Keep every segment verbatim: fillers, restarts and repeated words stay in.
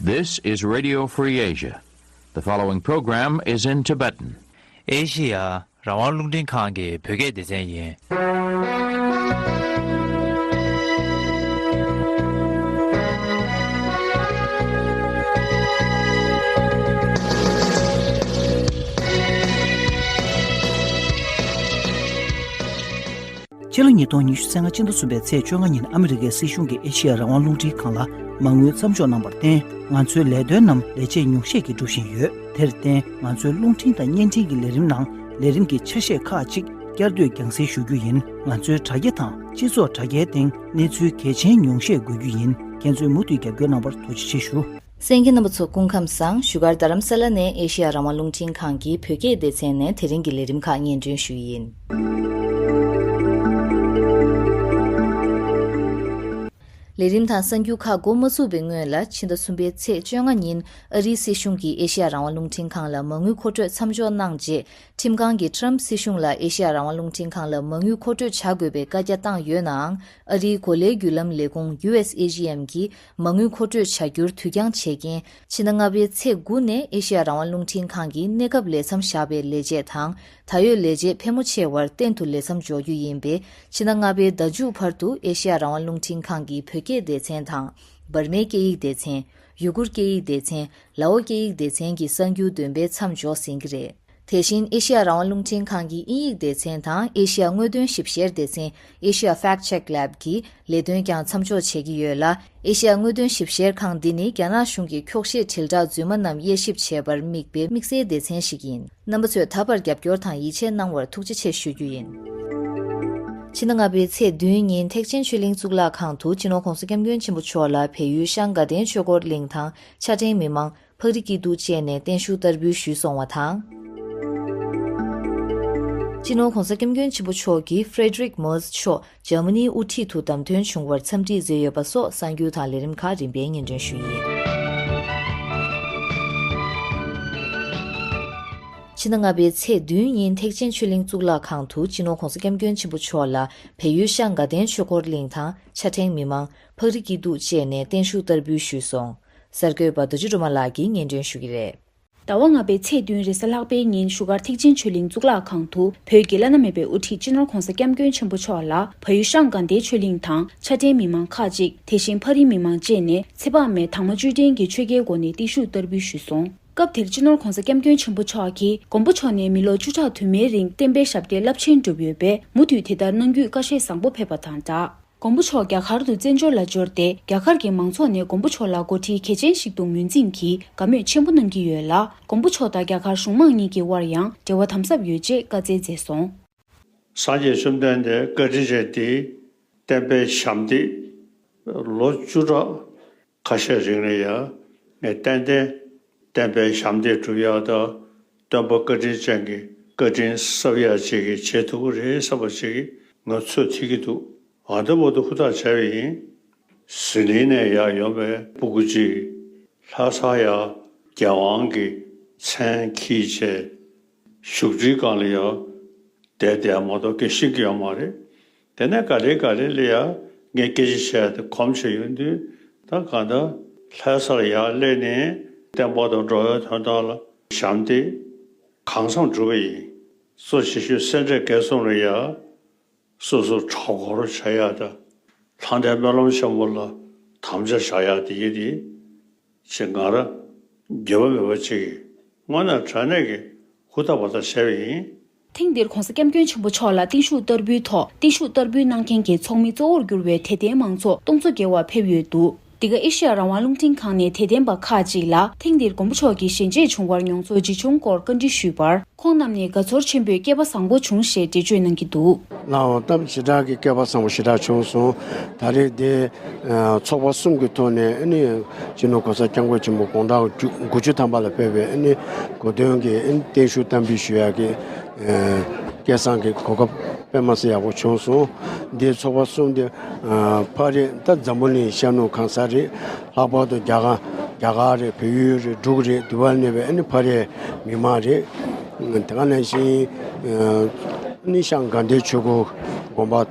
This is Radio Free Asia. The following program is in Tibetan. ཨེ་ཤི་ཡ་རང་དབང་རླུང་འཕྲིན་ཁང་གི་བོད་སྐད་སྡེ་ཚན་ཡིན། ཕྱི་ལོ་ཉིས་སྟོང་ཉི་ཤུ་རྩ་ལྔ་སྤྱི་ཟླ་གསུམ་པའི་ཚེས་བཅོ་ལྔ་ཉིན་ཨ་མི་རི་ཀའི་སྲིད་གཞུང་གིས་ཨེ་ཤི་ཡ་རང་དབང་རླུང་འཕྲིན་ཁང་ལ་མ་དངུལ་མཚམས་འཇོག་གནང་བར་བརྟེན། ང་ཚོའི་ལས་དོན་རྣམས་ལས་བྱེད་ཉུང་ཤས་ཀྱིས་སྒྲུབ་བཞིན་ཡོད། དེར་བརྟེན། ང་ཚོའི་རླུང་འཕྲིན་དང་བརྙན་འཕྲིན་གྱི་ལས་རིམ་ནང་ལས་རིམ་གྱི་ཆ་ཤས་ཁག་ཅིག་བསྐྱར་ཟློས་རྒྱང་སྲིང་ཞུ་རྒྱུ་ཡིན། ང་ཚོའི་དྲ་རྒྱ་དང་སྤྱི་ཚོགས་དྲ་རྒྱའི་སྟེང་གནས་ཚུལ་གལ་ཆེན་ཉུང་ཤས་འགོད་རྒྱུ་ཡིན། ཁྱེད་ཚོས་མུ་མཐུད་རྒྱབ་སྐྱོར་གནང་བར་ཐུགས་རྗེ་ཆེ་ཞུ། གསན་མཁན་རྣམ་པ་ཚོ་སྐུ་ཁམས་བཟང་། བཞུགས་སྒར་རྡ་རམ་ས་ལ་ནས་ཨེ་ཤི་ཡ་རང་དབང་རླུང་འཕྲིན་ཁང་གི་བོད་སྐད་སྡེ་ཚན་ནས་དེ་རིང་གི་ལས་རིམ་ཁག་སྙན་སྒྲོན་ཞུ་ཡི་ཡིན། ལས་རིམ་དང་གསར་འགྱུར་ཁག་འགོ་མ་ཚུགས་པའི་སྔོན་ལ། ཕྱི་ཟླ་གསུམ་པའི་ཚེས་བཅོ་ལྔ་ཉིན་ཨ་རིའི་སྲིད་གཞུང་གིས་ཨེ་ཤི་ཡ་རང་དབང་རླུང་འཕྲིན་ཁང་ལ་མ་དངུལ་མཁོ་སྤྲོད་མཚམས་འཇོག་གནང་རྗེས། ཁྲིམས་ཁང་གིས་ཊམ་སྲིད་གཞུང་ལ་ཨེ་ཤི་ཡ་རང་དབང་རླུང་འཕྲིན་ཁང་ལ་མ་དངུལ་མཁོ་སྤྲོད་བྱ་དགོས་པའི་བཀའ་རྒྱ་བཏང་ཡོད་ནའང་། ཨ་རིའི་གོ་ལའི་བརྒྱུད་ལམ་ལས་ཁུངས་ཡུ་ཨེས་ཨེ་ཇི་ཨེམ་གྱིས་མ་དངུལ་མཁོ་སྤྲོད་བྱ་རྒྱུར་དུས་འགྱངས་བྱས་རྐྱེན། ཕྱི་ཟླ་ལྔ་པའི་ཚེས་དགུ་ནས་ཨེ་ཤི་ཡ་རང་དབང་རླུང་འཕྲིན་ཁང་གིས་གནས་སྐབས་ལས་མཚམས་བཞག་པའི་ལས་བྱེད་དང་། ད་ཡོད་ལས་བྱེད་ཕལ་མོ་ཆེ་བར་གཏན་དུ་ལས་མཚམས་འཇོག་རྒྱུ་ཡིན་པས། ཕྱི་ཟླ་ལྔ་པའི་ཟླ་མཇུག་བར་དུ་ཨེ་ཤི་ཡ་རང་དབང་རླུང་འཕྲིན་ཁང་གི་བོད་སྐད་སྡེ་ཚན་དང་། འབར་མའི་སྐད་ཡིག་སྡེ་ཚན། ཡུ་གུར་སྐད་ཡིག་སྡེ་ཚན། ལའོ་སྐད་ཡིག་སྡེ་ཚན་གྱི་གསར་འགྱུར་འདོན་སྤེལ་མཚམས་འཇོག་ཟིན་གྱི་རེད། དེ་བཞིན་ཨེ་ཤི་ཡ་རང་དབང་རླུང་འཕྲིན་ཁང་གི་དབྱིན་ཡིག་སྡེ་ཚན་དང་ཨེ་ཤི་ཡ་དངོས་དོན་ཞིབ་བཤེར་སྡེ་ཚན། Asia Fact Check Lab གིས་ལས་དོན་ཀྱང་མཚམས་འཇོག་བྱེད་ཀྱི་ཡོད་ལ། ཨེ་ཤི་ཡ་དངོས་དོན་ཞིབ་བཤེར་ཁང་འདི་ནི་རྒྱ་ནག་གཞུང་གི་འཁྱོག་བཤད་དྲིལ་བསྒྲགས་རྫུན་མ་རྣམས་དབྱེ་ཞིབ་བྱེད་པར་དམིགས་པའི་དམིགས་བསལ་སྡེ་ཚན་ཞིག་ཡིན། རྣམ་པ་ཚོས་ད་བར་རྒྱབ་སྐྱོར་དང་ཡིད་ཆེས་གནང་བར་ཐུགས་རྗེ་ཆེ་ཞུ་རྒྱུ་ཡིན། ཕྱི་ཟླ་ལྔ་པའི་ཚེས་བདུན་ཉིན་ཐེག་ཆེན་ཆོས་གླིང་གཙུག་ལག་ཁང་དུ་སྤྱི་ནོར་༧གོང་ས་༧སྐྱབས་མགོན་ཆེན་པོ་མཆོག་ལ་བལ་ཡུལ་ཤང་དགའ་ལྡན་ཆོས་འཁོར་གླིང་ཐང་ཆ་འཕྲིན་མི་མང་། འཕགས་རི་སྐྱིད་སྡུག་བཅས་ནས་བརྟན་བཞུགས་བསྟར་འབུལ་ཞུས་སོང་བ་དང་། སྤྱི་ནོར་༧གོང་ས་༧སྐྱབས་མགོན་ཆེན་པོ་མཆོག་གིས་Friedrich Merz མཆོག་འཇར་མ་ནིའི་དབུ་ཁྲིད་དུ་བདམས་ཐོན་བྱུང་བར་འཚམས་འདྲི་མཛད་ཡོད་པ་སོགས་གསར་འགྱུར་དང་ལས་རིམ་ཁག་རིམ་པས་སྙན་སྒྲོན་ཞུ་ཡི་ཡིན། ཕྱི་ཟླ་ལྔ་པའི་ཚེས་བདུན་ཉིན་ཐེག་ཆེན་ཆོས་གླིང་གཙུག་ལག་ཁང་དུ་སྤྱི་ནོར་༧གོང་ས་༧སྐྱབས་མགོན་ཆེན་པོ་མཆོག་ལ་བལ་ཡུལ་ཤང་དགའ་ལྡན་ཆོས་འཁོར་གླིང་ཐང་ཆ་འཕྲིན་མི་མང་། འཕགས་རི་སྐྱིད་སྡུག་བཅས་ནས་བརྟན་བཞུགས་བསྟར་འབུལ་ཞུས་སོང་། གསར་འགོད་པ་རྡོ་རྗེ་སྒྲོལ་མ་ལགས་ཀྱིས་སྙན་སྒྲོན་ཞུ་གི་རེད། ཟླ་བ་ལྔ་པའི་ཚེས་བདུན་རེས་གཟའ་ལྷག་པའི་ཉིན་བཞུགས་སྒར་ཐེག་ཆེན་ཆོས་གླིང་གཙུག་ལག་ཁང་དུ་བོད་ཀྱི་བླ་ན་མེད་པའི་དབུ་ཁྲིད་སྤྱི་ནོར་༧གོང་ས་༧སྐྱབས་མགོན་ཆེན་པོ་མཆོག་ལ་བལ་ཡུལ་ཤང་དགའ་ལྡན་ཆོས་གླིང་དང་ཆ་འཕྲིན་མི་མང་ཁག་ཅིག་དེ་བཞིན་འཕགས་རིའི་མི་མང་བཅས་ནས་ཚེ་དཔག་མེད་དྭངས་མ་བཅུད་ལྡན་གྱི་ཆོས་བརྒྱའི་སྒོ་ནས་བརྟན་བཞུགས་བསྟར་འབུལ་ཞུས་སོང་། སྐབས་དེར་སྤྱི་ནོར་༧གོང་ས་༧སྐྱབས་མགོན་ཆེན་པོ་མཆོག་གིས་མགོན་པོ་མཆོག་ནས་མི་ལོ་བཅུ་ཕྲག་དུ་མའི་རིང་བསྟན་པའི་ཞབས་བརྟན་རླབས་ཆེན་བསྒྲུབས་ཡོད་པས་མུ་མཐུད་དེ་ལྟར་གནང་རྒྱུའི་བཀའ་བཞེས་བཟང་པོ་ཕེབས་པ་དང་སྦྲགས། མགོན་པོ་མཆོག་རྒྱ་གར་དུ་བཙན་བྱོལ་ལ་འབྱོར་ཏེ་རྒྱ་གར་གྱི་མང་ཚོགས་ནས་མགོན་པོ་མཆོག་ལ་འགོ་ཁྲིད་གལ་ཆེན་ཞིག་ཏུ་ངོས་འཛིན་གྱིས་དགའ་མོས་ཆེན་པོ་གནང་གི་ཡོད་ལ། མགོན་པོ་མཆོག་དང་རྒྱ་གར་གཞུང་མང་གཉིས་ཀྱི་དབར་ཡང་འབྲེལ་བ་དམ་ཟབ་ཡོད་ཅེས་བཀའ་སྩལ་མཛད་སོང་། སངས་རྒྱས་བཅོམ་ལྡན་འདས་བཀའ་དྲིན་ཅན་དེ་བསྟན་པའི་ཞབས་འདེགས་ལོ་བཅུ་ཕྲག་ཁ་ཤས་རིང་ལ་ཡང་ངས་ཏན་ཏན་བསྟན་པའི་ཞབས་འདེགས་སྒྲུབ་ཡག་དང་། སྟོན་པ་བཀའ་དྲིན་ཅན་གྱི་བཀའ་དྲིན་གསབ་ཡག་ཅིག་གི་བྱེད་ཐུབ་ཀྱི་རེད་བསམ་པ་ཅིག་གི་ང་ཚོད་ཐིག་གི་འདུག་ཨ་འདི་བར་དུ་ཧུར་ཐག་བྱས་པ་ཡིན། ཟི་ལིང་ནས་ཡར་ཡོང་བའི་སྤུ་གུ་གཅིག་ལྷ་ས་ཡར་རྒྱལ་དབང་གི་མཚན་འཁྱེར་བྱས་བཞུགས་ཁྲིའི་སྒང་ལ་ཡང་བསྡད་བསྡད་མ་གཏོགས་སྐད་ཤེས་ཀྱི་ཡོད་མ་རེད། དེ་ནས་ག་ལེ་ག་ལེ་ལ་ཡང་ངས་སྐད་ཆ་བཤད་དེ་གོམས་བྱས་ཡོང་དུས་ད་གང་ལྟར་ལྷ་སར་ཡར་སླེབས་ནས་བསྟན་པ་དང་འགྲོ་བའི་དོན་དག་ལ་ཞབས་འདེགས་གང་འཚམ་བསྒྲུབས་པ་ཡིན། གཙོ་ཆེ་ཤོས་སེ་འབྲས་དགེ་གསུམ་ལ་ཡང་སོ་སོ་གྲྭ་སྐོར་བྱ་ཡག་དང་ལྷ་ལྡན་སྨོན་ལམ་ཆེན་མོ་ལ་དམ་བཅའ་བཞག་ཡག་དེ་ཡིན་ཏེ། ཞེས་ང་རང་འགྱོད་པ་མེད་པ་ཅིག་གིས་དངོས་གནས་དྲང་གནས་ཀྱི་ཧུར་ཐག་པ་དག་བྱས་པ་ཡིན། ཐེངས་འདིར་༧གོང་ས་༧སྐྱབས་མགོན་ཆེན་པོ་མཆོག་ལ་བརྟན་བཞུགས་བསྟར་འབུལ་ཐོག་བརྟན་བཞུགས་བསྟར་འབུལ་གནང་མཁན་གྱི་ཚོགས་མི་གཙོ་བོར་གྱུར་བའི་དད་ལྡན་མང་ཚོགས་སྟོང་ཚོ་བརྒལ་བ་ཕེབས་ཡོད་འདུག་འདི་ག་ཨེ་ཤེ་ཡ་རང་དབང་རླུང་འཕྲིན་ཁང་ནས་དད་ལྡན་པ་ཁག་ཅིག་ལ་ཐེངས་འདིར་མགོན་པོ་མཆོག་གི་ཞལ་མཇལ་བྱུང་བར་མྱོང་ཚོར་ཇི་བྱུང་སྐོར་བཀའ་འདྲི་ཞུས་པར། ཁོང་རྣམས་ནས་དགའ་ཚོར་ཆེན་པོས་སྐལ་པ་བཟང་པོ་བྱུང་ཞེས་འགྲེལ་བརྗོད་གནང་གི་འདུག་ལའང་གཏམ་ཞེ་དྲག་གི་སྐལ་པ་བཟང་པོ་ཞེ་དྲག་བྱུང་སོང་། ད་རེས་འདི་ཚོགས་པ་གསུམ་གྱི་ཐོག་ནས་ཨ་ནི་སྤྱི་ནོར་གོང་ས་སྐྱབས་མགོན་ཆེན་པོ་དགུང་གྲངས་དགུ་བཅུ་ཐམ་པ་ལ་ཕེབས་པའི་ཨ་ནི་གོ་སྟོན་གྱི་ཨ་ནི་བརྟན་བཞུགས་གཏམ་དཔེ་ཞུ་ཡག་གི་སྐལ་བཟང་གི་གོ་སྐབས་དཔེ་མ་སྲིད་ཡག་པོ་བྱུང་སོང་། འདི་ཚོགས་པ་གསུམ་འདི་ཕ་རེད། ད་འཛམ་བུ་གླིང་ཤར་ནུབ་གང་ས་རེད། ལྷག་པར་དུ་རྒྱ་གར་རྒྱ་གར་རེད། བལ་ཡུལ་རེད། འབྲུག་རེད། འདི་བར་གནས་པའི་ཨ་ནི་ཕ་རེད། མི་མང་རེད། དེ་ག་ནང་བཞིན་ཨ་ནི་ཤང་དགའ་ལྡན་ཆོས་འཁོར་དགོན་པ་ཨ་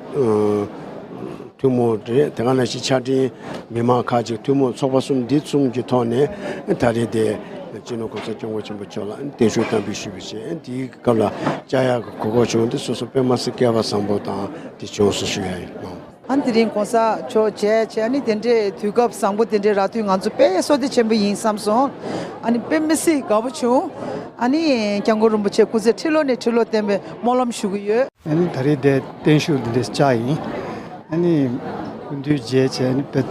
ཐུན་མོང་རེད། དེ་ག་ནང་བཞིན་ཆ་འཕྲིན་མི་མང་ཁག་ཅིག་ཐུན་མོང་ཚོགས་པ་གསུམ་འདི་གསུམ་གྱི་ཐོག་ནས་ད་རེས་དེ་སྤྱི་ནོར་༸གོང་ས་༸སྐྱབས་མགོན་ཆེན་པོ་མཆོག་ལ་བརྟན་བཞུགས་བསྟར་འབུལ་ཞུས་པ་བྱས། དེའི་སྐབས་ལ་བཅར་ཡག་གི་གོ་སྐབས་བྱུང་སྟེ་སོ་སོ་དཔེ་མ་སྲིད་སྐལ་བ་བཟང་པོ་དང་དེ་བྱུང་སོང་ཞུ་ཡ་ཡིན། ཨ་ནི་དེ་རིང་༸གོང་ས་མཆོག་མཇལ་བྱས། ཨ་ནི་དེ་འདྲའི་དུས་སྐབས་བཟང་པོ་དེ་འདྲའི་རག་དུས་ང་ཚོ་དཔེ་བསོད་བདེ་ཆེན་པོ་ཡིན་བསམ་སོང་། ཨ་ནི་དཔེ་མི་སྲིད་དགའ་པོ་བྱུང་། ཨ་ནི་༸སྐྱབས་མགོན་རིན་པོ་ཆེ་སྐུ་ཚེ་ཁྲི་ལོ་ནས་ཁྲི་ལོ་བརྟན་པའི་སྨོན་ལམ་ཞུ་གི་ཡོད། ཨ་ནི་ད་རེས་དེ་བརྟན་བཞུགས་འདི་འདྲས་བཅར་ཡིན། ཨ་ནི་སྐུ་མདུན་མཇལ་བྱས། ཨ་ནི་དཔེ་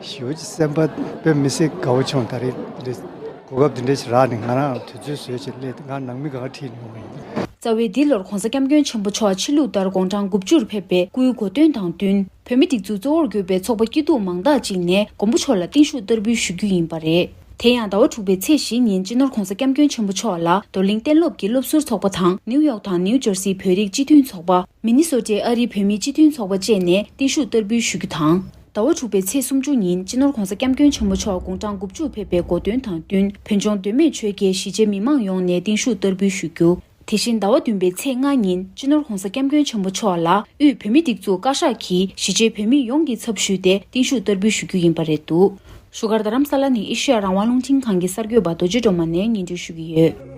ཞེ་པོ་ཅིག་སེམས་པ་དཔེ་མི་སྲིད་དགའ་པོ་བྱུང་། ད་རེས་འདི་འདྲས་གོ་སྐབས་འདི་འདྲས་ཞིག་རག་ནས་ང་རང་དུས་ཚོད་བཟོས་བྱས་སླེབས། ང་ནང་མི་གང་ཁྲིད་མྱོང་བ་ཡིན། རྩ་བའི་འདི་ལོར་༸གོང་ས་༸སྐྱབས་མགོན་ཆེན་པོ་མཆོག་ཕྱི་ལུགས་ལྟར་དགུང་གྲངས་དགུ་བཅུར་ཕེབས་པའི་སྐུའི་གོ་སྟོན་དང་བསྟུན། བོད་མིའི་སྒྲིག་འཛུགས་གཙོ་བོར་གྱུར་པའི་ཚོགས་པ་སྐྱིད་སྡུག་མང་དག་ཅིག་ནས་མགོན་པོ་མཆོག་ལ་བརྟན་བཞུགས་བསྟར་འབུལ་ཞུ་རྒྱུ་ཡིན་པ་རེད། དེ་ཡང་ཟླ་བ་དྲུག་པའི་ཚེས་བཞི་ཉིན་སྤྱི་ནོར་༸གོང་ས་༸སྐྱབས་མགོན་ཆེན་པོ་མཆོག་ལ་རྡོར་གླིང་གཏན་སློབ་ཀྱི་སློབ་ཟུར་ཚོགས་པ་དང་ནིའུ་ཡོག་དང་ནིའུ་ཇར་སིའི་བོད་རིགས་སྤྱི་མཐུན་ཚོགས་པ། མི་ནི་སོ་ཊའི་ཨ་རིའི་བོད་མིའི་སྤྱི་མཐུན་ཚོགས་པ་བཅས་ནས་བརྟན་བཞུགས་བསྟར་འབུལ་ཞུ་རྒྱུ་དང་། ཟླ་བ་དྲུག་པའི་ཚེས་སུམ་ཅུ་ཉིན་སྤྱི་ནོར་༸གོང་ས་༸སྐྱབས་མགོན་ཆེན་པོ་མཆོག་དགུང་གྲངས་དགུ་བཅུ་ཕེབས་པའི་གོ་སྟོན་དང་བསྟུན། བོད་ལྗོངས་མདོ་སྨད་ཆོལ་ཁའི་གཞིས་བྱེས་མི་མང་ཡོངས་ནས་བརྟན་བཞུགས་བསྟར་འབུལ་ཞུ་རྒྱུ། དེ་བཞིན་ཟླ་བ་བདུན་པའི་ཚེས་ལྔ་ཉིན་སྤྱི་ནོར་༸གོང་ས་༸སྐྱབས་མགོན་ཆེན་པོ་མཆོག་ལ་དབུས་བོད་མིའི་སྒྲིག་འཛུགས་བཀའ་ཤག་གིས་གཞིས་བྱེས་བོད་མི་ཡོངས་ཀྱི་ཚབ་ཞུས་ཏེ་བརྟན་བཞུགས་བསྟར་འབུལ་ཞུ་རྒྱུ་ཡིན་པ་རེད་འདུག་བཞུགས་སྒར་རྡ་རམ་ས་ལ་ནས་ཨེ་ཤེ་ཡ་རང་དབང་རླུང་འཕྲིན་ཁང་གི་གསར་འགོད་པ་རྡོ་རྗེ་སྒྲོལ་མ་ནས་སྙན་སྒྲོན་ཞུ་གི་ཡོད།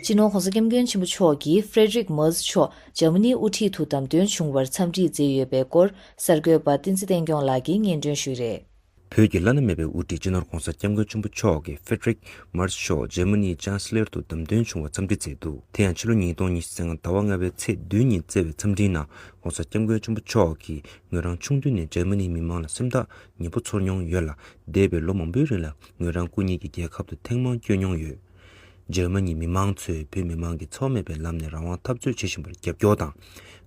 སྤྱི་ནོར་༸གོང་ས་༸སྐྱབས་མགོན་ཆེན་པོ་མཆོག་གིས་ཧྥྲེ་ཌི་རིག་མར་ཚ་མཆོག་འཇར་མ་ནིའི་དབུ་ཁྲིད་དུ་བདམས་ཐོན་བྱུང་བར་འཚམས་འདྲི་མཛད་ཡོད་པའི་སྐོར་གསར་འགོད་པ་བསྟན་འཛིན་བསྟན་སྐྱོང་ལགས་ཀྱིས་སྙན་སྒྲོན་ཞུས་རེད། བོད་ཀྱི་བླ་ན་མེད་པའི་དབུ་ཁྲིད་སྤྱི་ནོར་༸གོང་ས་༸སྐྱབས་མགོན་ཆེན་པོ་མཆོག་གིས་ཧྥྲེ་ཌི་རིག་མར་ཚ་མཆོག་འཇར་མ་ནིའི་ཅན་སི་ལར་དུ་བདམས་ཐོན་བྱུང་བར་འཚམས་འདྲི་མཛད་འདུག་དེ་ཡང་ཕྱི་ལོ་ཉིས་སྟོང་ཉི་ཤུ་རྩ་ལྔ་ཟླ་བ་ལྔ་པའི་ཚེས་བདུན་ཉིན་བསྩལ་བའི་འཚམས་འདྲིའི་ནང་༸གོང་ས་༸སྐྱབས་མགོན་ཆེན་པོ་མཆོག་གིས་ངོས་རང་ཆུང་དུས་ནས་འཇར་མ་ནིའི་མི་མང་ལ་སེམས་ཐག་ཉེ་པོ་ཚོར་མྱོང་ཡོད་ལ། འདས་པའི་ལོ་མང་པོའི་རིང་ལ་ངོས་རང་སྐུ་ཉིད་ཀྱི་རྒྱལ་ཁབ་ཏུ་ཐེངས་མང་བསྐྱོད་མྱོང་ཡོད། འཇར་མ་ནིའི་མི་མང་ཚོས་བོད་མི་མང་གིས་འཚེ་བ་མེད་པའི་ལམ་ནས་རང་དབང་འཐབ་རྩོད་བྱེད་བཞིན་པར་རྒྱབ་སྐྱོར་དང་།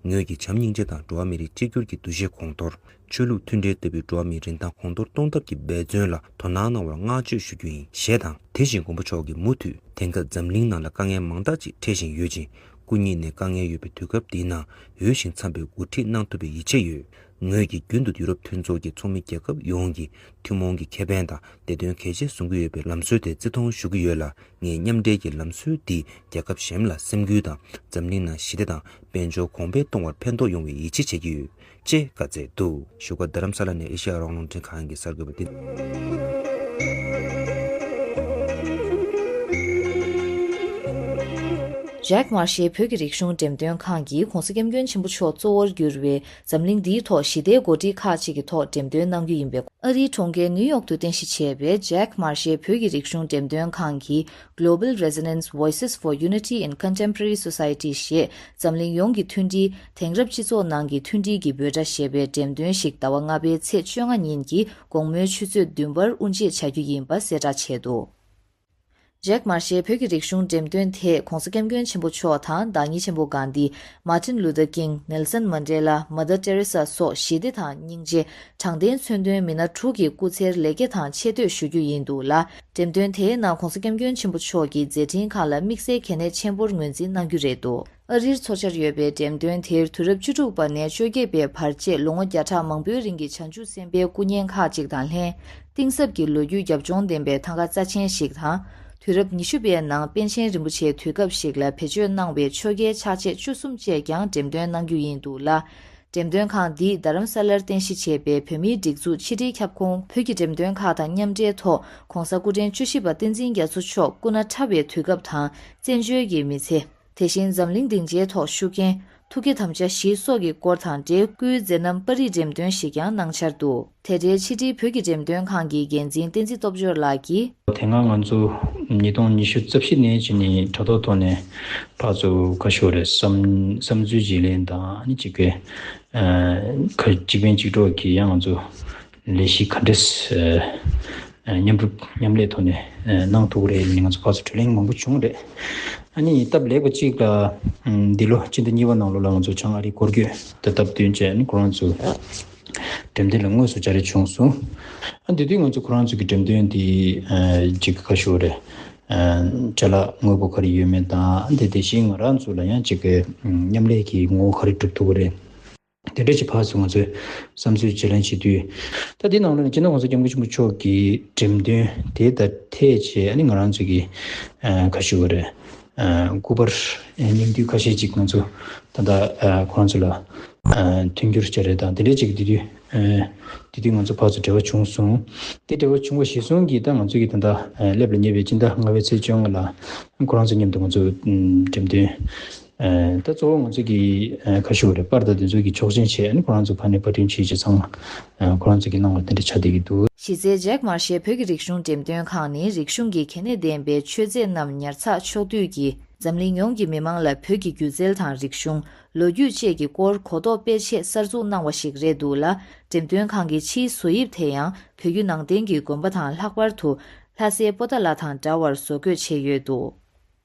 ངོས་ཀྱིས་བྱམས་སྙིང་རྗེ་དང་འགྲོ་བ་མི་རིགས་གཅིག་གྱུར་གྱི་འདུ་ཤེས་གོང་མཐོར། ཆོས་ལུགས་མཐུན་འབྲེལ་ལྟ་བུའི་འགྲོ་བ་མིའི་རིན་ཐང་གོང་མཐོར་གཏོང་ཐབས་ཀྱི་འབད་བརྩོན་ལ་དོ་སྣང་གནང་བར་བསྔགས་བརྗོད་ཞུ་རྒྱུ་ཡིན་ཞེས་དང་། དེ་བཞིན་མགོན་པོ་མཆོག་གིས་མུ་མཐུད་དེང་སྐབས་འཛམ་གླིང་ནང་ལ་དཀའ་ངལ་མང་དག་ཅིག་འཕྲད་བཞིན་ཡོད་ཅིང་། སྐུ་ཉིད་ནས་དཀའ་ངལ་ཡོད་པའི་དུས་སྐབས་འདིའི་ནང་འོས་ཤིང་འཚམས་པའི་འགོ་ཁྲིད་གནང་ཐུབ་པའི་ཡིད་ཆེས་ཡོད། ངོས་ཀྱིས་རྒྱུན་དུ་ཡུ་རོབ་མཐུན་ཚོགས་ཀྱི་ཚོགས་མི་རྒྱལ་ཁབ་ཡོངས་ཀྱི་ཐུན་མོང་གི་ཁེ་ཕན་དང་བདེ་དོན་གལ་ཆེ་བཟུང་གི་ཡོད་པའི་ལམ་སྲོལ་དེ་བརྩི་མཐོང་ཞུ་གི་ཡོད་ལ། ངས་མཉམ་འབྲེལ་གྱི་ལམ་སྲོལ་འདིས་རྒྱལ་ཁབ་གཞན་ལ་སེམས་འགུལ་དང་འཛམ་གླིང་ནང་ཞི་བདེ་དང་དཔལ་འབྱོར་གོང་འཕེལ་གཏོང་བར་ཕན་ཐོགས་ཡོང་བའི་ཡིད་ཆེས་བྱེད་ཀྱི་ཡོད། ཅེས་བཀའ་སྩལ་འདུག་བཞུགས་སྒར་རྡ་རམ་ས་ལ་ནས་ཨེ་ཤེ་ཡ་རང་དབང་རླུང་འཕྲིན་ཁང་གི་གསར་འགོད་པ་ཏི། ཇེག་མར་ཤེ་བོད་ཀྱི་རིག་གཞུང་འགྲེམས་སྟོན་ཁང་གིས་༸གོང་ས་༸སྐྱབས་མགོན་ཆེན་པོ་མཆོག་གཙོ་བོར་གྱུར་བའི་འཛམ་གླིང་འདིའི་ཐོག་ཞི་བདེའི་འགོ་ཁྲིད་ཁག་ཅིག་གི་ཐོག་འགྲེམས་སྟོན་གནང་རྒྱུ་ཡིན་པའི། ཨ་རིའི་གྲོང་ཁྱེར་ནིའུ་ཡོག་ཏུ་རྟེན་གཞི་བྱས་པའི་ཇེག་མར་ཤེ་བོད་ཀྱི་རིག་གཞུང་འགྲེམས་སྟོན་ཁང་གི་Global Resonance Voices for Unity in Contemporary Society ཞེས་འཛམ་གླིང་ཡོངས་ཀྱི་མཐུན་སྒྲིལ་དེང་རབས་སྤྱི་ཚོགས་ནང་གི་མཐུན་སྒྲིལ་གྱི་འབོད་སྒྲ་ཞེས་པའི་འགྲེམས་སྟོན་ཞིག་ཟླ་བ་ལྔ་པའི་ཚེས་བཅོ་ལྔ་ཉིན་གྱི་དགོང་མོའི་ཆུ་ཚོད་བདུན་པར་དབུ་འབྱེད་བྱ་རྒྱུ་ཡིན་པ་གསལ་བསྒྲགས་བྱས་འདུག་ཇེག་མར་ཤེ་བོད་ཀྱི་རིག་གཞུང་འགྲེམས་སྟོན་དེས་༸གོང་ས་༸སྐྱབས་མགོན་ཆེན་པོ་མཆོག་དང་། བདག་ཉིད་ཆེན་པོ་གྷན་དྷི། མར་ཏིན་ལུ་ཐར་ཀིང་། ནེལ་སན་མན་ཌེ་ལ། མ་དར་ཏེ་རེ་ས་སོགས་ཞི་བདེ་དང་སྙིང་རྗེ། དྲང་བདེན་མཚོན་དོན་མི་སྣ་དྲུག་གི་སྐུ་ཚེར་ལེགས་སྐྱེས་དང་ཆེ་བསྟོད་ཞུ་རྒྱུ་ཡིན་འདུག་ལ། འགྲེམས་སྟོན་དེའི་ནང་༸གོང་ས་༸སྐྱབས་མགོན་ཆེན་པོ་མཆོག་གི་མཛད་འཕྲིན་ཁག་ལ་དམིགས་བསལ་གལ་གནད་ཆེན་པོར་ངོས་འཛིན་གནང་རྒྱུ་རེད་འདུག་ཨ་རིར་འཚོགས་འཆར་ཡོད་པའི་འགྲེམས་སྟོན་དེར་དུས་རབས་བཅུ་དྲུག་པ་ནས་བཅོ་བརྒྱད་པའི་བར་བཅས་ལོ་ངོ་བརྒྱ་ཕྲག་མང་པོའི་རིང་གི་བྱང་ཆུབ་སེམས་དཔའི་སྐུ་བརྙན་ཁག་ཅིག་དང་ལྷན། གཏིང་ཟབ་ཀྱི་ལོ་རྒྱུས་རྒྱབ་ལྗོངས་ལྡན་པའི་ཐང་ག་རྩ་ཆེན་ཞིག་དང་། དུས་རབས་ཉི་ཤུ་པའི་ནང་པཎ་ཆེན་རིན་པོ་ཆེའི་དུས་སྐབས་ཤིག་ལ་བེད་སྤྱོད་གནང་བའི་ཆོས་རྒྱལ་ཕྱག་རྗེས་བཅུ་གསུམ་བཅས་ཀྱང་འགྲེམས་སྟོན་གནང་རྒྱུ་ཡིན་འདུག་ལ། འགྲེམས་སྟོན་ཁང་འདིས་རྡ་རམ་ས་ལར་རྟེན་གཞི་བྱས་པའི་བོད་མིའི་སྒྲིག་འཛུགས་ཕྱི་དྲིལ་ཁྱབ་ཁོངས་བོད་ཀྱི་འགྲེམས་སྟོན་ཁག་དང་མཉམ་འབྲེལ་ཐོག་༸གོང་ས་སྐུ་ཕྲེང་བཅུ་བཞི་པ་བསྟན་འཛིན་རྒྱ་མཚོ་མཆོག་སྐུ་ན་ཕྲ་བའི་དུས་སྐབས་དང་བཙན་བྱོལ་གྱི་མི་ཚེ། དེ་བཞིན་འཛམ་གླིང་སྡིངས་ཆའི་ཐོག་ཤུགས་རྐྱེན། ཐུགས་བསྐྱེད་དམ་བཅའ་བཞིའི་སོགས་ཀྱི་སྐོར་དང་འབྲེལ་སྐུའི་མཛད་རྣམ་པར་རིས་འགྲེམས་སྟོན་ཞིག་ཀྱང་གནང་འཆར་འདུག་དེ་འབྲེལ་ཕྱི་དྲིལ་བོད་ཀྱི་འགྲེམས་སྟོན་ཁང་གི་འགན་འཛིན་བསྟན་འཛིན་སྟོབས་འབྱོར་ལགས་ཀྱིས། དེ་སྔ་ང་ཚོ་ཉིས་སྟོང་ཉི་ཤུ་རྩ་བཞི་ནས་བྱས་ནས་དྲ་ཐོག་ཐོག་ནས་ཕར་ཚུར་ཁ་ཤོར་རེ་བསམ་བསམ་ཚུལ་བརྗེ་ལེན་དང་ཨ་ནི་གཅིག་གི་ཁ་གཅིག་ཕན་གཅིག་གྲོགས་ཀྱི་ཡང་ང་ཚོ་ལས་གཞི་ག་འདྲས་མཉམ་རུབ་མཉམ་ལས་ཐོག་ནས་གནང་ཐུབ་ཀྱི་རེད། ང་ཚོ་ཕར་ཚུར་བགྲོ་གླེང་མང་པོ་བྱུང་རེད། ཨ་ནི་སྟབས་ལེགས་པ་གཅིག་ལ་འདི་ལོ་ཕྱི་ཟླ་གཉིས་པ་ནང་ལོ་ལ་ང་ཚོ་བྱང་ཨ་རིའི་སྐོར་སྐྱོད་དང་སྟབས་བསྟུན་བྱས་ནས་ཁོ་རང་ཚོ་འགྲེམས་སྟོན་ལ་དངོས་སུ་བཅར་རེ་བྱུང་སོང་། ཨ་འདི་དུས་ང་ཚོ་ཁོ་རང་ཚོ་གི་འགྲེམས་སྟོན་འདི་གཅིག་ཁ་ཤོར་རེ་ཅ་ལག་དངོས་པོ་ག་རེ་ཡོད་མེད་དང་དེ་དེ་བཞིན་ང་རང་ཚོ་ལ་ཡང་གཅིག་གི་མཉམ་ལས་ཀྱི་ངོ་བོ་ག་རེ་གྲུབ་ཐུབ་ཀྱི་རེད། དེ་འདྲ་ཞིག་ཕར་ཚུར་ང་ཚོས་བསམ་ཚུལ་བརྗེ་ལེན་བྱེད་དུས། ད་དེའི་ནང་ལོགས་ནས་སྤྱི་ནོར་༸གོང་ས་༸སྐྱབས་མགོན་ཆེན་པོ་མཆོག་གི་འགྲེམས་སྟོན་དེ་ད་ཐད་བྱས་ཨ་ནི་ང་རང་ཚོ་གི་ཁ་ཤུ་བ་རེད། ཨ་སྐུ་པར་ཨ་སྙིང་བསྡུས་ཁ་ཤས་ཅིག་ང་ཚོ་ད་ལྟ་ཨ་ཁོ་རང་ཚོ་ལ་ཨ་མཐུན་འགྱུར་བྱ་རེས་དང་དེ་འདྲའི་ཅིག་དེ་དུས་ཨ་དེ་དུས་ང་ཚོ་ཕར་ཚུར་འབྲེལ་བ་བྱུང་སོང་། དེ་འབྲེལ་བ་བྱུང་བ་གཞིར་བཟུང་གིས་ད་ང་ཚོ་གིས་ད་ལྟ་ཨ་སླེབས་ལ་ཉེ་བའི་སྤྱི་ཟླ་ལྔ་པའི་ཚེས་བཅོ་ལྔ་ལ་ཁོ་རང་ཚོ་མཉམ་དུ་ང་ཚོ་ཨ་འགྲེམས་སྟོན་ཨ་ད་གཙོ་བོ་ང་ཚོ་གི་ཨ་ཁ་ཤུ་རེད། པར་དང་དེ་ཚོ་གི་ཆོག་མཆན་བྱས། ཨ་ནི་ཁོ་རང་ཚོ་ཕར་ནས་པར་སྐྲུན་བྱས་རྗེས་ཚང་མ་ཨ་ཁོ་རང་ཚོ་གི་གནང་བ་དེ་འདྲ་ཆགས་བསྡད་ཀྱི་འདུག། གཞི་རྩའི་ཇེག་མར་ཤེ་བོད་ཀྱི་རིག་གཞུང་འགྲེམས་སྟོན་ཁང་ནི་རིག་གཞུང་གི་གལ་གནད་ལྡན་པའི་མཆོད་རྫས་རྣམས་ཉར་ཚགས་ཕྱོགས་བསྡུས་ཀྱིས་འཛམ་གླིང་ཡོངས་ཀྱི་མི་མང་ལ་བོད་ཀྱི་སྒྱུ་རྩལ་དང་རིག་གཞུང་། ལོ་རྒྱུས་བཅས་ཀྱི་སྐོར་གོ་རྟོགས་སྤེལ་ཆེད་གསར་འཛུགས་གནང་བ་ཞིག་རེད་འདུག་ལ། འགྲེམས་སྟོན་ཁང་གི་ཕྱིའི་བཟོ་དབྱིབས་དེ་ཡང་བོད་བརྒྱུད་ནང་བསྟན་གྱི་དགོན་པ་དང་ལྷག་པར་དུ་ལྷ་སའི་པོ་ཏཱ་ལ་དང་འདྲ་བར་བཟོ་བཀོད་བྱས་ཡོད་འདུག།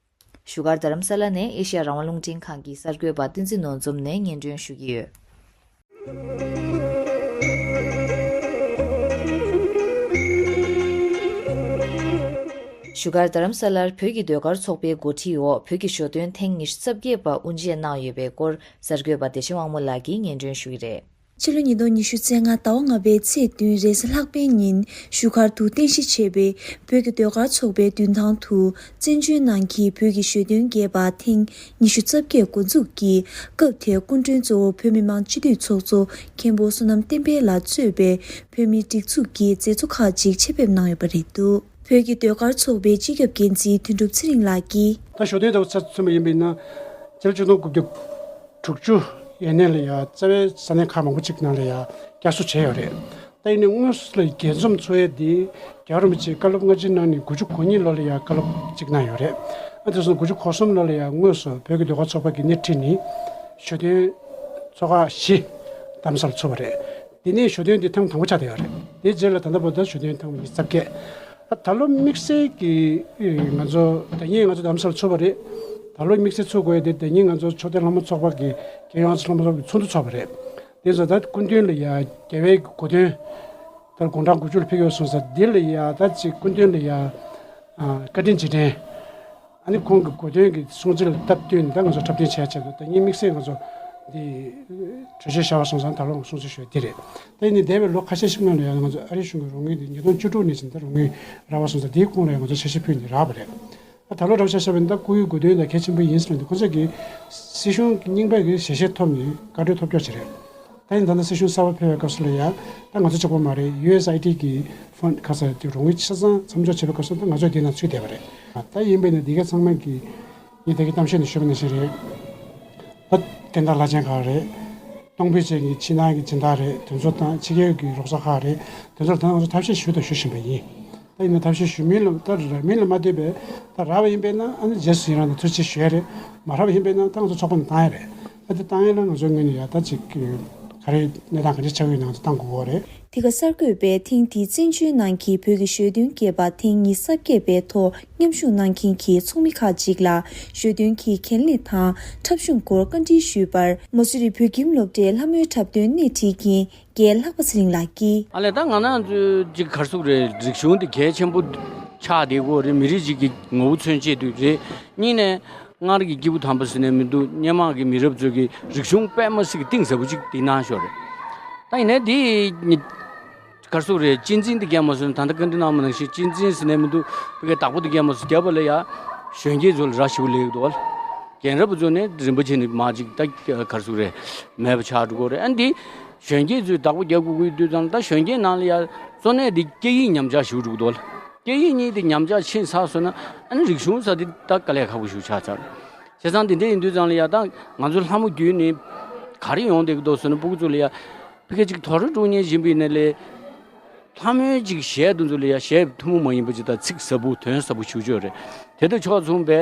བཞུགས་སྒར་རྡ་རམ་ས་ལ་ནས་ཨེ་ཤ་ཡ་རང་དབང་རླུང་འཕྲིན་ཁང་གི་གསར་འགོད་པ་བསྟན་འཛིན་ནོར་འཛོམས་ནས་སྙན་སྒྲོན་ཞུ་གི་ཡོད། བཞུགས་སྒར་རྡ་རམ་ས་ལར་བོད་ཀྱི་ཟློས་གར་ཚོགས་པའི་འགོ་ཁྲིད་འོག་བོད་ཀྱི་ཞོ་སྟོན་ཐེངས་ཉི་ཤུ་རྩ་བརྒྱད་པ་དབུ་འབྱེད་གནང་ཡོད་པའི་སྐོར་གསར་འགོད་པ་བདེ་ཆེན་དབང་མོ་ལགས་ཀྱིས་སྙན་སྒྲོན་ཞུ་གི་རེད། ཕྱི་ལོ་ཉིས་སྟོང་ཉི་ཤུ་རྩ་ལྔ་ཟླ་བ་ལྔ་པའི་ཚེས་བདུན་རེས་གཟའ་ལྷག་པའི་ཉིན་བཞུགས་སྒར་དུ་རྟེན་གཞི་བྱས་པའི་བོད་ཀྱི་ཟློས་གར་ཚོགས་པའི་མདུན་ཐང་དུ་བཙན་བྱོལ་ནང་གི་བོད་ཀྱི་ཞོ་སྟོན་རྒྱས་པ་ཐེངས་ཉི་ཤུ་རྩ་བརྒྱད་འགོ་འཛུགས་ཀྱིས། སྐབས་དེར་སྐུ་མགྲོན་གཙོ་བོ་བོད་མི་མང་སྤྱི་འཐུས་ཚོགས་གཙོ་མཁན་པོ་བསོད་ནམས་བསྟན་འཕེལ་ལགས་གཙོས་པའི་བོད་མིའི་སྒྲིག་འཛུགས་ཀྱི་མཛད་གཙོ་ཁག་ཅིག་ཆེད་ཕེབས་གནང་ཡོད་པ་རེད་འདུག། བོད་ཀྱི་ཟློས་གར་ཚོགས་པའི་སྤྱི་ཁྱབ་འགན་འཛིན་དོན་གྲུབ་ཚེ་རིང་ལགས་ཀྱིས། ད་ཞོ་སྟོན་ལྟ་བུ་ཚ་མཚོན་པ་ཡིན་པ་ཡིན་ན། སྤྱི་ལོ་ཆིག་སྟོང་དགུ་བརྒྱ་དྲུག་ཅུ་ཡས་མས་ལ་ཡ་རྩ་བའི་ས་གནས་ཁག་མང་པོ་ཅིག་ནང་ལ་ཡ་བསྐྱར་གསོ་བྱས་ཡོད་རེད། ད་ཡིན་ནའི་དངོས་སུ་ལ་རྒྱས་འཛོམས་འཚོགས་ཡས་འདི་རྒྱལ་བ་རིན་པོ་ཆེས་བཀའ་སློབ་སྔ་ཕྱི་གནང་ནས་དགུ་བཅུ་གོ་གཉིས་ལོ་ལ་ཡ་བཀའ་སློབ་ཅིག་གནང་ཡོད་རེད། ཨ་དེ་སོང་དགུ་བཅུ་གོ་གསུམ་ལོ་ལ་ཡ་དངོས་སུ་བོད་ཀྱི་ཟློས་གར་ཚོགས་པ་གིས་སྣེ་ཁྲིད་ནས་ཞོ་སྟོན་ཚོགས་ཁག་བཞི་རྡ་རམ་ས་ལར་ཚུགས་པ་རེད། དེ་ནས་ཞོ་སྟོན་འདི་ཐེངས་དང་པོ་ཆགས་བསྡད་ཡོད་རེད། དེའི་རྗེས་ལ་ད་ལྟ་བར་དུ་ཞོ་སྟོན་ཐེངས་ཉི་ཤུ་རྩ་བརྒྱད། ད་ད་ལོ་དམིགས་བསལ་གྱི་ང་ཚོ་ཟླ་ཉིན་ང་ཚོ་རྡ་རམ་ས་ལར་ཚུགས་པ་རེད། ད་ལོ་དམིགས་བསལ་ཚུགས་དགོས་དེ་ཟླ་ཉིན་ང་ཚོ་ཆོས་ལྡན་ལྷ་མོ་ཚོགས་པ་གི་རྒྱལ་ཡོངས་ལྷ་མོ་ཚོགས་པ་གི་ཚོགས་འདུ་ཚོགས་པ་རེད། དེ་ཚོ་ད་སྐུ་མདུན་ལ་ཡ་རྒྱལ་བའི་གོ་སྟོན་ད་དགུང་གྲངས་དགུ་བཅུ་ལ་ཕེབས་ཡོད་སོང་ཙང་འདི་ལ་ཡ་ད་ཅིག་སྐུ་མདུན་ལ་ཡ་བཀའ་དྲིན་རྗེས་དྲན། ཨ་ནི་ཁོང་གི་གོ་སྟོན་གྱི་སྲུང་བརྩི་ལ་སྟབས་བསྟུན་ནས་ད་ང་ཚོ་འཁྲབ་སྟོན་བྱས་ཆེད་དུ་ད་ངས་དམིགས་བསལ་ང་ཚོ་འདི་གྲོས་ཆོད་བཞག་པ་སོང་ཙང་ད་ལོ་སྲུང་བརྩི་ཞུ་ཡ་འདི་རེད། ད་ཡིན་ནའི་འདས་པའི་ལོ་ཁ་ཤས་ཤིག་སྔོན་ལ་ཡང་ང་ཚོ་ཨ་རིའི་གཞུང་གི་རོགས་དངུལ་འདི་ཉིས་སྟོང་བཅུ་དྲུག་ནས་བྱས་ད་རོགས་དངུལ་རག་པ་སོང་ཙང་དེའི་ཁོངས་ལ་ཡང་ང་ཚོ་ཞལ་བཞེས་ཕུལ་ནས་རག་པ་རེད། ད་ད་ལོ་རག་པ་ཆ་བཞག་པ་ཡིན་ན་ད་སྐུ་ཡི་གོ་སྟོན་དང་གལ་ཆེན་པོ་ཡིན་ཟེར་ནས་ཁོང་ཚོ་གིས་སྲིད་གཞུང་རྙིང་པའི་གི་ཞལ་བཞེས་ཐོབ་ནས་བཀའ་འཁྲོལ་ཐོབ་སྐྱོར་བྱས་རེད། ད་ཡིན་ད་ལྟ་སྲིད་གཞུང་གསར་པ་ཕེབས་པའི་སྐབས་སུ་ལ་ཡ་ད་ང་ཚོ་གཅིག་པོ་མ་རེད། ཡུ་ཨེས་ཨའི་ཌི་གི་ཕན་ཁ་ས་ཀྱི་རོགས་དངུལ་ཆ་ཚང་མཚམས་འཇོག་བྱེད་པའི་སྐབས་སུ་ད་ང་ཚོ་དེ་ནང་ཚུད་བསྡད་པ་རེད། ད་ཡིན་པས་ན་འདི་ག་ཚང་མ་གི་ངས་ད་གི་གཏམ་བཤད་ནས་ཞུས་པ་ནང་བཞིན་རེད། ད་བསྟན་བདག་བླ་ཆེན་ཁག་རེད། གཏོང་ཕོད་ཅན་གྱི་ཕྱི་ནང་གི་སྦྱིན་བདག་རེད། དེ་ཚོ་དང་ཕྱི་རྒྱལ་གྱི་རོགས་ཚོགས་ཁག་རེད། དེ་ཚོར་ད་ང་ཚོ་ཐབས་ཤེས་ཞུ་དང་ཞུ་བཞིན་པ་ཡིན། ད་ཡིན་ན་ཐབས་ཤེས་ཞུ་མིན་ལ་ད་རག་མིན་ལ་མ་ལྟོས་པའི་ད་རག་པ་ཡིན་པས་ན་ཨ་ནི་རྗེས་སུ་ཡི་རང་དང་ཐུགས་རྗེ་ཆེ་ཞུ་ཡ་རེད། མ་རག་པ་ཡིན་པས་ན་ད་ང་ཚོ་ཚོགས་པ་ནས་བཏང་ཡ་རེད། ད་དེ་བཏང་ཡ་ལ་ང་ཚོའི་ངོས་ནས་ཡ་ད་ཅིག་ག་རེ་གནས་སྟངས་ག་འདྲ་ཆགས་ཡོད་ན་ང་ཚོ་བཏང་དགོས་ཀྱི་རེད། དེ་ག་གསར་འགོད་པས་ཐེངས་འདིའི་བཙན་བྱོལ་ནང་གི་བོད་ཀྱི་ཞོ་སྟོན་རྒྱས་པ་ཐེངས་ཉི་ཤུ་རྩ་བརྒྱད་པའི་ཐོག་མཉམ་ཞུགས་གནང་མཁན་གྱི་ཚོགས་མི་ཁག་ཅིག་ལ་ཞོ་སྟོན་གྱི་འགན་ལེན་དང་འཁྲབ་གཞུང་སྐོར་བཀའ་འདྲི་ཞུས་པར། མ་སུ་རི་བོད་ཁྱིམ་སློབ་གྲྭའི་ལྷ་མོའི་འཁྲབ་སྟོན་སྣེ་ཁྲིད་མཁན་རྒན་ལྷག་པ་ཚེ་རིང་ལགས་ཀྱིས། ཨ་ལས་ད་ང་རང་ཚོའི་ཅིག་ག་རེ་ཟེར་དགོས་རེད། རིག་གཞུང་འདི་གལ་ཆེན་པོ་ཆགས་བསྡད་ཀྱི་ཡོད་རེད། མི་རིགས་ཅིག་གི་ངོ་བོ་མཚོན་བྱེད་དུ་རེད། གཉིས་ནས་སྔར་གྱི་སྐྱེས་བུ་དམ་པ་ཟེར་ནས་མི་འདུག། སྔོན་མ་གི་མི་རབས་ཚོས་ཀྱི་རིག་གཞུང་དཔེ་མ་སྲིད་ཀྱི་གཏིང་ཟབ་པོ་ཅིག་འདི་གནང་ཤོར་རེད། ད་ཡིན་ནའི་འདི་ག་རེ་ཟེར་དགོས་རེད། གཅེས་འཛིན་འདི་རྒྱག་མ་སོང་ན་ད་ལྟ་བཀའ་འདྲི་གནང་བ་ནང་བཞིན་གཅེས་འཛིན་ཟེར་ནས་མི་འདུག། ཕ་གིའི་བདག་པོ་འདི་རྒྱག་མ་སོང་། རྒྱབ་པ་ལ་ཡ་གཞོན་སྐྱེས་ཚོ་ལ་ར་ཞིག་ལས་ཀྱི་འདུག་བ། རྒན་རབས་ཚོ་ནས་རིན་པོ་ཆེ་ནི་མ་ཅིག་ད་ག་རེ་ཟེར་དགོས་རེད། མེད་པ་ཆགས་འགྲོ་གི་རེད། ཨ་འདི་གཞོན་སྐྱེས་ཚོས་བདག་པོ་རྒྱག་དགོས་ཀྱི་དུས་ཙང་ད་གཞོན་སྐྱེས་ནང་ལ་ཡ་གཙོ་གནད་འདི་སྐད་ཡིག་ཉམས་ཆག་ཞུགས་འགྲོ་གི་འདུག་བ། སྐད་ཡིག་གཉིས་དེ་ཉམས་ཆག་ཕྱིན་ཚར་སོང་ན་ཨ་ནི་རིག་གཞུང་ཟེར་དེ་ད་དཀའ་ལས་ཁག་པོ་ཞིག་ཆགས་ཚར། བྱས་ཙང་དེ་འདྲ་ཡིན་དུས་ཙང་ལ་ཡ་ད་ང་ཚོ་ལྷ་མོ་བརྒྱུད་ནས་ག་རེ་ཡོང་བསྡད་ཀྱི་འདུག་ཟེར་ན། སྤུ་གུ་ཚོ་ལ་ཡ་ཕ་གི་ཅིག་དོ་རུ་དཀྲུག་ཉེན་བཞིན་པའི་ནས་ལས་ལྷ་མོའི་ཅིག་གཞས་དེ་ཚོ་ལ་ཡ་གཞས་ཐུན་མོང་མ་ཡིན་པ་ཅིག་དང་ཚིག་ཟབ་པོ་དོན་ཟབ་པོ་ཞེ་པོ་ཅིག་ཡོད་རེད། དེ་དང་ཕྱོགས་མཚུངས་པའི་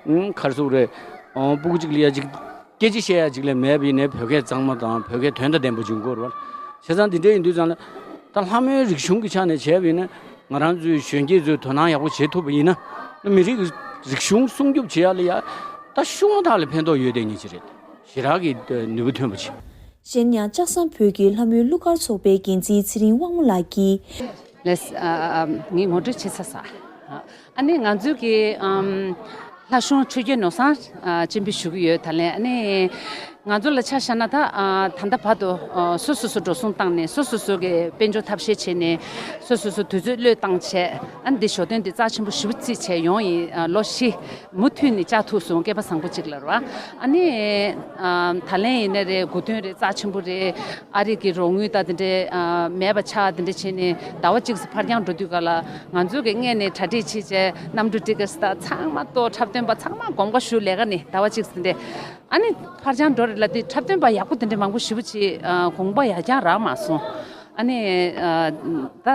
ཨང་ག་རེ་ཟེར་དགོས་རེད། ཨང་སྤུ་གུ་ཅིག་ལ་ཡ་ཅིག་སྐད་ཆ་བཤད་ཡ་ཅིག་ལས་མེད་པ་ཡིན་ནའི་བོད་སྐད་གཙང་མ་དང་བོད་སྐད་དོན་དང་ལྡན་པ་ཅིག་དགོས་རེད་བ། བྱས་ཙང་འདི་འདྲ་ཡིན་དུས་ཙང་ལ་ད་ལྷ་མོའི་རིག་གཞུང་གི་ཆ་ནས་བྱས་པ་ཡིན་ན་ང་རང་ཚོའི་གཞོན་སྐྱེས་ཚོས་དོ་སྣང་ཡག་པོ་བྱེད་ཐུབ་པ་ཡིན་ན། མི་རིགས་རིག་གཞུང་སྲུང་སྐྱོབ་བྱེད་ཡ་ལ་ཡ་ད་ཤུགས་མ་ཐག་ལ་ཕན་ཐོགས་ཡོད་བསྡད་མཁན་ཅིག་རེད། ཞེ་དྲག་གི་ནུས་པ་ཐོན་པ་ཅིག། གཞན་ཡང་ལྕགས་ཟམ་བོད་ཀྱི་ལྷ་མོའི་གླུ་གར་ཚོགས་པའི་འགན་འཛིན་ཚེ་རིང་དབང་མོ་ལགས་ཀྱིས། ལགས། ཨ་ཨ་ངས་ངོ་སྤྲོད་བྱེད་ཚར་ས། ཨ་ནི་ང་ཚོའི་གི་ཨམ་ལྷ་གཞུང་ཆོས་བརྒྱུད་ནོར་བཟང་ཨ་སྤྱན་འབུལ་ཞུ་གི་ཡོད། ད་ལན་ཨ་ནི་ ང་ཚོ་ལ་ཆ་བཞག་ན་ད་ཨ་ད་ལྟ་བར་དུ་ཨ་སོ་སོ་སོ་འགྲོ་སོང་བཏང་ནས་སོ་སོ་སོ་གི་དཔལ་འབྱོར་ཐབས་ཤེས་བྱས་ནས་སོ་སོ་སོ་དུས་ཚོད་བློས་བཏང་བྱས། ཨ་ནི་འདི་ཞོ་སྟོན་འདི་རྩ་ཆེན་པོ་ཞེ་པོ་བརྩིས་བྱས་ཡོང་ཡིན། ཨ་ལོ་བཞི་མུ་མཐུད་ནས་བཅག་ཐུབ་སོང་། སྐལ་པ་བཟང་པོ་གཅིག་ལ་རེད་བ། ཨ་ནི་ཨ་ད་ལན་ཡིན་ནའི་རེད། དགུ་ཐོན་རེད། རྩ་ཆེན་པོ་རེད། ཨ་རི་གི་རོགས་དངུལ་དང་དེ་འདྲའི་ཨ་མེད་པ་ཆགས། དེ་འདྲ་བྱས་ནས་ཟླ་བ་གཅིག་ཙམ་ཕར་འགྱངས་འགྲོ་དུས་ག་ལ་ང་ཚོ་གི་སྔས་ནས་གྲ་སྒྲིག་བྱས་བྱས། གནམ་གྲུ་ཊི་ཀེ་ཊི་དང་ཚང་མ་གཏོར། འཁྲབ་སྟོན་པ་ཚང་མ་གོམ་ཁ་བཞུགས། ལས་ཀ་ནི་ཟླ་བ་གཅིག་ཙམ་དེ། ཨ་ནི་ཕར་འགྱངས་འགྲོ་རེད་ལབ་དུས་འཁྲབ་སྟོན་པ་ཡག་པོ་དེ་འདྲ་མང་པོ་ཞེ་པོ་ཅིག་ཨ་གོང་པ་ཡར་འགྱངས་རག་མ་སོང་། ཨ་ནི་ཨ་ད་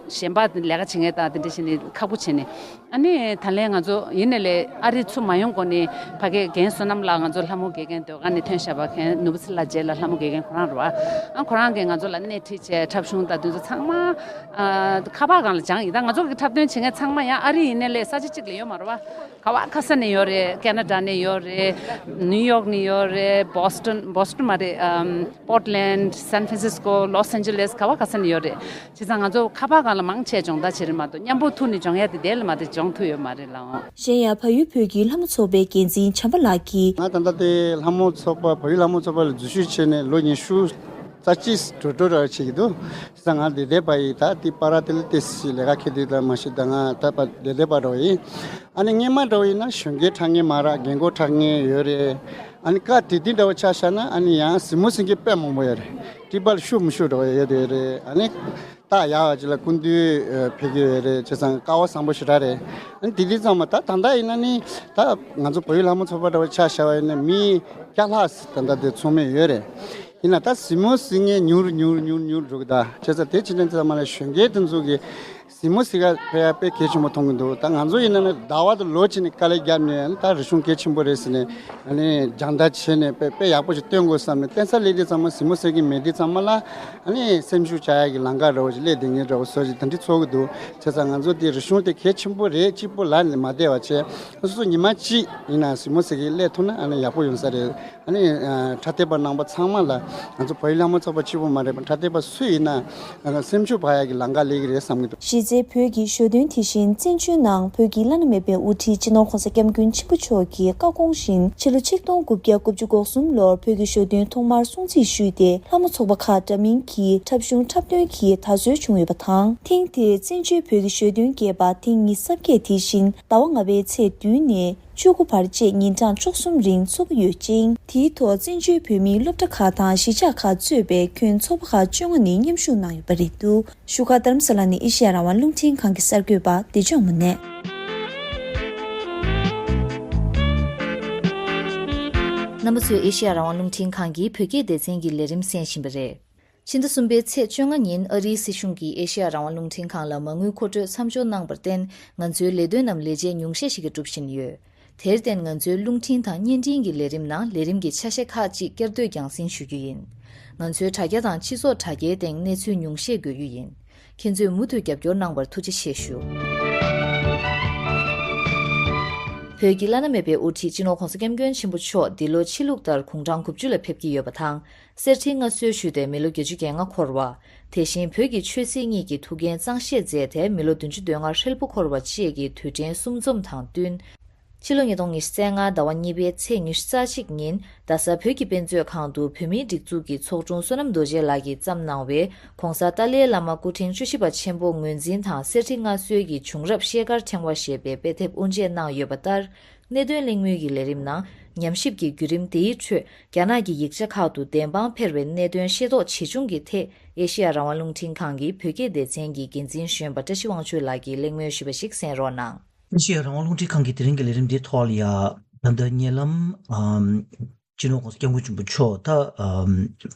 གཞན་པ་ལས་ཀ་བྱེད་མཁན་དང་དེ་འདྲ་བྱས་ནས་ཁག་པོ་བྱས་ནས། ཨ་ནི་ད་ལན་ང་ཚོ་ཡིན་ནའི་ལས་ཨ་རི་ཚུར་མ་ཡོང་གོང་ནས་ཕ་གིའི་རྒན་བསོད་ནམས་ལགས། ང་ཚོ་ལྷ་མོ་དགེ་རྒན་ཟློས་གར་ནས་ཐོན་བཞག་པ། རྒན་ནོར་བུ་ཚེ་ལགས་རྗེས་ལ་ལྷ་མོ་དགེ་རྒན་ཁོ་རང་རེད་བ། ཨ་ཁོ་རང་གིས་ང་ཚོ་ལ་སྣེ་ཁྲིད་བྱས། འཁྲབ་གཞུང་དང་དེ་ཚོ་ཚང་མ་ཨ་ཁ་པར་སྒང་ལ་སྦྱངས་ཡིན། ད་ང་ཚོ་གི་འཁྲབ་སྟོན་བྱེད་མཁན་ཚང་མ་ཡང་ཨ་རི་ཡིན་ནའི་ལས་ས་ཆ་གཅིག་ལ་ཡོད་མ་རེད་བ། ག་བ་ག་ས་ནས་ཡོད་རེད། ཁེ་ན་ཌ་ནས་ཡོད་རེད། ནིའུ་ཡོག་ནས་ཡོད་རེད། བོ་སི་ཊོན། བོ་སི་ཊོན་མ་རེད། ཨམ་པོར་ཊི་ལེན་ཌི། སན་ཕྲན་སིས་ཀོ། ལོ་སན་ཇེ་ལེས། ག་བ་ག་ས་ནས་ཡོད་རེད། བྱས་ཙང་ང་ཚོ་ཁ་པར་སྒང་ལ་མང་ཆེ་སྦྱོང་བརྡར་བྱེད་རེད་མ་གཏོགས། མཉམ་པོ་ཐུག་ནས་སྦྱོང་ཡ་དེ་དེ་ལ་མ་གཏོགས་སྦྱོང་ཐུབ་ཡོད་མ་རེད་ལགས། གཞན་ཡང་བལ་ཡུལ་བོད་ཀྱི་ལྷ་མོ་ཚོགས་པའི་འགན་འཛིན་བྱམས་པ་ལགས་ཀྱིས། ང་ད་ལྟ་དེ་ལྷ་མོ་ཚོགས་པ། བལ་ཡུལ་ལྷ་མོ་ཚོགས་པ་ལ་འཛུལ་ཞུགས་བྱས་ནས་ལོ་ཉི་ཤུ་རྩ་གཅིག་འགྲོ་འགྲོ་ར་བྱེད་ཀྱི་འདུག། བྱས་ཙང་ང་འདི་ལྟའི་པ་ཡིན། ད་དེ་པ་ར་དེ་ལ་ཏོག་ཙམ་ལས་ཀ་འཁྱེར་དུས་ད་མ་གཞི་ད་ང་ད་པ་འདི་ལྟའི་པ་འདྲ་བོ་ཡིན། ཨ་ནི་སྔས་མ་འདྲ་བོ་ཡིན་ན་གཞོན་སྐྱེས་འཁྲབ་མཁན་མང་ར། རྒན་གོག་འཁྲབ་མཁན་ཡོད་རེད། ཨ་ནི་སྐབས་དེ་དུས་འདྲ་བོ་ཆ་བཞག་ན་ཨ་ནི་ཡང་གཟིགས་མོ་གཟིགས་མཁན་དཔེ་མང་པོ་ཡོད་རེད། ཊི་བལ་ཤུ་མི་ཤུ་འདྲ་བོ་ཡོད་དེ་རེད། ཨ་ནི་རྟགས་ཡག་པ་ཅིག་ལ་སྐུ་མདུན་ཨ་ཕེབས་ཀྱི་ཡོད་རེད། བྱས་ཙང་སྐལ་བ་བཟང་པོ་ཞེ་དྲག་རེད། ཨ་ནི་དེ་དུས་ཙམ་པ་ད་ད་ལྟ་ཡིན་ན་ནི་ད་ང་ཚོ་བལ་ཡུལ་ལྷ་མོ་ཚོགས་པ་འདྲ་བོ་ཆ་བཞག་པ་ཡིན་ན་མི་བརྒྱ་ལྷག་ཙམ་ད་ལྟ་དེ་ཚོགས་མི་ཡོད་རེད། ཡིན་ན་ད་གཟིགས་མོ་གཟིགས་མཁན་ཉུང་རུ་ཉུང་རུ་ཉུང་རུ་ཉུང་རུ་འགྲོ་གི། ད་བྱས་ཙང་དེ་ཕྱིར་དྲན་ཙམ་པ་ལ་གཞོན་སྐྱེས་དེ་ཚོ་གིས་གཟིགས་མོ་གཟིགས་ག་ཕེབས་ཡ་དཔེ་གལ་ཆེན་པོ་མཐོང་གི་འདུག། ད་ང་ཚོ་ཡིན་ན་ནི་ཟླ་བ་དང་ལོ་གཅིག་ནས་དཀའ་ལས་བརྒྱབ་ནས། ཨ་ནི་ད་རིག་གཞུང་གལ་ཆེན་པོ་རེད་ཟེར་ནས། ཨ་ནི་སྦྱོང་བརྡར་བྱས་ནས་དཔེ་དཔེ་ཡག་པོ་ཞིག་སྟོན་དགོས་བསམ་ནས། བརྟེན་ས་སླེབས་དུས་ཙམ་པ་གཟིགས་མོ་གཟིགས་ཀྱི་མེད་དུས་ཙམ་པ་ལ་ཨ་ནི་སེམས་ཤུགས་བཅག་ཡ་གི་ལམ་ཁ་འདྲ་བོ་ཞིག་སླེབས་བསྡད་མཁན་འདྲ་བོ་བཟོ་ཞིག་དེ་འདྲ་ཚོར་གི་འདུག། བྱས་ཙང་ང་ཚོ་དེ་རིག་གཞུང་དེ་གལ་ཆེན་པོ་རེད། གཅིག་པོ་ལ་ནི་མ་བསྡད་པ་བྱས། སོ་སོ་ཉི་མ་གཅིག་ཡིན་ན་གཟིགས་མོ་གཟིགས་གི་སླེབས་ཐུབ་ན་ཨ་ནི་ཡག་པོ་ཡོང་ས་རེད། ཨ་ནི་ཨ་འཁྲབ་སྟོན་པ་རྣམ་པ་ཚང་མ་ལ། ང་ཚོ་བལ་ཡུལ་ལྷ་མོ་ཚོགས་པ་གཅིག་པུ་མ་རེད་པ། འཁྲབ་སྟོན་པ་སུ་ཡིན་ན་ཨ་སེམས་ཤུགས་འཕར་ཡག་གི་ལམ་ཁ་སླེབས་ཀྱི་རེད་བསམ་གྱི་འདུག། གཞི་རྩའི་བོད་ཀྱི་ཞོ་སྟོན་དེ་བཞིན་བཙན་བྱོལ་ནང་བོད་ཀྱི་བླ་ན་མེད་པའི་དབུ་ཁྲིད་སྤྱི་ནོར་༸གོང་ས་༸སྐྱབས་མགོན་ཆེན་པོ་མཆོག་གི་བཀའ་དགོངས་བཞིན་ཕྱི་ལོ་ཆིག་སྟོང་དགུ་བརྒྱ་དགུ་བཅུ་གོ་གསུམ་ལོར་བོད་ཀྱི་ཞོ་སྟོན་ཐོག་མར་སྲུང་བརྩི་ཞུས་ཏེ། ལྷ་མོ་ཚོགས་པ་ཁག་འདྲ་མིན་གྱི་འཁྲབ་གཞུང་འཁྲབ་སྟོན་གྱིས་དར་སྲོལ་བྱུང་ཡོད་པ་དང་། ཐེངས་འདིར་བཙན་བྱོལ་བོད་ཀྱི་ཞོ་སྟོན་རྒྱས་པ་ཐེངས་ཉི་ཤུ་རྩ་བརྒྱད་དེ་བཞིན་ཟླ་བ་ལྔ་པའི་ཚེས་བདུན་ནས་བཅུ་དགུ་བར་བཅས་ཉིན་གྲངས་བཅུ་གསུམ་རིང་འཚོགས་ཀྱི་ཡོད་ཅིང་། དེའི་ཐོག་བཙན་བྱོལ་བོད་མིའི་སློབ་གྲྭ་ཁག་དང་གཞིས་ཆགས་ཁག་གཙོས་པའི་ཁྱོན་ཚོགས་པ་ཁག་བཅོ་ལྔ་ནས་མཉམ་ཞུགས་གནང་ཡོད་པ་རེད་འདུག། བཞུགས་སྒར་རྡ་རམ་ས་ལ་ནས་ཨེ་ཤེ་ཡ་རང་དབང་རླུང་འཕྲིན་ཁང་གི་གསར་འགོད་པ་བདེ་སྐྱོང་མུ་ནེ། རྣམ་པ་ཚོས་ཨེ་ཤེ་ཡ་རང་དབང་རླུང་འཕྲིན་ཁང་གི་བོད་སྐད་སྡེ་ཚན་གྱི་ལས་རིམ་གསན་བཞིན་པ་རེད། ཕྱི་ཟླ་གསུམ་པའི་ཚེས་བཅོ་ལྔ་ཉིན་ཨ་རིའི་སྲིད་གཞུང་གིས་ཨེ་ཤེ་ཡ་རང་དབང་རླུང་འཕྲིན་ཁང་ལ་མ་དངུལ་མཁོ་སྤྲོད་མཚམས་འཇོག་གནང་བར་བརྟེན། ང་ཚོའི་ལས་དོན་རྣམས་ལས་བྱེད་ཉུང་ཤས་ཤིག་གིས་སྒྲུབ་བཞིན་ཡོད། དེར་བརྟེན། ང་ཚོའི་རླུང་འཕྲིན་དང་བརྙན་འཕྲིན་གྱི་ལས་རིམ་ནང་ལས་རིམ་གྱི་ཆ་ཤས་ཁག་ཅིག་བསྐྱར་ཟློས་རྒྱང་སྲིང་ཞུ་རྒྱུ་ཡིན། ང་ཚོའི་དྲ་རྒྱ་དང་སྤྱི་ཚོགས་དྲ་རྒྱའི་སྟེང་གནས་ཚུལ་ཉུང་ཤས་འགོད་རྒྱུ་ཡིན། ཁྱེད་ཚོས་མུ་མཐུད་རྒྱབ་སྐྱོར་གནང་བར་ཐུགས་རྗེ་ཆེ་ཞུ། བོད་ཀྱི་བླ་ན་མེད་པའི་དབུ་ཁྲིད་སྤྱི་ནོར་༸གོང་ས་༸སྐྱབས་མགོན་ཆེན་པོ་མཆོག་འདི་ལོ་ཕྱི་ལུགས་ལྟར་དགུང་གྲངས་དགུ་བཅུ་ལ་ཕེབས་ཀྱི་ཡོད་པ་དང་། གསེར་ཁྲི་མངའ་གསོལ་ཞུས་ཏེ་མི་ལོ་བརྒྱད་ཅུ་གྱ་ལྔ་འཁོར་བ། དེ་བཞིན་བོད་ཀྱི་ཆོས་སྲིད་གཉིས་ཀྱི་ཐུགས་འགན་གཙང་བཞེས་མཛད་དེ་མི་ལོ་བདུན་ཅུ་དོན་ལྔ་ཧྲིལ་པོ་འཁོར་བ་བཅས་ཀྱི་དུས་དྲན་གསུམ་འཛོམས་དང་བསྟུན། ཕྱི་ལོ་ཉིས་སྟོང་ཉི་ཤུ་རྩ་ལྔ་ཟླ་བ་གཉིས་པའི་ཚེས་ཉི་ཤུ་རྩ་གཅིག་ཉིན་རྡ་ས་བོད་ཀྱི་དཔེ་མཛོད་ཁང་དུ་བོད་མིའི་སྒྲིག་འཛུགས་ཀྱི་ཚོགས་དྲུང་བསོད་ནམས་རྡོ་རྗེ་ལགས་ཀྱིས་བརྩམས་གནང་བའི་༸གོང་ས་ཏཱ་ལའི་བླ་མ་སྐུ་ཕྲེང་བཅུ་བཞི་པ་ཆེན་པོ་ངོས་འཛིན་དང་གསེར་ཁྲི་མངའ་གསོལ་གྱི་བྱུང་རབས་ཤེལ་དཀར་ཕྲེང་བ་ཞེས་པའི་དཔེ་དེབ་དབུ་འབྱེད་གནང་ཡོད་པ་ལྟར། གནད་དོན་གླེང་མོལ་གྱི་ལས་རིམ་ནང་ཉམས་ཞིབ་ཀྱི་བརྒྱུད་རིམ་དེའི་ཁྲོད་རྒྱ་ནག་གི་ཡིག་ཆ་ཁག་ཏུ་བདེན་དཔང་འཕེར་བའི་གནད་དོན་ཤེས་རྟོགས་ཇི་བྱུང་གི་ཐད་ཨེ་ཤེ་ཡ་རང་དབང་རླུང་འཕྲིན་ཁང་གི་བོད་སྐད་སྡེ་ཚན་གྱི་འགན་འཛིན་གཞོན་པ་བཀྲ་ཤིས་དབང་ཕྱུག་ལགས་ཀྱིས་གླེང་མོལ་ཞུས་པ་ཞིག་གསན་རོགས་གནང་། ཨེ་ཤེ་ཡ་རང་དབང་རླུང་འཕྲིན་ཁང་གི་དེ་རིང་གི་ལས་རིམ་འདིའི་ཐོག་ལ་ཡ། ད་ལྟ་ཉེ་ལམ་ཨམ་སྤྱི་ནོར་༸གོང་ས་༸སྐྱབས་མགོན་ཆེན་པོ་མཆོག་ད་ཨམ་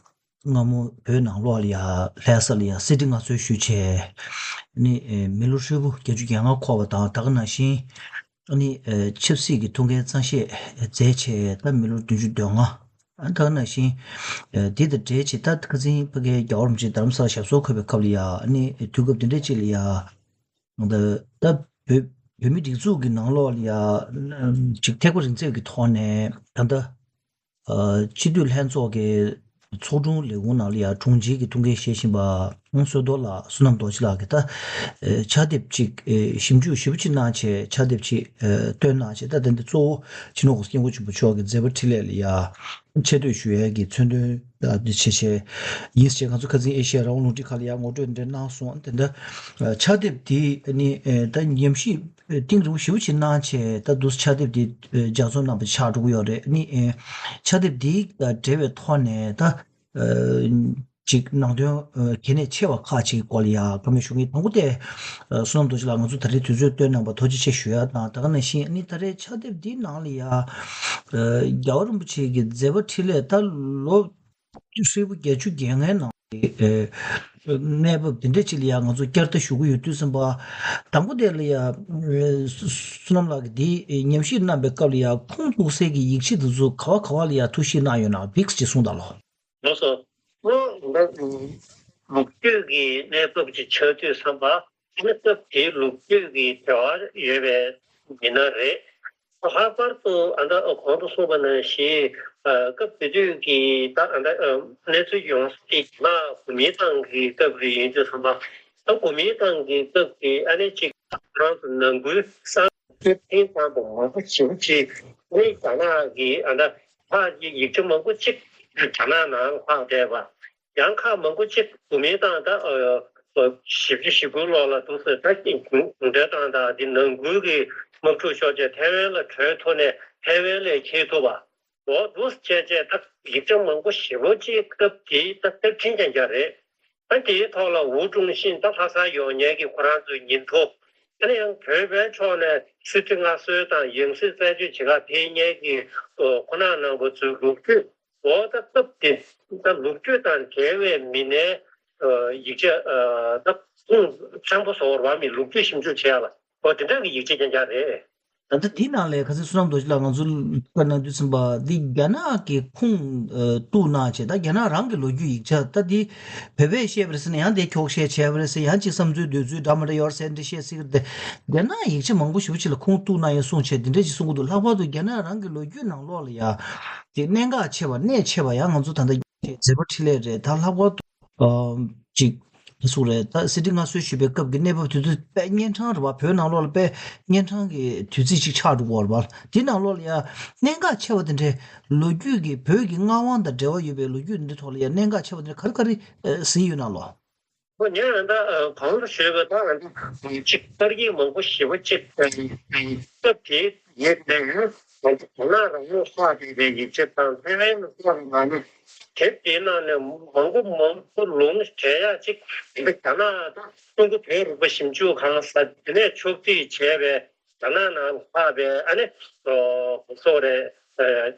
སྔ་མོ་བོད་ནང་ལོགས་ལ་ཡ་ལྷ་ས་ལ་ཡ་གསེར་ཁྲི་མངའ་གསོལ་ཞུས་བྱས་ནི་ཨེ་མི་ལོ་ཧྲིལ་པོ་བརྒྱད་ཅུ་གྱ་ལྔ་འཁོར་བ་དང་། ད་ག་ནང་བཞིན་ཨ་ནི་ཨེ་ཆབ་སྲིད་ཀྱི་ཐུགས་འགན་གཙང་བཞེས་མཛད་བྱས་ད་མི་ལོ་བདུན་ཅུ་དོན་ལྔ། ཨ་ད་ག་ནང་བཞིན་ཨེ་འདི་དང་འབྲེལ་བྱས་ད་ཁ་སང་ཕ་གིའི་རྒྱལ་བ་རིན་པོ་ཆེ་རྡ་རམ་ས་ལ་ཞབས་སོར་འཁོད་པའི་སྐབས་ལ་ཡ་ཨ་ནི་དུས་སྐབས་འདི་འདྲ་ཅིག་ལ་ཡ། ད་ད་བོད་བོད་མི་སྒྲིག་འཛུགས་ཀྱི་ནང་ལོགས་ལ་ཡ་ཅིག་ཐེག་པ་རིང་བརྩེགས་ཀྱི་ཐོག་ནས་ད་ལྟ་ཨ་སྤྱི་འཐུས་ལྷན་ཚོགས་ཀྱི་ཚོགས་དྲུང་ལས་ཁུངས་ནང་ལ་ཡ་དྲུང་ཆེ་གི་ཐུགས་འགན་བཞེས་བཞིན་པ་ ཨང་། བསོད་རྡོར་ལགས། བསོད་ནམས་རྡོ་རྗེ་ལགས་ཀྱིས་ད་ཨེ་ཕྱག་དེབ་ཅིག་ཨེ་ཞིབ་འཇུག་ཞིབ་པོ་ཅིག་གནང་བྱས། ཕྱག་དེབ་ཅིག་ཨེ་བཏོན་གནང་བྱས། ད་དེ་འདི་གཙོ་བོ་སྤྱི་ནོར་༸གོང་ས་༸སྐྱབས་མགོན་ཆེན་པོ་མཆོག་གི་མཛད་པ་འཕྲིན་ལས་ལ་ཡ་ཆེ་བསྟོད་ཞུ་ཡས་ཀྱི་མཚོན་དོན་ཨ་འདི་བྱས་བྱས་ཡིན་ཟེར། ང་ཚོ་ཁ་སང་ཨེ་ཤེ་ཡ་རང་དབང་རླུང་འཕྲིན་ཁང་ལ་ཡ་ངོ་སྤྲོད་འདི་འདྲ་གནང་སོང་། དེ་འདྲ་ཨ་ཕྱག་དེབ་འདི་ནི་ཨེ་ད་ཉམས་ཞིབ་གཏིང་རིང་པོ་ཞེ་པོ་ཅིག་གནང་བྱས། ད་དུ་ཕྱག་དེབ་འདི་ཨེ་ལྗགས་རྩོམ་གནང་བ་ཆགས་འགྲོ་གི་ཡོད་རེད། ནི་ཨེ་ཕྱག་དེབ་འདི་དང་འབྲེལ་བའི་ཐོག་ནས་ད་ཨ་ཅིག་ནང་དོན་ཨ་གལ་གནད་ཆེ་བ་ཁག་ཅིག་གི་སྐོར་ལ་ཡ་བཀའ་མོལ་ཞུ་གི་ཡིན། དང་པོ་དེ་ཨ་བསོད་ནམས་རྡོ་རྗེ་ལགས་ང་ཚོ་ད་རེས་དུས་ཚོད་བཏོན་གནང་བར་ཐུགས་རྗེ་ཆེ་ཞུ་ཡ་དང་། ད་ག་ནང་བཞིན་ནི་ད་རེས་ཕྱག་དེབ་འདིའི་ནང་ལ་ཡ་ཨ་རྒྱལ་བ་རིན་པོ་ཆེ་གི་མཛད་པ་འཕྲིན་ལས་ད་ལོ་ཧྲིལ་པོ་བརྒྱད་ཅུ་གྱ་ལྔའི་ནང་གི་ཨེ་གནས་བབ་འདི་འདྲ་ཅིག་ལ་ཡ་ང་ཚོ་བསྐྱར་ལྟ་ཞུ་གི་ཡོད་དུས་ཙམ་པ། དང་པོ་དེ་ལ་ཡ་ཨེ་བསོད་ནམས་ལགས་ཀྱིས་འདི་ཉམས་ཞིབ་གནང་པའི་སྐབས་ལ་ཡ་ཁུངས་གཏུགས་སའི་གི་ཡིག་ཆ་འདི་ཚོ་ག་བ་ག་བ་ལ་ཡ་ཐུགས་ཞིབ་གནང་ཡོད་ན་བིགས་ཅིག་གསུངས་དང་ལོ། ལགས་སོ། ལོ་འདི་ལོ་རྒྱུས་ཀྱི་གནས་བབ་ཅིག་ཆགས་དུས་ཙམ་པ། ཨ་ནི་སྐབས་དེའི་ལོ་རྒྱུས་ཀྱི་འབྲེལ་བ་ཡོད་པའི་མི་སྣ་རེད། ལྷག་པར་དུ་ཨ་ད་གོང་དུ་གསུངས་པ་ནང་བཞིན་ཨ་སྐབས་དེ་དུས་ཀྱི་ད་ཨ་ད་ཨ་གནས་ཚུལ་ཡོངས་སུ་ཅིག་ལ་གོ་མིན་ཏང་གི་སྐབས་རེ་ཡིན་དུས་ཙམ་པ། ད་གོ་མིན་ཏང་གི་སྐབས་ཀྱི་ཨ་ནི་ཅིག་རང་དུ་ནང་ཁུལ་གསར་འཛུགས་དེ་དང་པོ་མང་པོ་ཞེ་པོ་ཅིག་ནི་རྒྱ་ནག་གི་ཨ་ད་ཁག་གི་ཡིག་ཆ་མང་པོ་ཅིག་རྒྱ་ནག་ནང་ལྷག་བསྡད་པ། ཡང་ཁག་མང་པོ་ཅིག་གོ་མིན་ཏང་ད་ཨ་བཞི་བཅུ་ཞེ་དགུའི་ལོ་ལ་འདུག་ཟེར། ད་གུང་གུང་ཁྲན་ཏང་དང་འདི་ནང་ཁུལ་གྱི་དམག་འཁྲུག་ཤོར་བྱས་ཐའེ་ཝན་ལ་བྲོས་ཐུབ་ནས་ཐའེ་ཝན་ལ་འཁྱེར་ཐུབ་པ། འོ་འདུག་བྱས་བྱས་ད་ཡིག་ཆ་མང་པོ་ཞེ་པོ་ཅིག་སྐབས་དེའི་ད་དཔེ་ཕྲན་རྐྱང་རྐྱང་རེད། ད་དེའི་ཐོག་ལ་ཝུ་ཀྲུང་ཤིན་ད་ལྷ་སར་ཡོང་མཁན་གྱི་ཁོ་རང་ཚོའི་ཉིན་ཐོ། ཨ་ནི་ཡང་བོད་པའི་ཕྱོགས་ནས་གསེར་ཁྲི་མངའ་གསོལ་དང་ཡང་སྲིད་བཙན་བྱོལ་བྱེད་གར་ཕེབས་མཁན་གྱི་ཨོ་ཁོ་ན་ནང་པ་ཚོའི་ལོ་རྒྱུས། འོ་ད་སྐབས་དེ་ད་ལོ་རྒྱུས་དང་འབྲེལ་བའི་མི་སྣའི་ཨོ་ཡིག་ཆ་ཨ་ད་ཁུངས་གཙང་པོ་བཟོ་བར་བ་མི་ལོ་རྒྱུས་ཞིབ་འཇུག་བྱེད་ཡ་ལ་འོ་དེ་འདྲ་གི་ཡིག་ཆ་རྐྱང་རྐྱང་རེད། ད་ལྟ་འདི་ནང་ལས་ཁ་སང་བསོད་ནམས་རྡོ་རྗེ་ལགས་ང་ཚོ་བཀའ་གནང་དུས་ཙམ་པ་འདི་རྒྱ་ནག་གི་ཁུངས་ཨ་གཏུགས་གནང་བྱས། ད་རྒྱ་ནག་རང་གི་ལོ་རྒྱུས་ཡིག་ཆ་ད་འདི་བོད་པས་བཤད་པ་རེད་ཟེར་ན་ཡང་དེ་འཁྱོག་བཤད་བྱས་པ་རེད་ཟེར། ཡང་ཅིག་བསམ་ཚུལ་འདོད་ཚུལ་འདྲ་མི་འདྲ་ཡོད་རེད་ཟེར་འདི་བཤད་སྲིད་ཀྱི་རེད་དེ། རྒྱ་ནག་ཡིག་ཆ་མང་པོ་ཞེ་པོ་ཅིག་ལ་ཁུངས་གཏུགས་གནང་ཡོད་གསུངས་བྱས་འདི་འདྲ་ཅིག་གསུང་གི་འདུག་ལྷག་པར་དུ་རྒྱ་ནག་རང་གི་ལོ་རྒྱུས་ནང་ལོགས་ལ་ཡ་དེ་གནད་འགག་ཆེ་བ་གནད་ཆེ་བ་ཡང་ང་ཚོ་ད་ལྟ་མཛད་པ་འཕྲིན་ལས་རེད། ད་ལྷག་པར་དུ་ཨ་ཅིག་སུ་རེད། ད་གསེར་ཁྲི་མངའ་གསོལ་ཞུས་པའི་སྐབས་ཀྱི་གནས་བབ་དེ་ཚོ་དཔེ་གཉན་འཕྲང་རེད་བ། བོད་ནང་ལོགས་ལ་དཔེ་གཉན་འཕྲང་གི་དུས་ཚིགས་ཅིག་ཆགས་འགྲོ་གི་ཡོད་རེད་བ། དེ་ནང་ལོགས་ལ་ཡ་གནད་འགག་ཆེ་བ་དེ་འདྲའི་ལོ་རྒྱུས་ཀྱི་བོད་ཀྱི་མངའ་དབང་དང་འབྲེལ་བ་ཡོད་པའི་ལོ་རྒྱུས་འདི་ཐོག་ལ་ཡ་གནད་འགག་ཆེ་བ་དེ་འདྲ་ག་རེ་ག་རེ་ཨ་གཟིགས་ཡོད་ན་ལོ། ཨོ་ངས་ཨ་ད་ཨ་གོང་དུ་ཞུས་པ་དང་ཨ་ད་ཅིག་ཏར་གྱི་མང་པོ་ཞེ་པོ་ཅིག་ཨ་སྐབས་དེའི་ཡིན་ནའི་ང་ཚོ་རྒྱ་ནག་རང་ལུགས་ལྷག་བསྡད་པའི་ཡིག་ཆ་དང་ཐའེ་ཝན་ལ་ལྷག་ནང་ནས་དེབ་དེའི་ནང་ནས་མང་པོ་མང་པོ་ལུང་འདྲེན་ཡག་ཅིག་འདི་རྒྱ་ནག་དང་ཀྲུང་གོ་བོད་རིག་པ་ཞིབ་འཇུག་ཁང་ཟེར་དེ་ནས་ཕྱོགས་སྒྲིག་བྱས་པའི་རྒྱ་ནག་ནང་ལྷག་པའི་ཨ་ནི་ཨོ་སོ་རེད། ཨ་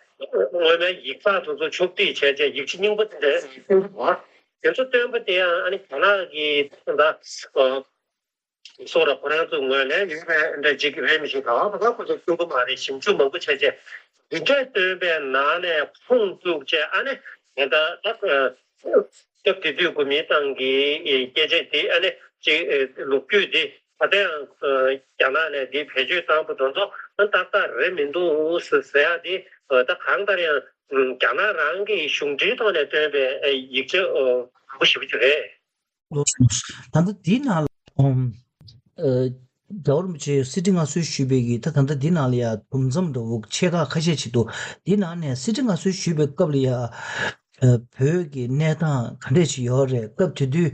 སྔོན་མའི་ཡིག་ཚགས་དེ་ཚོ་ཕྱོགས་སྒྲིག་བྱས་བྱས་ཡིག་ཆ་རྙིང་པ་དེ་འདྲ་བསྟན་འདུག་བ། དེ་ཚོ་བཏོན་པ་དེ་ཡང་ཨ་ནི་རྒྱ་ནག་གི་ད་ཨ་སོ་ར་ཁོ་རང་ཚོ་ངོས་ལེན་ཡོད་པའི་འདྲ་ཅིག་རེད་མི་ཤེས། ག་བ་ག་བ་ཁོ་ཚོ་བསྟན་པ་མ་རེད། ཞིབ་འཇུག་མང་པོ་བྱས་བྱས་འདི་འདྲས་བཏོན་པའི་ནང་ནས་ཁུངས་བཙུགས་བྱས་ཨ་ནི་ད་ལྟ་སྐབས་དེ་དུས་གོ་མིན་ཏང་གི་སྐད་ཆ་དེ་ཨ་ནི་ཅིག་ལོ་རྒྱུས་དེ་ད་ལྟ་ཡང་རྒྱ་ནག་ནས་དེ་བེད་སྤྱོད་བཏང་པ་དེ་ཚོ་ཏག་ཏག་རེད་མི་འདུག་ཟེར་ཡ་དེ་ད་གང་ལྟར་ཡང་རྒྱ་ནག་རང་གི་གཞུང་འབྲེལ་ཐོག་ནས་བཏོན་པའི་ཡིག་ཆ་མང་པོ་ཞེ་པོ་ཅིག་རེད། ལགས་སོ། ད་ལྟ་འདི་ནང་ལ་ཨོམ་ཨ་རྒྱལ་བ་རིན་པོ་ཆེ་གསེར་ཁྲི་མངའ་གསོལ་ཞུས་པའི་གི་ད་ད་ལྟ་འདི་ནང་ལ་ཡ་དུམ་མཚམས་འདྲ་བོ་ཆེ་ཁག་ཁ་ཤས་ཅིག་འདུག་འདི་ནང་ནས་གསེར་ཁྲི་མངའ་གསོལ་ཞུས་པའི་སྐབས་ལ་ཡ་ཨ་བོད་ཀྱི་གནས་སྟངས་ག་འདྲས་ཅིག་ཡོད་རེད། སྐབས་དེ་དུས་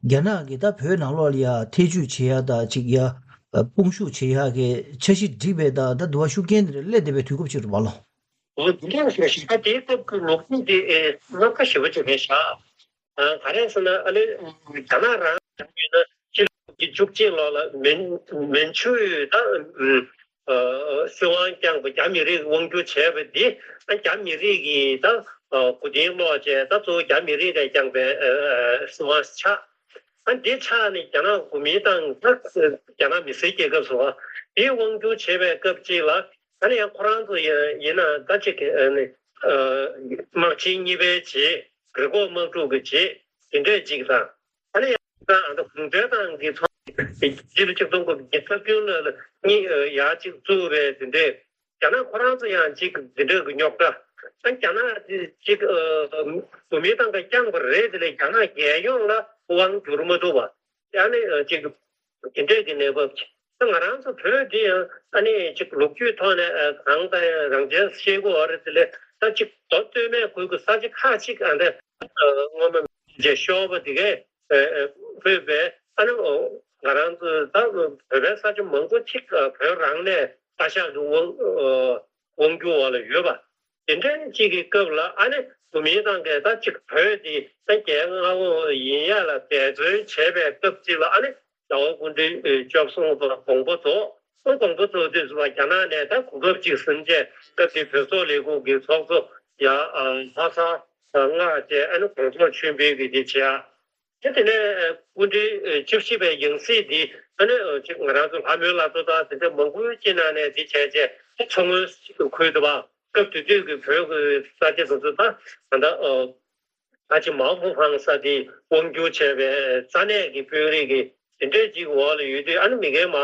རྒྱ་ནག་གིས་ད་བོད་ནང་ལོགས་ལ་ཡ་ཐེ་ཇུས་བྱེད་ཡ་ད་ཅིག་ཡ་ཨ་དཔུང་ཤུགས་བྱེད་ཡ་གི་འཆར་གཞི་བསྒྲིགས་པའི་ད་ད་འདུ་བ་ཤུགས་རྐྱེན་དེ་འདྲ་སླེབས་བསྡད་པའི་དུས་སྐབས་ཅིག་རེད་པ་ལགས། འོ་འདི་འདྲ་ཞིག་ད་དེའི་སྐབས་ཀྱི་ལོ་རྒྱུས་དེ་ཨེ་རྣམ་དཀར་ཞེ་པོ་ཅིག་རེད་ཤག་ཨ་ག་རེ་ཟེར་ན་ཨ་ནི་རྒྱ་ནག་རང་ཡིན་ན་ཕྱི་ལོ་ཉིས་སྟོང་བཅུ་གཅིག་ལོ་ལ་མན་མན་ཆུའི་ད་ཨ་སྲིད་དབང་བསྐྱངས་པ་རྒྱ་མི་རིགས་དབང་སྒྱུར་བྱས་པ་འདི་ཨ་རྒྱ་མི་རིགས་ཀྱི་ད་ཨ་མགོ་རྟིང་སློག་བྱས་ད་གཙོ་བོ་རྒྱ་མི་རིགས་ལ་བསྐྱངས་པའི་ཨ་ཨ་སྲིད་དབང་ཆགས། ཨ་འདི་ཆགས་ནས་རྒྱ་ནག་གོ་མིན་ཏང་ད་རྒྱ་ནག་མི་སེར་རྒྱལ་ཁབ་སུ་འདི་དབང་སྒྱུར་བྱས་པའི་སྐབས་ཅིག་ལ་ཨ་ནི་ཡང་ཁོ་རང་ཚོ་ཡིན་ན་ད་ཅིག་ཨ་ནི་དམག་ཆེན་གཉིས་པའི་རྗེས་རི་ཀོན་དམག་འཁྲུག་གི་རྗེས་དེ་འདྲས་ཅིག་དང་ཨ་ནི་ཡང་ད་གུང་ཁྲན་ཏང་གི་ཚོགས་སྤྱི་ལོ་ཆིག་སྟོང་དགུ་བརྒྱ་ཉི་ཤུ་རྩ་བདུན་ལ་གཉིས་ཡར་ཅིག་བཙུགས་པའི་དེ་འདྲས་རྒྱ་ནག་ཁོ་རང་ཚོ་ཡང་ཅིག་དེ་འདྲས་ཀྱི་རྙོག་དྲ་ཨ་རྒྱ་ནག་ཅིག་གོ་མིན་ཏང་གིས་བསྐྱངས་པ་རེད། དེ་ལས་རྒྱ་ནག་རྒྱལ་ཡོངས་ལ་ དབང་བསྒྱུར་མ་ཐུབ་པ། ཨ་ནི་ཅིག་དེ་འདྲས་ཀྱི་གནས་བབ་ཅིག་ད་ང་རང་ཚོ་བོད་འདི་ཡང་ཨ་ནི་ཅིག་ལོ་རྒྱུས་ཐོག་ནས་གང་ལྟར་ཡང་རང་བཙན་ཤེས་དགོས་པ་རེད། དེ་ལས་ད་ཅིག་མདོ་སྟོད་སྨད་ཁུལ་གྱི་ས་ཆ་ཁག་ཅིག་ཨ་འདྲ་སྔོན་མ་རྗེས་ཤོར་བ་དེ་གས་ཕུད་པའི་ཨ་ནི་ང་རང་ཚོ་ད་བོད་པའི་ས་ཆ་མང་པོ་ཅིག་བོད་རང་ནས་བཀའ་ཤག་གི་དབང་དབང་སྒྱུར་འོག་ལ་ཡོད་པ། དེ་འདྲ་ཅིག་གི་སྐབས་ལ་ཨ་ནི་འཛམ་གླིང་ནང་གི་ད་ཅིག་བོད་དེ་ད་རྒྱལ་མངའ་དབང་ཡིན་ཡ་ལ་འབད་བརྩོན་བྱས་པའི་སྐབས་ཅིག་ལ་ཨ་ནི་རྒྱལ་བ་སྐུ་ཕྲེང་བཅུ་གསུམ་པ་དགོངས་པ་རྫོགས། དགོངས་པ་རྫོགས་དུས་སུ་རྒྱ་ནག་ནས་ད་གོ་སྐབས་ཅིག་ཟིན་བྱས་སྐབས་དེ་བོད་སོག་ལས་ཁུངས་ཀྱི་ཚོགས་གཙོ་ཡ་ལྷ་ས་མངགས་བྱས་ཨ་ནི་དགོངས་རྫོགས་ཆོས་འཕེལ་གྱིས་དེ་བྱས། དེ་དེ་ནས་སྐུ་ཕྲེང་བཅུ་བཞི་པའི་ཡང་སྲིད་འདི་ཨ་ནི་ཅིག་ང་རང་ཚོ་ལྷ་མོའི་བླ་མཚོ་དང་དེ་འདྲ་མང་པོའི་དཀྱིལ་ནང་ནས་འདི་བྱས་བྱས་མཚོ་སྔོན་ཁུལ་དུ་བ་སྐབས་དེ་དུས་ཀྱི་བོད་ཀྱི་ས་ཆ་དེ་ཚོ་ད་ད་ལྟ་ཨ་ཅིག་མའོ་ཧྥུ་ཧྥང་ས་དེ་དབང་བསྒྱུར་བྱས་པའི་ས་གནས་ཀྱི་དཔོན་རིགས་ཀྱི་དེ་འདྲས་ཅིག་འོག་ལ་ཡོད་དུས་ཨ་ནི་མི་སྒེར་མ་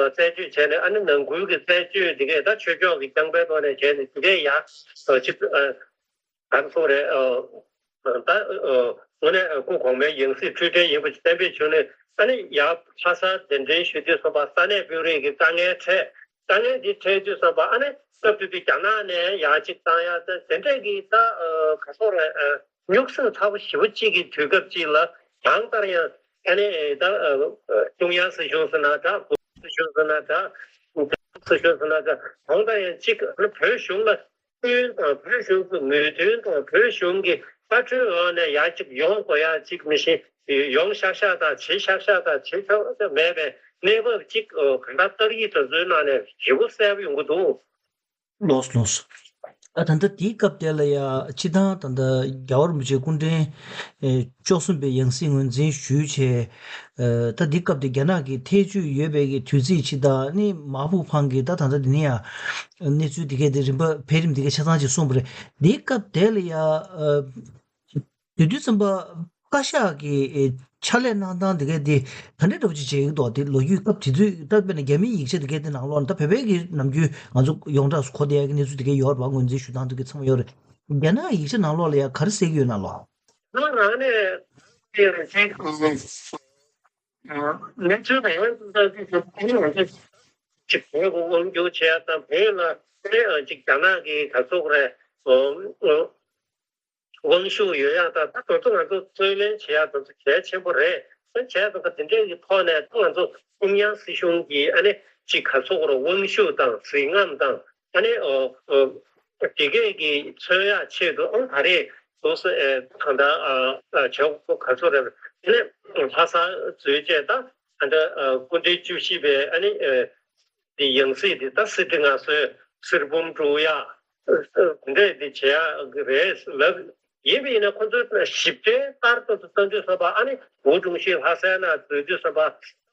རྩད་གཅོད་བྱས་ནས་ཨ་ནི་ནང་ཁུལ་གྱི་རྩད་གཅོད་དེ་གས་ད་ཆོས་ཕྱོགས་ཀྱི་རྐྱང་པའི་ཐོག་ནས་བྱས་ནས་དེ་གས་ཡ་ཅིག་ག་རེ་ཟེར་དགོས་རེད། ད་དངོས་གནས་སྐུ་གོང་མའི་ཡང་སྲིད་འཁྲུལ་བྲལ་ཡིན་པ་ཞིག་གཏན་འབེབས་བྱུང་ནས་ཨ་ནི་ཡར་ལྷ་སར་གདན་འདྲེན་ཞུ་དུས་ཙམ་པ་ས་གནས་དཔོན་རིགས་ཀྱི་དཀའ་ངལ་འཕྲད། དཀའ་ངལ་འདི་འཕྲད་དུས་ཙམ་པ་ཨ་ནི་སྐབས་དེ་དུས་རྒྱ་ནག་ནས་ཡར་གཅིག་བཏང་ཡ་དེ་དེ་འདྲས་ཀྱི་ད་ག་ཚོད་རེད། རྙོག་ཟིང་ཚ་པོ་ཞེ་པོ་གཅིག་གི་དུས་སྐབས་གཅིག་ལ་གང་ལྟར་ཡང་ཨ་ནི་ད་ཀྲུང་དབྱང་སྲིད་གཞུང་ཟེར་ན་འདྲ། སྲིད་གཞུང་ཟེར་ན་འདྲ། སྲིད་གཞུང་ཟེར་ན་འདྲ། གང་ལྟར་ཡང་གཅིག་ཨ་ནི་བོད་གཞུང་ལ། དོན་དང་བོད་གཞུང་གི་མོས་མཐུན་དང་བོད་གཞུང་གི་བཀའ་འཁྲོལ་འོག་ནས་ཡར་གཅིག་ཡོང་དགོས་ཡ་གཅིག་མི་ཤེས། ཡོང་ཤག་ཤག་དང་བྱེད་ཤག་ཤག་དང་བྱེད་ཆོག་མེད་པའི་གནས་བབ་གཅིག་གང་འདྲ་རྟག་གི་དེ་ཚོའི་ནང་ནས་ཞེ་པོ་གསལ་པོ་ཡོང་གི་འདུག་ལགས་ལགས། ཨ་ད་ལྟ་དེའི་སྐབས་དེ་ལ་ཡ་སྤྱི་བཏང་ད་ལྟ་རྒྱལ་བ་རིན་པོ་ཆེ་སྐུ་ཕྲེང་ཨེ་བཅུ་གསུམ་པའི་ཡང་སྲིད་ངོས་འཛིན་ཞུས་བྱས། ཨ་ད་འདི་སྐབས་དེ་རྒྱ་ནག་གི་ཐེ་བྱུས་ཡོད་པའི་གི་དུས་ཚིགས་ཅིག་དང་ནི་མ་ཧྥུ་ཧྥང་གི་ད་ད་ལྟ་འདི་ནི་ཡང་གནས་ཚུལ་འདི་གའི་དེ་རིམ་པ་འཕེལ་རིམ་འདི་གའི་ཆ་ཚང་ཅིག་གསུངས་པ་རེད། འདིའི་སྐབས་དེ་ལ་ཡ་ཨ་དེ་དུས་ཙམ་པ་བཀའ་ཤག་གི་ཨེ་ཕྱག་ལས་གནང་སྟངས་འདི་གའི་དེ་ག་འདྲ་འདྲ་པོ་ཅིག་བྱེད་ཀྱི་འདུག་དེ་ལོ་རྒྱུས་སྐབས་དེ་དུས་ད་དཔེར་ན་རྒྱ་མིའི་ཡིག་ཆ་འདི་གའི་དེ་ནང་ལོགས་ལ་ད་བོད་པའི་གི་ནམ་རྒྱུན་ང་ཚོ་ཡོངས་གྲགས་སུ་གོ་བསྡད་ཡ་གི་གནས་ཚུལ་འདི་གའི་ཡོད་རེད་པ། ངོས་འཛིན་ཞུ་སྟངས་འདི་གའི་ཚང་མ་ཡོད་རེད། རྒྱ་ནག་ཡིག་ཆ་ནང་ལོགས་ལ་ཡང་ག་རེ་གསལ་གྱི་ཡོད་ན་ལོ། ང་རང་ནས་དེ་རེད་ཅེས་གནས་ཚུལ་གང་ཡང་ཙམ་ཙམ་ཅིག་ཅིག་བོད་ཀྱི་དབང་སྒྱུར་བྱས་དང་བོད་ལ་དེ་ཅིག་རྒྱ་ནག་གི་ག་ཚོད་རེད། དབང་ཤུགས་ཡོད་ཡག་དང་ད་དེ་ཚོ་ང་ཚོ་རྩོད་ལེན་བྱེད་ཡག་དེ་ཚོ་གལ་ཆེན་པོ་རེད། ད་བྱས་ཙང་ད་དེ་འདྲའི་གི་ཐོག་ནས་ད་ང་ཚོ་ཀྲུང་དབྱང་སྲིད་གཞུང་གི་ཨ་ནི་ཅིག་ག་ཚོད་རེད། དབང་ཤུགས་དང་གཟི་རྔམ་དང་ཨ་ནི་ཨོ་ཨོ་དེ་གས་ཀྱི་མཚོན་ཡག་ཆེད་དུ་ཨང་ད་རེས་སོ་སོ་ཨེ་གང་ལྟར་ཨ་ཨ་བྱ་བ་ག་ཚོད་རེད། དེ་ནས་ལྷ་ས་འཛུལ་བྱས་ད་ཨ་ད་ཨ་སྐུ་ཕྲེང་བཅུ་བཞི་པའི་ཨ་ནི་ཨེ་དེ་ཡང་སྲིད་དེ་ད་སྲིད་ཁྲི་མངའ་གསོལ་གསེར་འབུམ་དཀྲོལ་ཡག་དེ་འདྲས་དེ་བྱེད་ཡག་གི་རེད་ལབ། ཡིན་པ་ཡིན་ན་ཁོ་ཚོས་ཞིབ་ཕྲའི་ལྟར་དུ་བཏང་དུས་ཙམ་པ་ཨ་ནི་ཝུའུ་ཀྲུང་ཞི་ལྷ་སའི་ནང་འཛུལ་དུས་ཙམ་པ་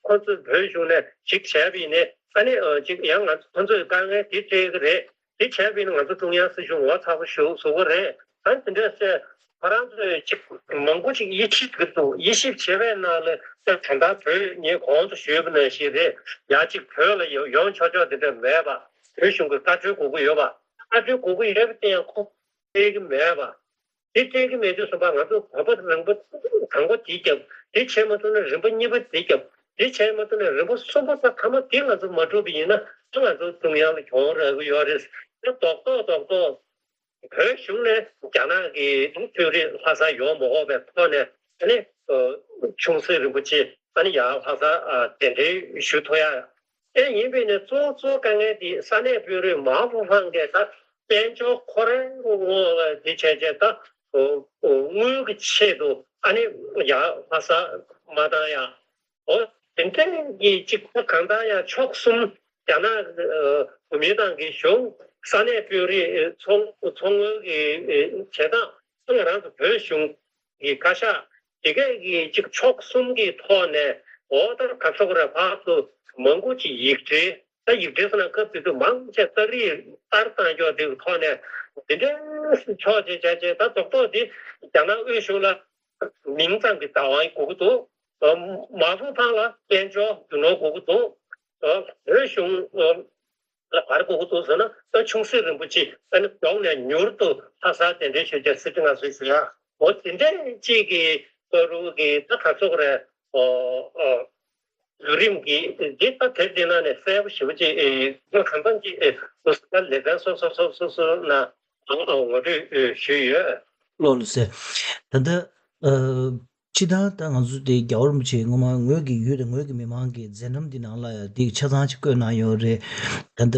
ཁོ་ཚོས་བོད་གཞུང་ནས་ཞིག་བྱས་པ་ཡིན་ནའི་ཨ་ནི་ཅིག་ཡང་ང་ཚོ་ཁོ་ཚོས་དཀའ་ངལ་དེ་སྤྲད་ཀྱི་རེད། དེ་བྱས་པ་ཡིན་ན་ང་ཚོ་ཀྲུང་དབྱང་སྲིད་གཞུང་ངོ་ཚ་པོ་ཞིག་བཟོ་གི་རེད། ཨ་ནི་དེ་འདྲ་ཟེར་ཁོ་རང་ཚོས་ཅིག་མང་པོ་ཅིག་དབྱེ་ཞིབ་གི་འདུག་དབྱེ་ཞིབ་བྱས་པའི་ནང་ལ་ད་ད་ལྟ་བོད་ངས་གོང་དུ་ཞུས་པ་ནང་བཞིན་རེད། ཡ་ཅིག་བོད་ལ་ཡོང་ཆོག་ཆོག་དེ་འདྲ་མེད་པ། བོད་གཞུང་གི་བཀའ་འཁྲོལ་དགོས་ཀྱི་ཡོད་པ། བཀའ་འཁྲོལ་དགོས་ཀྱི་ཡོད་པ་དེ་ཡང་ཁོ་སྤྲད་ཀྱི་མེད་པ། དེ་སྤྲད་ཀྱི་མེད་དུས་ཙམ་པ་ང་ཚོ་གོམ་པ་རིམ་པ་དང་པོ་དེ་བརྒྱབ། དེ་བྱས་མ་ཐུབ་ན་རིམ་པ་གཉིས་པ་དེ་བརྒྱབ། དེ་བྱས་མ་ཐུབ་ན་རིམ་པ་གསུམ་པ་དང་ཐ་མ་དེ་ང་ཚོ་མ་འགྲུབ་པ་ཡིན་ན་ད་ང་ཚོ་ཀྲུང་དབྱང་ལ་གྱོང་རག་གི་ཡོད་རེད། ད་རྡོག་རྡོག་རྡོག་རྡོག་བོད་གཞུང་ནས་རྒྱ་ནག་གི་དཔོན་རིགས་ལྷ་ས་ཡོང་མ་དགོས་པའི་ཐོག་ནས་ཨ་ནི་ཆུང་སྲིད་རིན་པོ་ཆེ་ཨ་ནི་ཡར་ལྷ་ས་གདན་འདྲེན་ཞུ་ཐུབ་ཡ། ཨེ་ཡིན་པས་ནས་གཙོ་བོ་གཙོ་བོ་དཀའ་ངལ་དེ་ས་གནས་དཔོན་རིགས་མ་ཧྥུ་ཧྥང་གིས་ད་དཔལ་འབྱོར་ཁོ་རང་གི་ངོ་བོ་དེ་བྱས་བྱས་ད་དངུལ་གྱི་ཆེད་དུ་ཨ་ནི་ཡར་ལྷ་ས་མ་བཏང་ཡ། འོ་དེ་འདྲའི་གི་ཅིག་ད་གང་ལྟར་ཡང་ཕྱོགས་གསུམ་རྒྱ་ནག་གི་མི་དང་གི་གཞུང་ས་གནས་དཔོན་རིགས་ཚོང་ཚོང་དངུལ་གྱི་བྱེད་སྟངས་ང་རང་ཚོ་བོད་གཞུང་གི་བཀའ་ཤག་དེ་གས་ཀྱི་ཅིག་ཕྱོགས་གསུམ་གྱི་ཐོག་ནས་འོ་ད་ག་ཚོད་རེ་ཕར་ཚུར་མང་པོ་ཅིག་ཡིག་འབྲེལ་ད་ཡིག་འབྲེལ་ཟེར་ན་སྐབས་དེ་དུས་མང་ཆེ་ཏ་རིག་ཏར་བཏང་ཀྱོག་དེ་གི་ཐོག་ནས་དེ་འདྲའི་ཕྱོགས་ཅིག་བྱས་བྱས་ད་རྡོག་རྡོག་དེ་རྒྱ་ནག་དབུས་གཞུང་ལ་མིང་ཙམ་གྱི་བདག་དབང་དགོས་ཀྱི་འདུག་མ་ཧྥུ་ཧྥང་ལ་དཔལ་འབྱོར་རྒྱུ་ནོར་དགོས་ཀྱི་འདུག་བོད་གཞུང་ལ་ག་རེ་དགོས་ཀྱི་འདུག་ཟེར་ན་ད་ཆུང་སྲིད་རིན་པོ་ཆེ་ཨ་ནི་མགྱོགས་ནས་མྱུར་དུ་ལྷ་སར་གདན་འདྲེན་ཞུ་རྒྱུ་སྲིད་ཁྲི་མངའ་གསོལ་ཞུ་ཡ། འོ་དེ་འདྲ་ཅིག་གི་ བཀའ་རུ་གི་ད་ག་ཚོད་རེད། ཨོ་ཨོ་བརྒྱུད་རིམ་གྱི་འདི་ལྟ་དེབ་འདི་ནང་ནས་གསལ་པོ་ཞེ་པོ་ཅིག་ཨེ་གང་འཚམ་ཅིག་ཨེ་ད་ལེ་ཚན་སོ་སོ་སོ་སོ་སོ་ནང་ངོ་སྤྲོད་ཞུས་ཡོད། ལགས་ལགས་སེ། ད་ལྟ་ཨ་སྤྱིར་བཏང་ད་ང་ཚོ་དེ་རྒྱལ་བ་རིན་པོ་ཆེ་སྔོན་མ་ངོས་ཀྱི་ཡུལ་དང་ངོས་ཀྱི་མི་མང་གི་མཛད་རྣམ་འདི་ནང་ལ་ཡང་དེ་ཆ་ཚང་ཅིག་བཀོད་གནང་ཡོད་རེད། ད་ལྟ་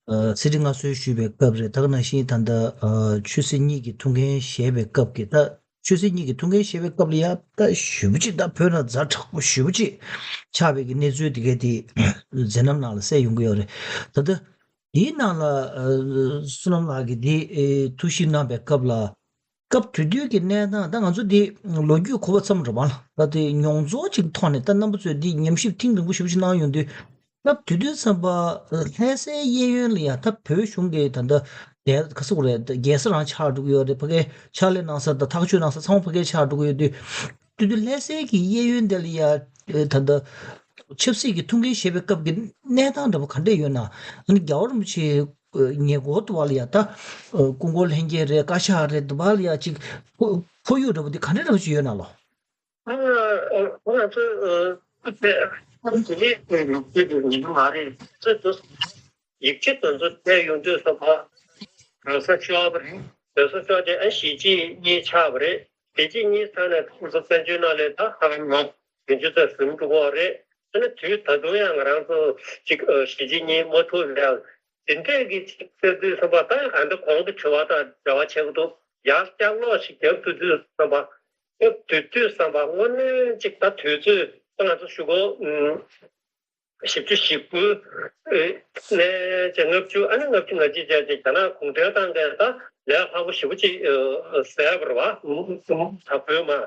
ཨ་གསེར་ཁྲི་མངའ་གསོལ་ཞུས་པའི་སྐབས་རེད། ད་ག་ནང་བཞིན་ད་ལྟ་ཨ་ཆོས་སྲིད་གཉིས་ཀྱི་ཐུགས་འགན་བཞེས་པའི་སྐབས་ཀྱི་ད། ཆོས་སྲིད་གཉིས་ཀྱི་ཐུགས་འགན་བཞེས་པའི་སྐབས་ལ་ཡང་ད་ཞེ་པོ་ཅིག་ད་བོད་ནང་ཛ་དྲག་པོ་ཞེ་པོ་ཅིག་ཆགས་པའི་གི་གནས་ཚུལ་དེ་གའི་དེ་མཛད་རྣམ་ནང་ལ་གསལ་ཡོང་གི་ཡོད་རེད། ད་ལྟ་དེའི་ནང་ལ་ཨ་བསོད་ནམས་ལགས་ཀྱིས་དེ་ཨེ་ཐུགས་ཞིབ་གནང་པའི་སྐབས་ལ་སྐབས་དེ་དུས་ཀྱི་གནས་སྟངས་ད་ང་ཚོ་དེ་ལོ་རྒྱུས་གོ་བ་ཙམ་རེད་པ། ད་དེ་མྱོང་ཚོར་ཅིག་ཐོག་ནས་ད་རྣམ་པ་ཚོས་དེ་ཉམས་ཞིབ་ཐེངས་རིང་པོ་ཞེ་པོ་ཅིག་གནང་ཡོང་དུས། སྐབས་དེ་དུས་ཙམ་པ་ལྷ་སའི་གཡས་གཡོན་ལ་ཡང་ད་བོད་གཞུང་གི་ད་ལྟ་རྒྱལ་ག་ཟེར་དགོས་རེད། རྒྱལ་ས་རང་ཆགས་འགྲོ་གི་ཡོད་རེད། ཕ་གིའི་ཕྱག་ལས་གནང་ས་དང་ཐག་གཅོད་གནང་ས་ཚང་མ་ཕ་གིར་ཆགས་འགྲོ་གི་ཡོད་དུས། དེ་དུས་ལྷ་སའི་གི་གཡས་གཡོན་དེ་ལ་ཡང་ད་ལྟ་ཆབ་སྲིད་ཀྱི་ཐུགས་འགན་བཞེས་པའི་སྐབས་ཀྱི་གནས་སྟངས་འདྲ་པོ་ག་འདྲས་ཡོད་ན། ཨ་ནི་རྒྱལ་བ་རིན་པོ་ཆེ་ཉེ་འཁོར་དུ་བ་ལ་ཡང་ད་སྐུ་འཁོར་ལྷན་རྒྱས་རེད། བཀའ་ཤག་རེད། དུ་བ་ལ་ཡང་ཅིག་ཁོར་ཡུག་འདྲ་པོ་དེ་ག་འདྲས་འདྲ་པོ་ཅིག་ཡོད་ན་ལོ། ང་ང་ཚོ་དེ་ནས་ལོ་རྒྱུས་ཀྱི་ཉིན་མ་རེད། ཚོད་དུ་ཡིག་ཆ་དེ་ཚོ་བལྟས་ཡོང་དུས་ཙམ་པ་བོད་ས་ཤོར་བ་རེད། བོད་ས་ཤོར་རྗེས་ཨ་གཞིས་བྱེས་གཉིས་ཆགས་པ་རེད། གཞིས་བྱེས་གཉིས་ཆགས་ནས་ཁོང་ཚོ་བཙན་བྱོལ་ནང་ལ་ད་ཧ་ལམ་ང་བདུན་ཅུ་ཙམ་ཟིན་འགྲོ་གི་རེད། ཨ་ནི་དུས་ད་དུང་ཡང་ང་རང་ཚོ་ཅིག་གཞིས་བྱེས་གཉིས་མ་ཐུག་ཡ་དེ་འདྲས་ཀྱི་ཅིག་བལྟས་དུས་ཙམ་པ་ད་ཡང་གང་འདྲ་གོང་དུ་འགྲོ་བ་དང་འབྲེལ་བ་བྱེད་ཀྱི་འདུག་ཡར་བསྐྱར་ལོག་ཞིག་རྒྱབ་ཐུབ་དུས་ཙམ་པ། སྐབས་དེ་དུས་ཙམ་པ་དངོས་གནས་གཅིག་ད་དུས་ཚོད་ད་ང་ཚོ་གཞུག་གུ་བཞི་བཅུ་ཞེ་དགུ་ནས་བཅོ་ལྔ་བཅུ་ཨ་ནི་ལྔ་བཅུ་ང་གཅིག་བྱས་རྗེས་རྒྱ་ནག་གུང་ཁྲན་ཏང་གིས་ད་ལས་སླ་པོ་ཞེ་པོ་ཅིག་བཟས་པ་རེད་བ། ད་བོད་མ་ད་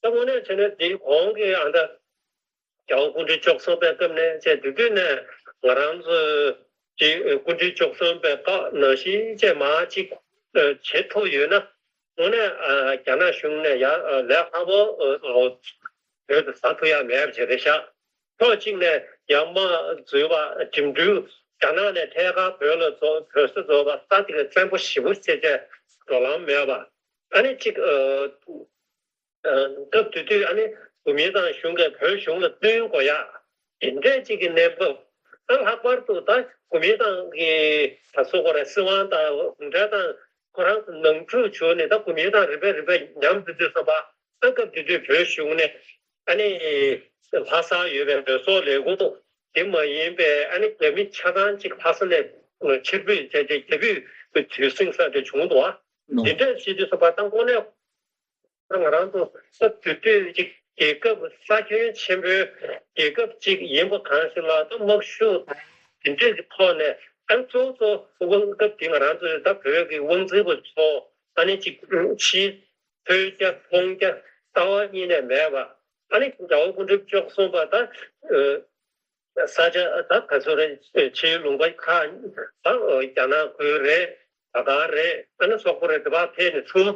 དངོས་གནས་བྱས་ན་དེའི་གོང་གི་ཨ་ད་རྒྱལ་བ་སྐུ་ཕྲེང་བཅུ་གསུམ་པའི་སྐབས་ནས་བྱས་དེ་དུས་ནས་ང་རང་ཚོ་ཅིག་སྐུ་ཕྲེང་བཅུ་གསུམ་པའི་སྐབས་ནང་བཞིན་བྱས་མ་ཅིག་བྱེད་ཐུབ་ཡོད་ན། དངོས་གནས་རྒྱ་ནག་གཞུང་ནས་ཡང་ལས་སླ་པོ་བོད་དུ་ཟ་ཐུབ་ཡ་མེད་པ་ཅིག་རེད་ཤག་ཕྱོགས་གཅིག་ནས་ཡར་དམག་འཛུལ་བ་འགྲིམ་འགྲུལ་རྒྱ་ནག་ནས་ཐད་ཀར་བོད་ལ་བཟོ་བོད་ས་བཟོ་བ་ས་དེ་ག་བཙན་པོ་ཞེ་པོ་བྱས་བྱས་འགྲོ་ལམ་མེད་པ། ཨ་ནི་གཅིག་སྐབས་དེ་དུས་ཨ་ནི་གོ་མིན་ཏང་གཞུང་གིས་བོད་གཞུང་ལ་བསྟུན་དགོས་ཡ་དེ་འདྲས་གཅིག་གི་གནས་བབ། ཨ་ལྷག་པར་དུ་ད་གོ་མིན་ཏང་གི་ད་སོ་གོ་ར་སྲིད་དབང་དང་གུང་ཁྲན་ཏང་ཁོ་རང་ཚོ་ནང་འཁྲུག་བྱུང་ནས་ད་གོ་མིན་ཏང་རིམ་པས་རིམ་པས་ཉམས་དུ་དུས་ཙམ་པ། ཨ་སྐབས་དེ་དུས་བོད་གཞུང་ནས་ཨ་ནི་ལྷ་སར་ཡོད་པའི་བོད་སོག་ལས་ཁུངས་དེ་མ་ཡིན་པའི་ཨ་ནི་རྒྱ་མི་ཆ་ཚང་གཅིག་ལྷ་ས་ནས་ཕྱིར་འབུད་བྱས་རྗེས་རྒྱ་བོད་ཀྱི་དུས་ཟིང་ས་དེ་བྱུང་འདུག་བ། དེ་འདྲས་བྱེད་དུས་ཙམ་པ་ད་དངོས་གནས་ང་རང་ཚོ་སྐབས་དེ་དུས་ཅིག་རྒྱལ་ཁབ་ས་ཁྱོན་ཆེན་པོའི་རྒྱལ་ཁབ་ཅིག་ཡིན་པ་གང་ཞིག་ལ་ད་དམག་ཤུགས་དེ་འདྲས་ཀྱི་ཐོག་ནས་ཨ་གཙོ་བོ་གཙོ་བོ་དབང་སྐབས་དེ་ང་རང་ཚོའི་ད་བོད་ཀྱི་དབང་འཛིན་པ་ཚོ་ཨ་ནི་ཅིག་ཕྱིའི་ཐོས་རྒྱ་མཐོང་རྒྱ་ལྟ་བ་གཉིས་ནས་མེད་པ། ཨ་ནི་རྒྱལ་བ་སྐུ་ཕྲེང་བཅུ་གསུམ་པ་ད་ས་ཆ་ད་ག་ཚོད་རེད། ཕྱིའི་ལུང་པ་ཁག་ད་རྒྱ་ནག་ཁུལ་རེད། ད་ག་རེད། ཨ་ནི་སོག་པོ་རེད། དེ་བ་ཕེབས་ནས་ཚུར་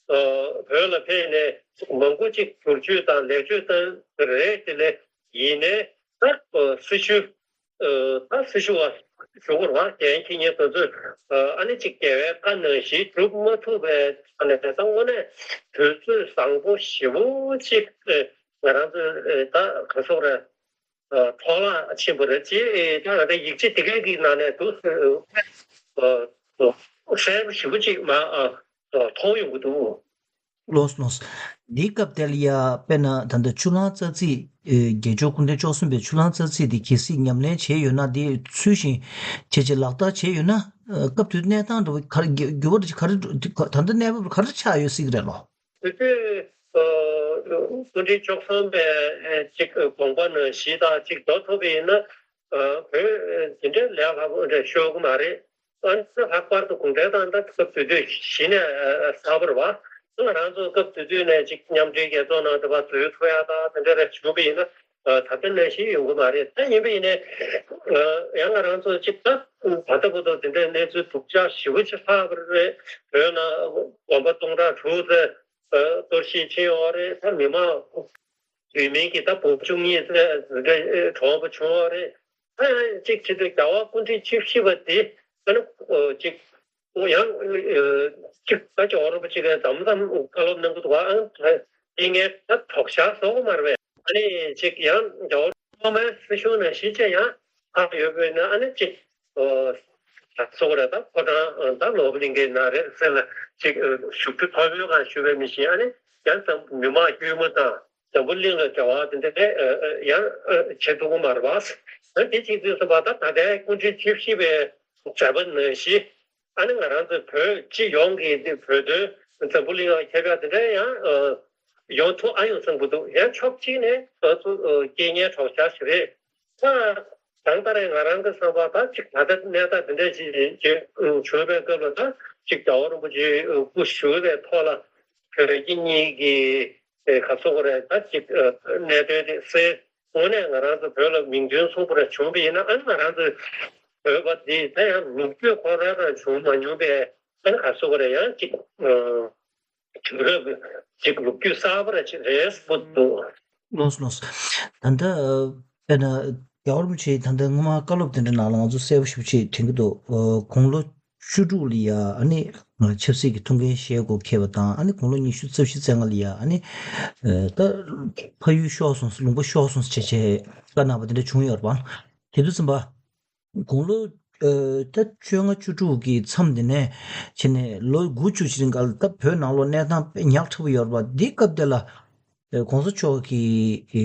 བོད་ལ་ཕེབས་ནས་མང་པོ་ཅིག་བསྒྱུར་བཅོས་དང་ལེགས་བཅོས་བཏང་རེད། དེ་ལས་ཡིན་ནའི་ད་སྲི་ཞུ་ད་སྲི་ཞུ་བ་ཞུ་དགོས་རེད་བ། འགན་འཁྱེར་མཁན་དེ་ཚོས་ཨ་ནི་ཅིག་རྒྱལ་བའི་བཀའ་ནང་བཞིན་སྒྲུབ་མ་ཐུབ་པའི་ཐོག་ནས་ད་དངོས་གནས་དུས་ཚོད་བཟང་པོ་ཞེ་པོ་ཅིག་ང་རང་ཚོས་ད་ག་ཚོད་རེད། འཕྲོ་བརླག་ཕྱིན་པ་རེད། ཅེས་ད་ང་ད་ཡིག་ཆ་དེ་གའི་གི་ནང་ནས་འདུག་གསལ་པོ་ཞེ་པོ་ཅིག་མ་མཐོང་ཡོང་གི་འདུག་ལགས་ལགས། འདིའི་སྐབས་དེ་ལ་ཡ་དཔེར་ན་ད་ལྟ་ཆུ་གླང་རྩ་ཚིག་རྒྱལ་མཆོག་སྐུ་ཕྲེང་བཅུ་གསུམ་པའི་ཆུ་གླང་རྩ་ཚིག་དེ་གལ་སྲིད་ཉམས་ལེན་བྱས་ཡོད་ན། དེ་ཚུལ་བཞིན་བྱས་རྗེས་ལག་བསྟར་བྱས་ཡོད་ན། སྐབས་དེའི་གནས་སྟངས་འདྲ་བོ་ག་རེ་འགྱུར་བ་ག་རེ་ད་ལྟ་གནས་བབ་ག་རེ་ཆགས་ཡོད་སྲིད་ཀྱི་རེད་ལོ། དེ་དུས་སྐུ་ཕྲེང་བཅུ་གསུམ་པའི་ཅིག་དགོངས་པ་ནང་བཞིན་དང་ཅིག་འགྲོ་ཐུབ་པ་ཡིན་ན། བོད་འདི་འདྲའི་ལས་སླ་པོ་འདྲ་ཤོར་གི་མ་རེད། ཨ་ནི་ལྷག་པར་དུ་གུང་ཁྲན་ཏང་ད་སྐབས་དེ་དུས་གཞི་ནས་གསར་པ་རེད་བ། ང་རང་ཚོ་སྐབས་དེ་དུས་ནས་ཅིག་མཉམ་འབྲེལ་རྒྱལ་ཚོགས་ནང་དུ་བ་འཛུལ་ཐུབ་ཡ་ད་དེ་འདྲ་རེ་བྱུང་བ་ཡིན་ན། ད་ལྟ་ནང་བཞིན་ཡོང་གི་མ་རེད། ད་ཡིན་པ་ཡིན་ནའི་ཡང་ང་རང་ཚོ་ཅིག་ད་ད་ལྟ་བར་དུ་དེ་འདྲའི་གནས་ཚུལ་སྡུག་ཅག་ཞེ་པོ་ཅིག་ལྷག་པ་རེད། བོད་ནང་དགོན་པ་སྟོང་ཕྲག་དྲུག་ཙམ་གཏོར་བཤིག་ཕྱིན་ཡོད་རེད། ད་མི་མང་དུས་མིན་གྱི་ད་བུ་བཅུ་གཉིས་ཙམ་གྲོངས་པ་བྱུང་བ་རེད། ད་ཡང་གཅིག་བྱེད་དུས་རྒྱལ་བ་སྐུ་ཕྲེང་བཅུ་བཞི་པ་དེ་ཨ་ནི་གཅིག་ཡང་གཅིག་ད་ཅིག་འོ་རོགས་པ་གཅིག་གིས་དམ་དམ་བཀའ་སློབ་གནང་གི་འདུག་ཨ་ད་ སྐྱེ་ངན་ད་དོགས་ཤ་བཟོ་གི་མ་རེད་པས། ཨ་ནི་ཅིག་ཡང་རྒྱ་བོད་ཐོག་མའི་སྲིད་གཞུང་ནང་བཞིན་བྱས་ཡང་ཧ་ཡོད་པས་ན། ཨ་ནི་ཅིག་ཨོ་ད་སོགས་རེད། ད་ཕོ་བྲང་ད་ནོར་བུ་གླིང་གའི་ནང་རེད་ཟེར་ལ་ཅིག་བཞུགས་ཁྲི་མཐོ་པོའི་སྒང་བཞུགས་པའི་མི་ཞིག་ཨ་ནི་ཡང་ཙམ་མི་མང་དཀྱུས་མ་དང་འཛམ་བུ་གླིང་ལ་འབྲེལ་བ་དེ་འདྲ་ཡང་བྱེད་ཐུབ་ཀྱི་མ་རེད་པ། ཨ་དེ་ཅིག་དུས་སུ་བ་ད་ད་ལྟའི་སྐུ་ཕྲེང་བཅུ་བཞི་པའི་མཛད་པ་ནང་བཞིན། ཨ་ནི་ང་རང་ཚོའི་བོད་སྤྱི་ཡོངས་ཀྱི་འདི་བོད་དོན་འཛམ་བུ་གླིང་ལ་ཁྱབ་ཡག་དེ་འདྲ་ཡང་ཨ་ཡོང་ཐུབ་ཨ་ཡོང་བསམ་གྱི་འདུག་ཡང་ཕྱོགས་གཅིག་ནས་ང་ཚོ་ཨ་རྐྱེན་ངན་གྲོགས་ཤར་ཞིག་རེད། ད་གང་ལྟར་ང་རང་གི་བསམ་པ་ད་ཅིག་ད་ལྟ་གནས་སྟངས་དེ་འདྲ་ཞིག་ཅིག་བྱུང་བའི་སྐབས་ལ་ད་ཅིག་རྒྱལ་བ་རིན་པོ་ཆེ་སྐུ་བཞུགས་པའི་ཐོག་ལ་བོད་རྒྱ་གཉིས་ཀྱི་ཨེ་ག་ཚོད་རེད། ད་ཅིག་ཨ་གནད་དོན་དེ་སེལ། དངོས་གནས་ང་རང་ཚོ་བོད་ལ་མིང་དོན་མཚུངས་པ་ར་བྱུང་བ་ཡིན་ན། ཨ་ནི་ང་རང་ཚོའི་བོད་པ་འདི་ད་ཡང་ལོ་རྒྱུས་ཁོ་རང་རང་བྱུང་མ་མྱོང་པའི་ཨ་ནི་ག་ཚོད་རེད། ཡང་ཅིག་ཨ་དུས་རབས་ཅིག་ལོ་རྒྱུས་གསར་པ་ར་ཅིག་རེད་བསམ་གྱི་འདུག་ལགས་སོ་ལགས་སོ། ད་ལྟ་དཔེར་ན་རྒྱལ་བ་རིན་པོ་ཆེས་ད་ལྟ་སྔོན་མ་བཀའ་སློབ་དེ་འདྲ་ནང་ལ་ང་ཚོ་གསལ་པོ་ཞེ་པོ་ཅིག་དྲན་གྱི་འདུག་དགུང་ལོ་བཅུ་དྲུག་ལ་ཡ་ཨ་ནི་ཆབ་སྲིད་ཀྱི་ཐུགས་འགན་བཞེས་དགོས་འཁེལ་བ་དང་། ཨ་ནི་དགུང་ལོ་ཉི་ཤུ་རྩ་བཞི་རྩ་ལྔ་ལ་ཡ་ཨ་ནི་ད་ཕ་ཡུལ་ཤོར་སོང་། ལུང་པ་ཤོར་སོང་བྱས་བྱས་བཀའ་གནང་བ་དེ་འདྲ་བྱུང་ཡོད་རེད་པ། དེ་དུས་ཙམ་པ་དགུང་ལོ་ད་བཅོ་ལྔ་བཅུ་དྲུག་གི་མཚམས་དེ་ནས་བྱས་ནས་ལོ་དགུ་བཅུ་ཞིག་རིང་ག་ལ་ད་བོད་ནང་ལོགས་གནས་སྟངས་དཔེ་ཉག་ཕྲ་པོ་ཡོད་རེད་པ། འདི་སྐབས་དེ་ལ་ཨེ་གོང་ས་མཆོག་གི་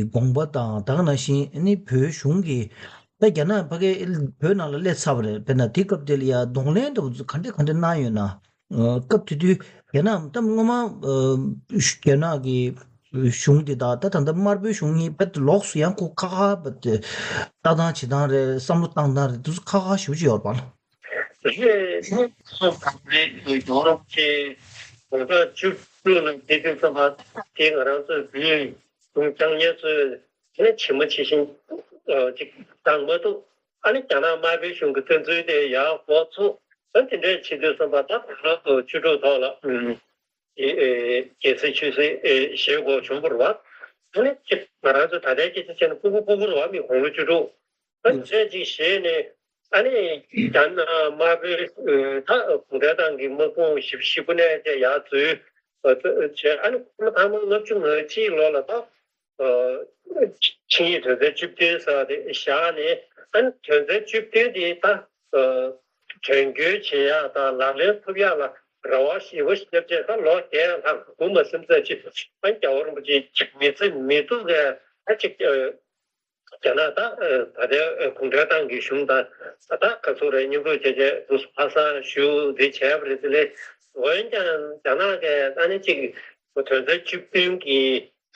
དགོངས་པ་དང་། ད་ག་ནང་བཞིན་ཨ་ནི་བོད་གཞུང་གིས་ད་རྒྱ་ནག་ཕ་གིར་བོད་ནང་ལ་སླེབས་ཚར་བ་རེད། དཔེར་ན་དེ་སྐབས་དེ་ལ་ཡ་གདོང་ལེན་འདྲ་བོ་ག་འདྲ་ག་འདྲ་གནང་ཡོད་ན། ཨ་སྐབས་དེ་དུས་རྒྱ་ནག་ད་སྔོན་མ་ཨ་རྒྱ་ནག་གི་གཞུང་འདི་དང་ད་ད་ལྟ་དམར་པོའི་གཞུང་གཉིས་རྦད་དེ་ལོགས་སུ་ཡང་ཁོ་ཁ་ཁ་རྦད་དེ་ལྟ་སྟངས་བྱེད་སྟངས་རེད། བསམ་བློ་བཏང་སྟངས་རེད། དེ་ཚོ་ཁ་ཁ་ཞེ་པོ་ཅིག་ཡོད་རེད་པ། རེད། སོ་གང་རེད། ཡོ་རོབ་ཀྱི་གོང་ས་བཅུ་དྲུག་ལ་དེ་དུས་ཙམ་པ་དེ་ང་རང་ཚོའི་བོད་གཞུང་སྐྱོང་མཁན་ཚོས་དེ་ནས་ཇི་མ་ཇི་བཞིན་ཅིག་བཏང་མ་ཐུབ། ཨ་ནི་རྒྱ་ནག་དམར་པོའི་གཞུང་གི་བཙན་འཛུལ་དེ་ཡར་འགོ་ཚུགས། ཨ་དེ་འདྲས་བྱེད་དུས་ཙམ་པ་ད་གོང་ས་བཅུ་དྲུག་ཐོག་ལ་ཨུམ་ཨེ་ཨེ་རྒྱལ་སྲིད་ཆོས་སྲིད་ཨེ་བཞེས་དགོས་བྱུང་བ་རེད་པ། ཨ་ནི་ཅིག་ང་རང་ཚོ་ད་ལྟའི་སྐད་ཆ་བཤད་ན་ཕྲུ་གུ་ཕྲུ་གུ་རེད་པ། མི་དགུང་ལོ་བཅུ་དྲུག་ཨ་ནི་ཚད་ཅིག་བཞེས་ནས། ཨ་ནི་རྒྱ་ནག་དམར་པོའི་ད་གུང་ཁྲན་ཏང་གི་དམག་དཔུང་ཞེ་པོ་ཞེ་པོ་ནས་དེ་ཡར་འཛུལ་བྱས། ཨ་ནི་ཁོ་ན་ཐ་མ་ལྔ་བཅུ་ང་གཅིག་ལོ་ལ་ད་ཆིངས་ཡིག་དོན་ཚན་བཅུ་བདུན་ཟེར་བ་དེ་བཞག་ནས། ཨ་ནི་དོན་ཚན་བཅུ་བདུན་དེ་ད་དོན་འཁྱོལ་བྱེད་ཡག་དང་ལག་ལེན་ཐུབ་ཡག་ལ་རེ་བ་ཞེ་པོ་བརྒྱབ་བྱས། ད་ལོ་བརྒྱད་ལྷག་འདུག་མ་ཟིན་ཙམ་ཅིག་ཨ་རྒྱལ་བ་རིན་པོ་ཆེ་ཅིག་མི་བརྩི་མི་ཐུབ་པའི་ཨ་ཅིག་རྒྱ་ནག་ད་ད་ལྟའི་གུང་ཁྲན་ཏང་གི་གཞུང་དང་ད་ག་ཚོད་རེད། མཉམ་རུབ་བྱས་བྱས་དུ་ལྷ་སར་བཞུགས་འདི་བྱས་པ་རེད། དེ་ལས་འོན་ཀྱང་རྒྱ་ནག་གིས་ཨ་ནི་ཅིག་དོན་ཚན་བཅུ་བདུན་གྱི་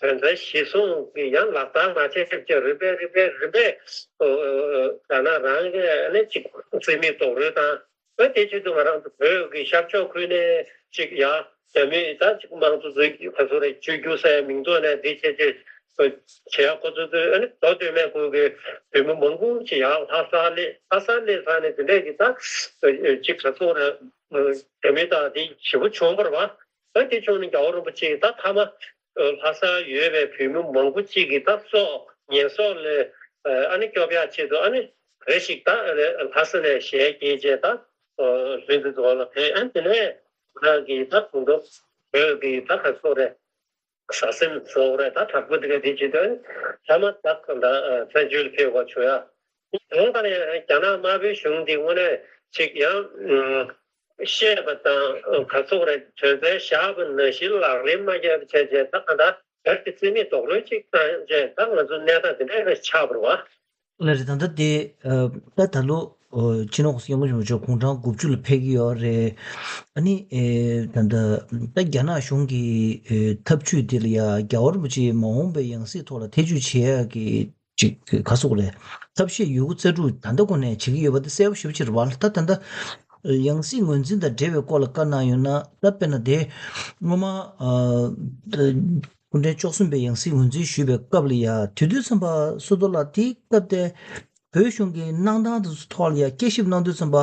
དོན་ཚན་གཞིར་བཟུང་གི་ཡང་ལག་བསྟར་མ་བྱས་བྱས་རིམ་པས་རིམ་པས་རིམ་པས་རྒྱ་ནག་རང་གིས་ཨ་ནི་ཅིག་རྩིས་མེད་རྡོག་རོལ་བཏང་། ཨ་དེ་བྱེད་དུས་ང་རང་ཚོ་བོད་ཀྱི་ཤར་ཕྱོགས་ཁུལ་ནས་ཅིག་ཡ་རྒྱ་མིས་ད་ཅིག་དམངས་གཙོ་ཚོའི་ག་ཚོད་རེད། བཅོས་བསྒྱུར་ཟེར་མིང་ཐོག་ནས་འདི་བྱས་བྱས་བྱེད་ཡག་ཁོ་ཚོ་ཚོས། ཨ་ནི་མདོ་སྟོད་སྨད་ཁུལ་གྱི་བོད་མི་མང་པོ་ཅིག་ཡར་ལྷ་སར་སླེབས། ལྷ་སར་སླེབས་ཚར་ནས་དེ་འདྲས་ཀྱི་ད་ཅིག་ག་ཚོད་རེད། རྒྱ་མི་དང་དེ་ཞེ་པོ་བྱུང་བ་རེད་པ། ཨ་དེ་བྱུང་ནས་རྒྱལ་བ་རིན་པོ་ཆེ་ད་མཐའ་མ་ལྷ་སར་ཡོད་པའི་བོད་མི་མང་པོ་ཅིག་གི་ད་སྲོག་ཉེས་གསོག་ལས་ཨ་ནི་སྐྱོབ་ཡག་ཆེད་དུ་ཨ་ནི་རེ་ཞིག་ད་ལྷ་ས་ནས་ཞལ་གྱེས་བྱས་ད་ལྷུན་རྩེ་རྫོང་ལ་ཕེབས། ཨ་ནི་དེ་ནས་ཁོ་རང་གི་ད་དགུང་ལོ་བོད་ཀྱི་ད་ག་ཚོད་རེད། ས་སེམས་གཙོ་བོ་རེད། ད་དྲག་པོ་འདི་ག་འདི་བྱེད་དོན་ཐ་མ་ད་གང་ལྟར་བཙན་བྱོལ་ཕེབས་པ་བྱུང་ཡ། དེ་ལྟར་ཡང་རྒྱ་ནག་དམར་པོའི་གཞུང་འདི་དངོས་གནས་ཅིག་ཡང་བཤད་པ་དང་ག་ཚོད་རེད། དོན་ཚན་བཞག་པ་ནང་བཞིན་ལག་ལེན་མ་བརྒྱབ་བྱས་བྱས་ད་གང་ལྟར་བོད་ཀྱི་རྩིས་མེད་རྡོག་རོལ་ཅིག་བཏང་བྱས་ད་ང་ཚོ་གནས་སྟངས་འདི་འདྲ་རེ་ཆགས་པ་རེད་པ། ལགས་རེད། ད་ལྟ་དེ་ད་ད་ལོ་སྤྱི་ནོར་གོང་ས་སྐྱབས་མགོན་ཆེན་པོ་མཆོག་དགུང་གྲངས་དགུ་བཅུ་ལ་ཕེབས་ཀྱི་ཡོད་རེད། ཨ་ནི་ད་ལྟ་ད་རྒྱ་ནག་གཞུང་གི་ཐབས་ཇུས་འདི་ལ་ཡ་རྒྱལ་བ་རིན་པོ་ཆེའི་མ་འོངས་པའི་ཡང་སྲིད་ཐོག་ལ་ཐེ་ཇུས་བྱེད་ཡག་གི་ཅིག་ག་ཟེར་དགོས་རེད། ཐབས་ཤེས་ཡོད་རྒུ་རྩལ་སྤྲུགས་ད་ལྟ་ཁོ་ནས་བྱེད་ཀྱི་ཡོད་པ་དེ་གསལ་པོ་ཞེ་པོ་ཅིག་རེད་པ། ད་ད་ལྟ་ཡང་སྲིད་ངོས་འཛིན་དང་འབྲེལ་བའི་སྐོར་ལ་བཀའ་གནང་ཡོད་ན། ད་དཔེར་ན་དེ་སྔོན་མ་སྐུ་ཕྲེང་བཅུ་གསུམ་པའི་ཡང་སྲིད་ངོས་འཛིན་ཞུས་པའི་སྐབས་ལ་ཡ། དེ་དུས་ཙམ་པ་བསོད་རྡོར་ལགས་དེའི་སྐབས་དེ་བོད་གཞུང་གི་གནང་སྟངས་དེ་ཚོ་ཐོག་ལ་ཡ་དཔྱད་ཞིབ་གནང་དུས་ཙམ་པ་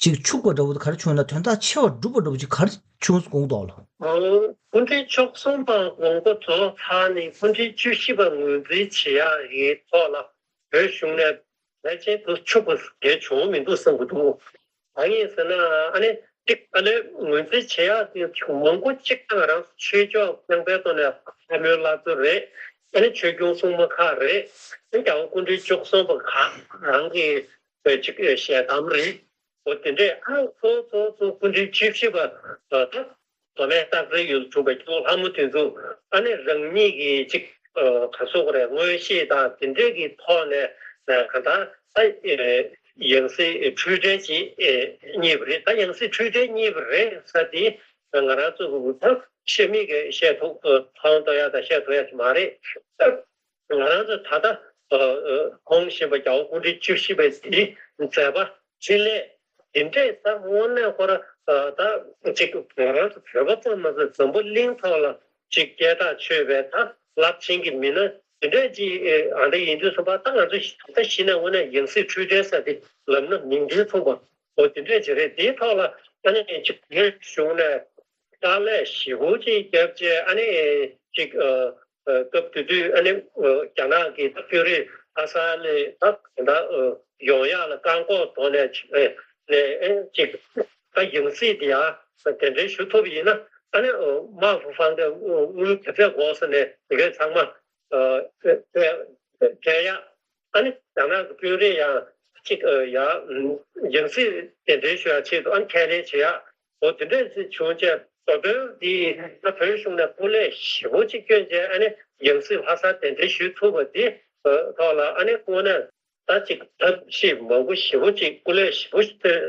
ཅིག་འཆུག་པ་འདྲ་བོ་དེ་ག་རེ་བྱུང་ན། དོན་དག་ཆེ་བ་སྒྲུབ་པ་འདྲ་བོ་ཅིག་ག་རེ་བྱུང་སོང་དོགས་ལ། སྐུ་ཕྲེང་བཅུ་གསུམ་པ་དགོངས་པ་རྫོགས་ཚར་ནས་སྐུ་ཕྲེང་བཅུ་བཞི་པ་ངོས་འཛིན་བྱེད་ཡག་གི་ཐོག་ལ་བོད་གཞུང་ནས་ཕལ་ཆེར་དུ་འཆུག་པ་གལ་བྱུང་མི་འདུག་བསམ་གྱི་འདུག་གང་ཡིན་ཟེར་ན་ཨ་ནི། གཅིག་ཨ་ནི་ངོས་འཛིན་བྱེད་ཡག་དེ་མང་པོ་གཅིག་དང་རང་ཆོས་ཕྱོགས་རྐྱང་པའི་ཐོག་ནས་ལྷ་མོའི་བླ་མཚོ་རེད། ཨ་ནི་ཆོས་སྐྱོང་སྲུང་མ་ཁག་རེད། ཨ་ནི་རྒྱལ་བ་སྐུ་ཕྲེང་བཅུ་གསུམ་པ་ཁག་རང་གི་གཅིག་ཞལ་གདམས་རེད། འོ་དེ་འདྲས་ཨ་གཙོ་གཙོ་གཙོ་སྐུ་ཕྲེང་བཅུ་བཞི་པ་ད། མདོ་སྨད་སྟག་འཚེར་ཡུལ་དུ་བྱུང་བའི་སྐྱེས་བུ་ལྷ་མོ་དེ་ཚོ་ཨ་ནི་རང་ཉིད་ཀྱི་ཅིག་ག་སོགས་རེད། མངོན་ཤེས་དང་དེ་འདྲས་ཀྱི་ཐོག་ནས་གང་ལྟར་ད་ཡང་སྲིད་འཁྲུལ་བྲལ་ཅིག་རྙེད་པ་རེད། ད་ཡང་སྲིད་འཁྲུལ་བྲལ་རྙེད་པ་རེད་ཟེར་དེ་ང་རང་ཚོ་གི་ད་བཤད་མེད་ཀྱི་བཤད་ཐུབ་ཐང་གཏོང་ཡག་དང་བཤད་ཐུབ་ཡག་ཅིག་མ་རེད། ང་རང་ཚོ་ད་ལྟ་གོང་ཞུས་པ་རྒྱལ་བ་སྐུ་ཕྲེང་བཅུ་བཞི་པའི་དེ་མཛད་པ་འཕྲིན་ལས་དེ་འདྲས་ད་དངོས་གནས་ཁོ་ར་ད་ཅིག་ང་རང་ཚོ་བོད་པ་ཙམ་མ་ཟད་འཛམ་བུ་གླིང་ཐོག་ལ་ཅིག་སྐད་གྲགས་ཆོད་པའི་ད་རླབས་ཆེན་གྱི་མི་སྣ་དེ་འདྲས་ཅིག་ཨ་འདྲ་ཡིན་དུས་ཙམ་པ་ད་ང་ཚོ་ད་ལྟ་གཞི་ནས་དངོས་གནས་ཡང་སྲིད་འཁྲུལ་བྲལ་ཟེར་དེ་ལབ་ན་མིང་དོན་མཚུངས་པ་འོ་དེ་འདྲས་ཅིག་རེད། དེའི་ཐོག་ལ་ཨ་ནི་ཅིག་བོད་གཞུང་ནས་དཀའ་ལས་ཞེ་པོ་ཅིག་བརྒྱབ་བྱས་ཨ་ནི་ཅིག་ཨ། སྐབས་དེ་དུས་ཨ་ནི་རྒྱ་ནག་གི་ད་དཔོན་རིགས་ལྷ་ས་ནས་ད་ད་ཡོང་ཡག་ལ་བཀག་འགོག་བཟོ་ནས་ནས་ཅིག་ད་ཡང་སྲིད་དེ་ཡང་གདན་འདྲེན་ཞུ་ཐུབ་ཡིན་ན་ཨ་ནི་དམག་ཧྥུ་ཧྥང་གི་དངུལ་ག་ཚད་དགོས་ཟེར་ནས་དེ་གས་ཚང་མ་སྤྲད་ཡག་ཨ་ནི་རྒྱ་ནག་གི་དཔོན་རིགས་ཡང་ཅིག་ཡང་ཡང་སྲིད་གདན་འདྲེན་ཞུ་ཡག་ཆེད་དུ་ཨ་ནི་ཁས་ལེན་བྱེད་ཡག་འོ་དེ་འདྲས་ཅིག་བྱུང་རྗེས་མདོ་དོན་འདི་ད་བོད་གཞུང་ནས་སྐུ་ལས་ཞེ་པོ་ཅིག་བསྐྱོན་རྗེས་ཨ་ནི་ཡང་སྲིད་ལྷ་སར་གདན་འདྲེན་ཞུས་ཐུབ་པ་འདི་ཐོག་ལ་ཨ་ནི་དངོས་གནས་ད་ཅིག་ཐབས་ཤེས་མང་པོ་ཞེ་པོ་ཅིག་སྐུ་ལས་ཞེ་པོ་ཅིག་ཐོན་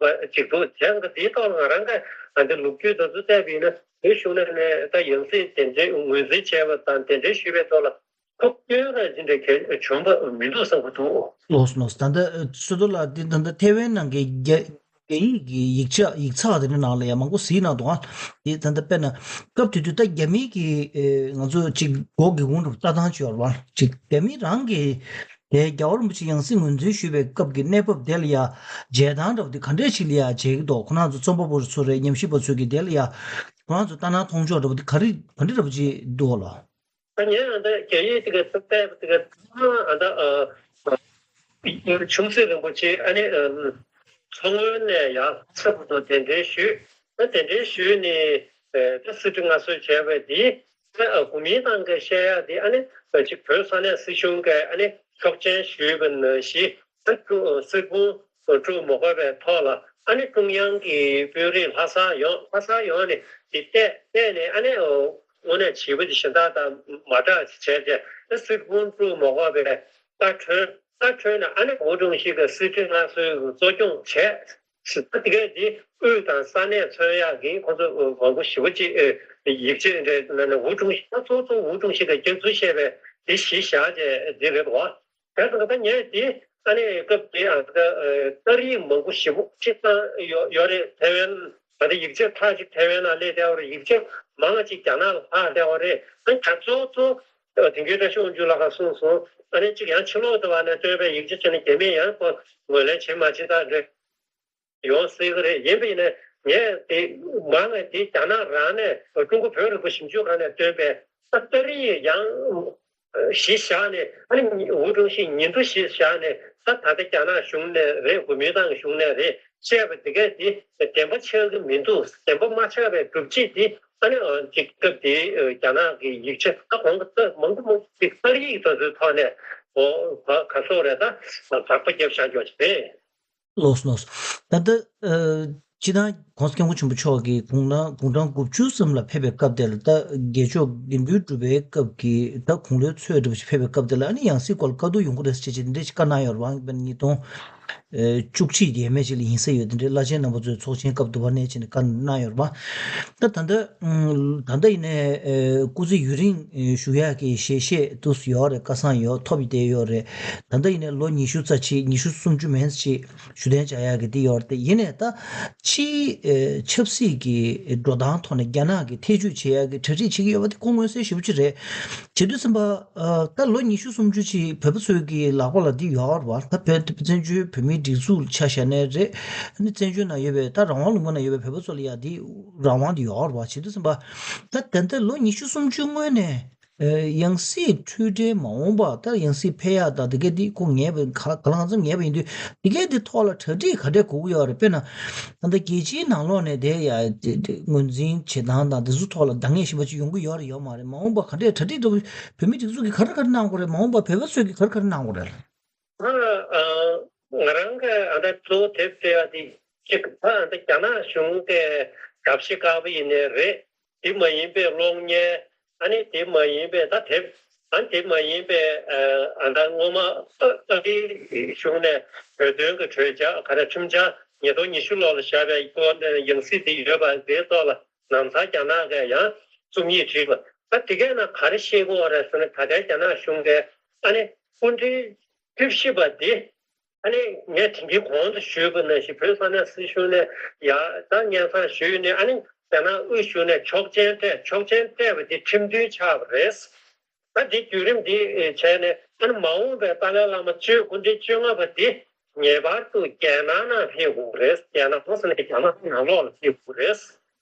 པ་ཅིག་འདུག་དེ་ཡང་འདིའི་ཐོག་ལ་ང་རང་ག་ཨ་འདི་ལོ་རྒྱུས་དེ་ཚོ་བལྟས་པ་ཡིན་ན་བོད་གཞུང་ནས་ནས་ད་ཡང་སྲིད་གདན་འདྲེན་ངོས་འཛིན་བྱས་པ་དང་གདན་འདྲེན་ཞུས་པའི་ཐོག་ལ། ཐུགས་སྐྱོན་ར་ཅི་འདྲ་གལ་བྱུང་བ་མི་འདུག་བསམ་གྱི་འདུག་ལགས་སོ་ལགས་སོ། ད་ལྟ་སོ་ཏོ་ལགས་འདི་ད་ལྟ་ཐེ་ཝན་ནང་གི་རྒྱ་རྒྱ་ཡིག་གི་ཡིག་ཆ་ཡིག་ཚགས་དེ་འདྲ་ནང་ལ་ཡང་མང་པོ་གཟིགས་གནང་འདུག་ཨ། འདི་ད་ལྟ་དཔེར་ན་སྐབས་དེ་དུས་ད་རྒྱ་མི་གི་ཨེ་ང་ཚོ་ཅིག་སྒོ་སྒེའུ་ཁུང་རུ་ལྟ་སྟངས་ཅིག་ཡོད་རེད་བ། ཅིག་རྒྱ་མི་རང་གི་དེ་རྒྱལ་བ་རིན་པོ་ཆེ་ཡང་སྲིད་ངོས་འཛིན་ཞུས་པའི་སྐབས་ཀྱི་གནས་བབ་དེ་ལ་ཡང་མཇལ་སྟངས་འདྲ་བོ་དེ་ག་འདྲས་ཅིག་ལ་ཡང་མཇལ་གྱི་འདུག་ཁོ་རང་ཚོ་རྩོམ་པ་པོ་ཚོ་རེད་ཉམས་ཞིབ་པ་ཚོས་ཀྱི་དེ་ལ་ཡང་ཁོ་རང་ཚོ་ལྟ་སྣང་མཐོང་ཕྱོགས་འདྲ་བོ་དེ་ག་རེ་ག་འདྲས་འདྲ་བོ་ཅིག་འདུག་ལགས། ད་ངས་ཨ་ད་རྒྱ་ཡིག་དེ་ག་ཚིག་ཕལ་པ་དེ་ག་ཚང་མ་ཨ་ད་ཨ་ཆུང་སྲིད་རིན་པོ་ཆེ་ཨ་ནི་ཨ་མཚོ་སྔོན་ནས་ཡར་ཚ་བུ་དང་གདན་འདྲེན་ཞུས། ཨ་གདན་འདྲེན་ཞུས་ནས་ཨ་ད་སྲིད་ཁྲི་མངའ་གསོལ་བྱས་པ་དེ་ཨ་གོ་མིན་ཏང་གིས་བཤད་ཡག་དེ་ཨ་ནི་ཅིག་བོད་ས་གནས་སྲིད་གཞུང་གིས་ཨ་ནི་ཆོག་མཆན་ཞུས་པ་ནང་བཞིན་ཨ་ཀྲུ་སྲིད་དཔོན་འགྲུབ་མ་དགོས་པའི་ཐོག་ལ་ཨ་ནི་ཀྲུང་དབྱང་གི་དཔོན་རིགས་ལྷ་ས་ཡོང་ལྷ་ས་ཡོང་ནས་དེ་བལྟས་བལྟས་ནས་ཨ་ནི། དངོས་གནས་བྱིས་པ་དེ་གཞན་དག་དང་མ་འདྲ་བྱས་ཏེ་ཨ་སྲིད་དཔོན་དཀྲུག་མ་དགོས་པའི་བཀའ་འཁྲོལ་བཀའ་འཁྲོལ་ནས་ཨ་ནི་ཝུ་ཀྲུང་ཞི་གི་སྲིད་ཁྲི་མངའ་གསོལ་གྱི་གཙོ་སྐྱོང་བྱས། ད་དེ་གས་དེ་དབུས་དང་ས་གནས་མཚོན་ཡག་གི་ཁོ་ཚོ་མང་པོ་ཞེ་པོ་ཅིག་ཡིག་ཆ་འདྲ་ནང་ནས་ཝུ་ཀྲུང་ཞི་ད་གཙོ་གཙོ་ཝུ་ཀྲུང་ཞི་གི་སྐྱོན་འཛུགས་བཤད་པའི་དེ་གཞི་བཞག་བྱས་དེ་རེད་བ། དེ་ཙང་ད་ངས་དེ་ཨ་ནི་སྐབས་དེ་ཨ་ད་ཨ་ཏར་ཡིག་མང་པོ་ཞེ་པོ་ཅིག་བཏང་ཡོད་ཡོད་རེད། ཐེ་ཝན་ད་ལྟ་ཡིག་ཆ་ཁག་ཅིག་ཐེ་ཝན་ལ་སླེབས་བསྡད་པ་རེད། ཡིག་ཆ་མང་ཅིག་རྒྱ་ནག་ལ་ལྷག་བསྡད་པ་རེད། ཨ་ནི་ད་གཙོ་བོ་གཙོ་བོ་དེང་གི་བཀྲ་ཤིས་དབང་ཕྱུག་ལགས་ཀྱིས་གསུངས་སོང་། ཨ་ནི་ཅིག་ཡང་ཕྱི་ལོགས་དུ་བ་ནས་བཏོན་པའི་ཡིག་ཆ་ཅིག་ནི་རྒྱ་མིས་ཡང་ཁོ་ངོས་ལེན་བྱེད་མ་བྱེད་ད་འདྲ། ཡོང་སྲིད་ཀྱི་རེད། ཡིན་པ་ཡིན་ན་ངས་དེ་མང་ནས་དེ་རྒྱ་ནག་རང་ནས་ཀྲུང་གོ་བོད་རིག་པ་ཞིབ་འཇུག་ཁང་ནས་བཏོན་པའི་ཨ་ཏར་ཡིག་ཡང་གཞི་བཞག་ནས་ཨ་ནི་ཝུ་ཀྲུང་ཞི་ཉིན་ཐོ་གཞི་བཞག་ནས་ད་ད་ལྟ་རྒྱ་ནག་གཞུང་ནས་རེད། གོ་མིན་ཏང་གཞུང་ནས་རེད་བཤད་པ་དེ་གས་དེ་བདེན་པ་ཆགས་ཀྱི་མི་འདུག་བདེན་པ་མ་ཆགས་པའི་སྒྲུབ་བྱེད་དེ་ཨ་ནི་ཅིག་སྐབས་དེའི་རྒྱ་ནག་གི་ཡིག་ཆ་ད་གོང་གི་མང་པོ་མང་པོ་ཅིག་ཏར་ཡིག་དེ་ཚོའི་ཐོག་ནས་གོ་ག་སོགས་རེད། ད་དགག་པ་བརྒྱབ་བཞག་ཀྱོག་ཅིག་རེད། ལགས་སོ་ལགས་སོ། ད་ལྟ་ཨ་སྤྱི་བཏང་༸གོང་ས་༸སྐྱབས་མགོན་ཆེན་པོ་མཆོག་གིས་དགུང་ན་དགུང་གྲངས་དགུ་བཅུ་ཙམ་ལ་ཕེབས་པའི་སྐབས་དེ་ལ་ད་དགེ་ཕྱོགས་དགེ་འདུན་སྒྲུབ་པའི་སྐབས་ཀྱི་ད་དགུང་ལོའི་ཚོད་འདྲ་པོ་ཞིག་ཕེབས་པའི་སྐབས་དེ་ལ་ཨ་ནི་ཡང་སྲིད་སྐོར་ལ་བཀའ་བསྡུར་ཡོང་གི་རེད་ཟེར་བྱས་ཅིག་འདི་འདྲ་ཞིག་བཀའ་གནང་ཡོད་རེད་བ། དཔེར་ན་ཉིས་སྟོང་བཅུ་གཅིག་ཡས་མས་ཅིག་ལ་ཡིན་ས་ཡོད། དེ་འདྲའི་བླ་ཆེན་རྣམ་པ་ཚོའི་ཚོགས་ཆེན་སྐབས་དུ་བ་ནས་བྱས་ནས་བཀའ་གནང་ཡོད་རེད་བ། ད་ད་ལྟ་ད་ལྟ་ཡིན་ནའི་སྐུ་ཚེ་ཡུན་རིང་བཞུགས་ཡག་གི་ཞལ་བཞེས་དུ་ཡོད་རེད། བཀའ་བཟང་ཡོད་ཐོབ་བསྡད་ཡོད་རེད། ད་ལྟ་ཡིན་ནའི་ལོ་ཉི་ཤུ་རྩ་གཅིག་ཉི་ཤུ་སུམ་ཅུ་མན་ཞིག་བཞུགས་གདན་འཇགས་ཡག་གི་དེ་ཡོད་རེད། ཡིན་ནའི་ད་ཕྱིའི་ཆབ་སྲིད་ཀྱི་འགྲོ་སྟངས་ཐོག་ནས་རྒྱ་ནག་གིས་ཐེ་བྱུས་བྱེད་ཡག་གི་གྲ་སྒྲིག་བྱེད་ཀྱི་ཡོད་པ་དེ་ཁོ་མངོན་གསལ་ཞེ་པོ་ཅིག་རེད། བྱེད་དུས་ཙམ་པ། ད་ལོ་ཉི་ཤུ་སུམ་ཅུ་ཅིག་བོད་པ་ཚོའི་གི་ལག་པ་ལ་འདི་ཡོད་རེད་བ། ད་བོད་བཙན་བྱོལ་བོད་མིའི་སྒྲིག་འཛུགས་ཆ་བཞག་ནའི་རེད། ཨ་ནི་བཙན་བྱོལ་ནང་ཡོད་པའི་ད་རང་དབང་ལུང་པ་ནང་ཡོད་པའི་བོད་པ་ཚོ་ལ་ཡ་འདི་རང་དབང་འདི་ཡོད་རེད་བ། བྱེད་དུས་ཙམ་པ་ད་ད་ལྟ་ལོ་ཉི་ཤུ་སུམ་ཅུ་སྔོན་ནས་ ཡང་སྲིད་འཁྲུལ་བྲལ་མ་འོངས་པ་ད་ཡང་སྲིད་འཕེལ་ཡག་དང་དེ་གས་དེ་ཁོ་ངེས་པ་ག་ག་ལ་གང་འཚམ་ངེས་པ་ཡིན་དུས་དེ་གས་དེ་ཐོག་ལ་གྲ་སྒྲིག་ག་འདྲས་དགོས་ཀྱི་ཡོད་རེད། དཔེར་ན་ད་ལྟ་རྒྱལ་སྤྱིའི་ནང་ལོགས་ནས་དེ་ཡ་ངོས་འཛིན་བྱེད་སྟངས་དང་དེ་ཚོ་ཐོག་ལ་འདང་ངེས་ཤིག་པ་ཅིག་ཡོང་གི་ཡོད་རེད་ཡོད་མ་རེད། མ་འོངས་པ་ག་འདྲས་གྲ་སྒྲིག་འདྲ་བོ་བོད་མི་སྒྲིག་འཛུགས་ཀྱིས་ག་རེ་ག་རེ་གནང་དགོས་རེད། མ་འོངས་པ་བོད་པ་ཚོས་ཀྱིས་ག་རེ་ག་རེ་གནང་དགོས་རེད། ཨ། ཨ། ང་རང་གི་ཨ་ད་གཙོ་བོ་དེབ་བྲིས་པ་དེ་གཅིག་ད་ཨ་ད་རྒྱ་ནག་གཞུང་གི་གབ་ཤི་དཀར་པོ་ཡིན་ནའི་རེད། དེ་མ་ཡིན་པའི་གློག་བརྙན། ཨ་ནི་དེ་མ་ཡིན་པའི་ད་དེབ། ཨ་ནི་དེ་མ་ཡིན་པའི་ཨ་ད་སྔོན་མ་ཨ་ཨ་རིའི་གཞུང་ནས་བོད་དོན་གྱི་གྲོས་འཆར་ག་རེ་ཁྲིམས་འཆར་ཉིས་སྟོང་ཉི་ཤུ་ལོ་ལ་བཞག་པའི་སྐོར་ནས་ཡང་སྲིད་དེ་ཡོད་པ་དེའི་ཐོག་ལ་ལམ་སང་རྒྱ་ནག་གིས་ཡང་རྩོམ་ཡིག་བྲིས་པ། ད་དེ་གའི་ནང་ག་རེ་བཤད་ཀྱི་ཡོད་རེད་ཟེར་ན། ད་ལྟའི་རྒྱ་ནག་གཞུང་གིས་ཨ་ནི་སྐུ་ཕྲེང་བཅུ་བཞི་པ་འདི། ཨ་ནི་ངས་དེང་གི་གོང་དུ་ཞུས་པ་ནང་བཞིན་བོད་ས་གནས་སྲིད་གཞུང་ནས་ཡ་ད་སྙན་སེང་ཞུས་ནས། ཨ་ནི་རྒྱ་ནག་དབུས་གཞུང་ནས་ཆོག་མཆན་སྤྲད། ཆོག་མཆན་སྤྲད་པ་འདི་ཁྲིམས་མཐུན་ཆགས་པ་རེད། ད་འདི་བརྒྱུད་རིམ་འདི་བྱས་ནས། ཨ་ནི་མ་འོངས་པའི་ཏཱ་ལའི་བླ་མ་བཅུ། སྐུ་ཕྲེང་བཅོ་ལྔ་པ་འདི་ངེས་པར་དུ་རྒྱལ་ནང་ནང་ཕེབས་དགོས་རེད། རྒྱལ་ནང་ཟེར་ན་རྒྱ་ནག་ནང་ལོགས་ལ་ཕེབས་དགོས་རེད།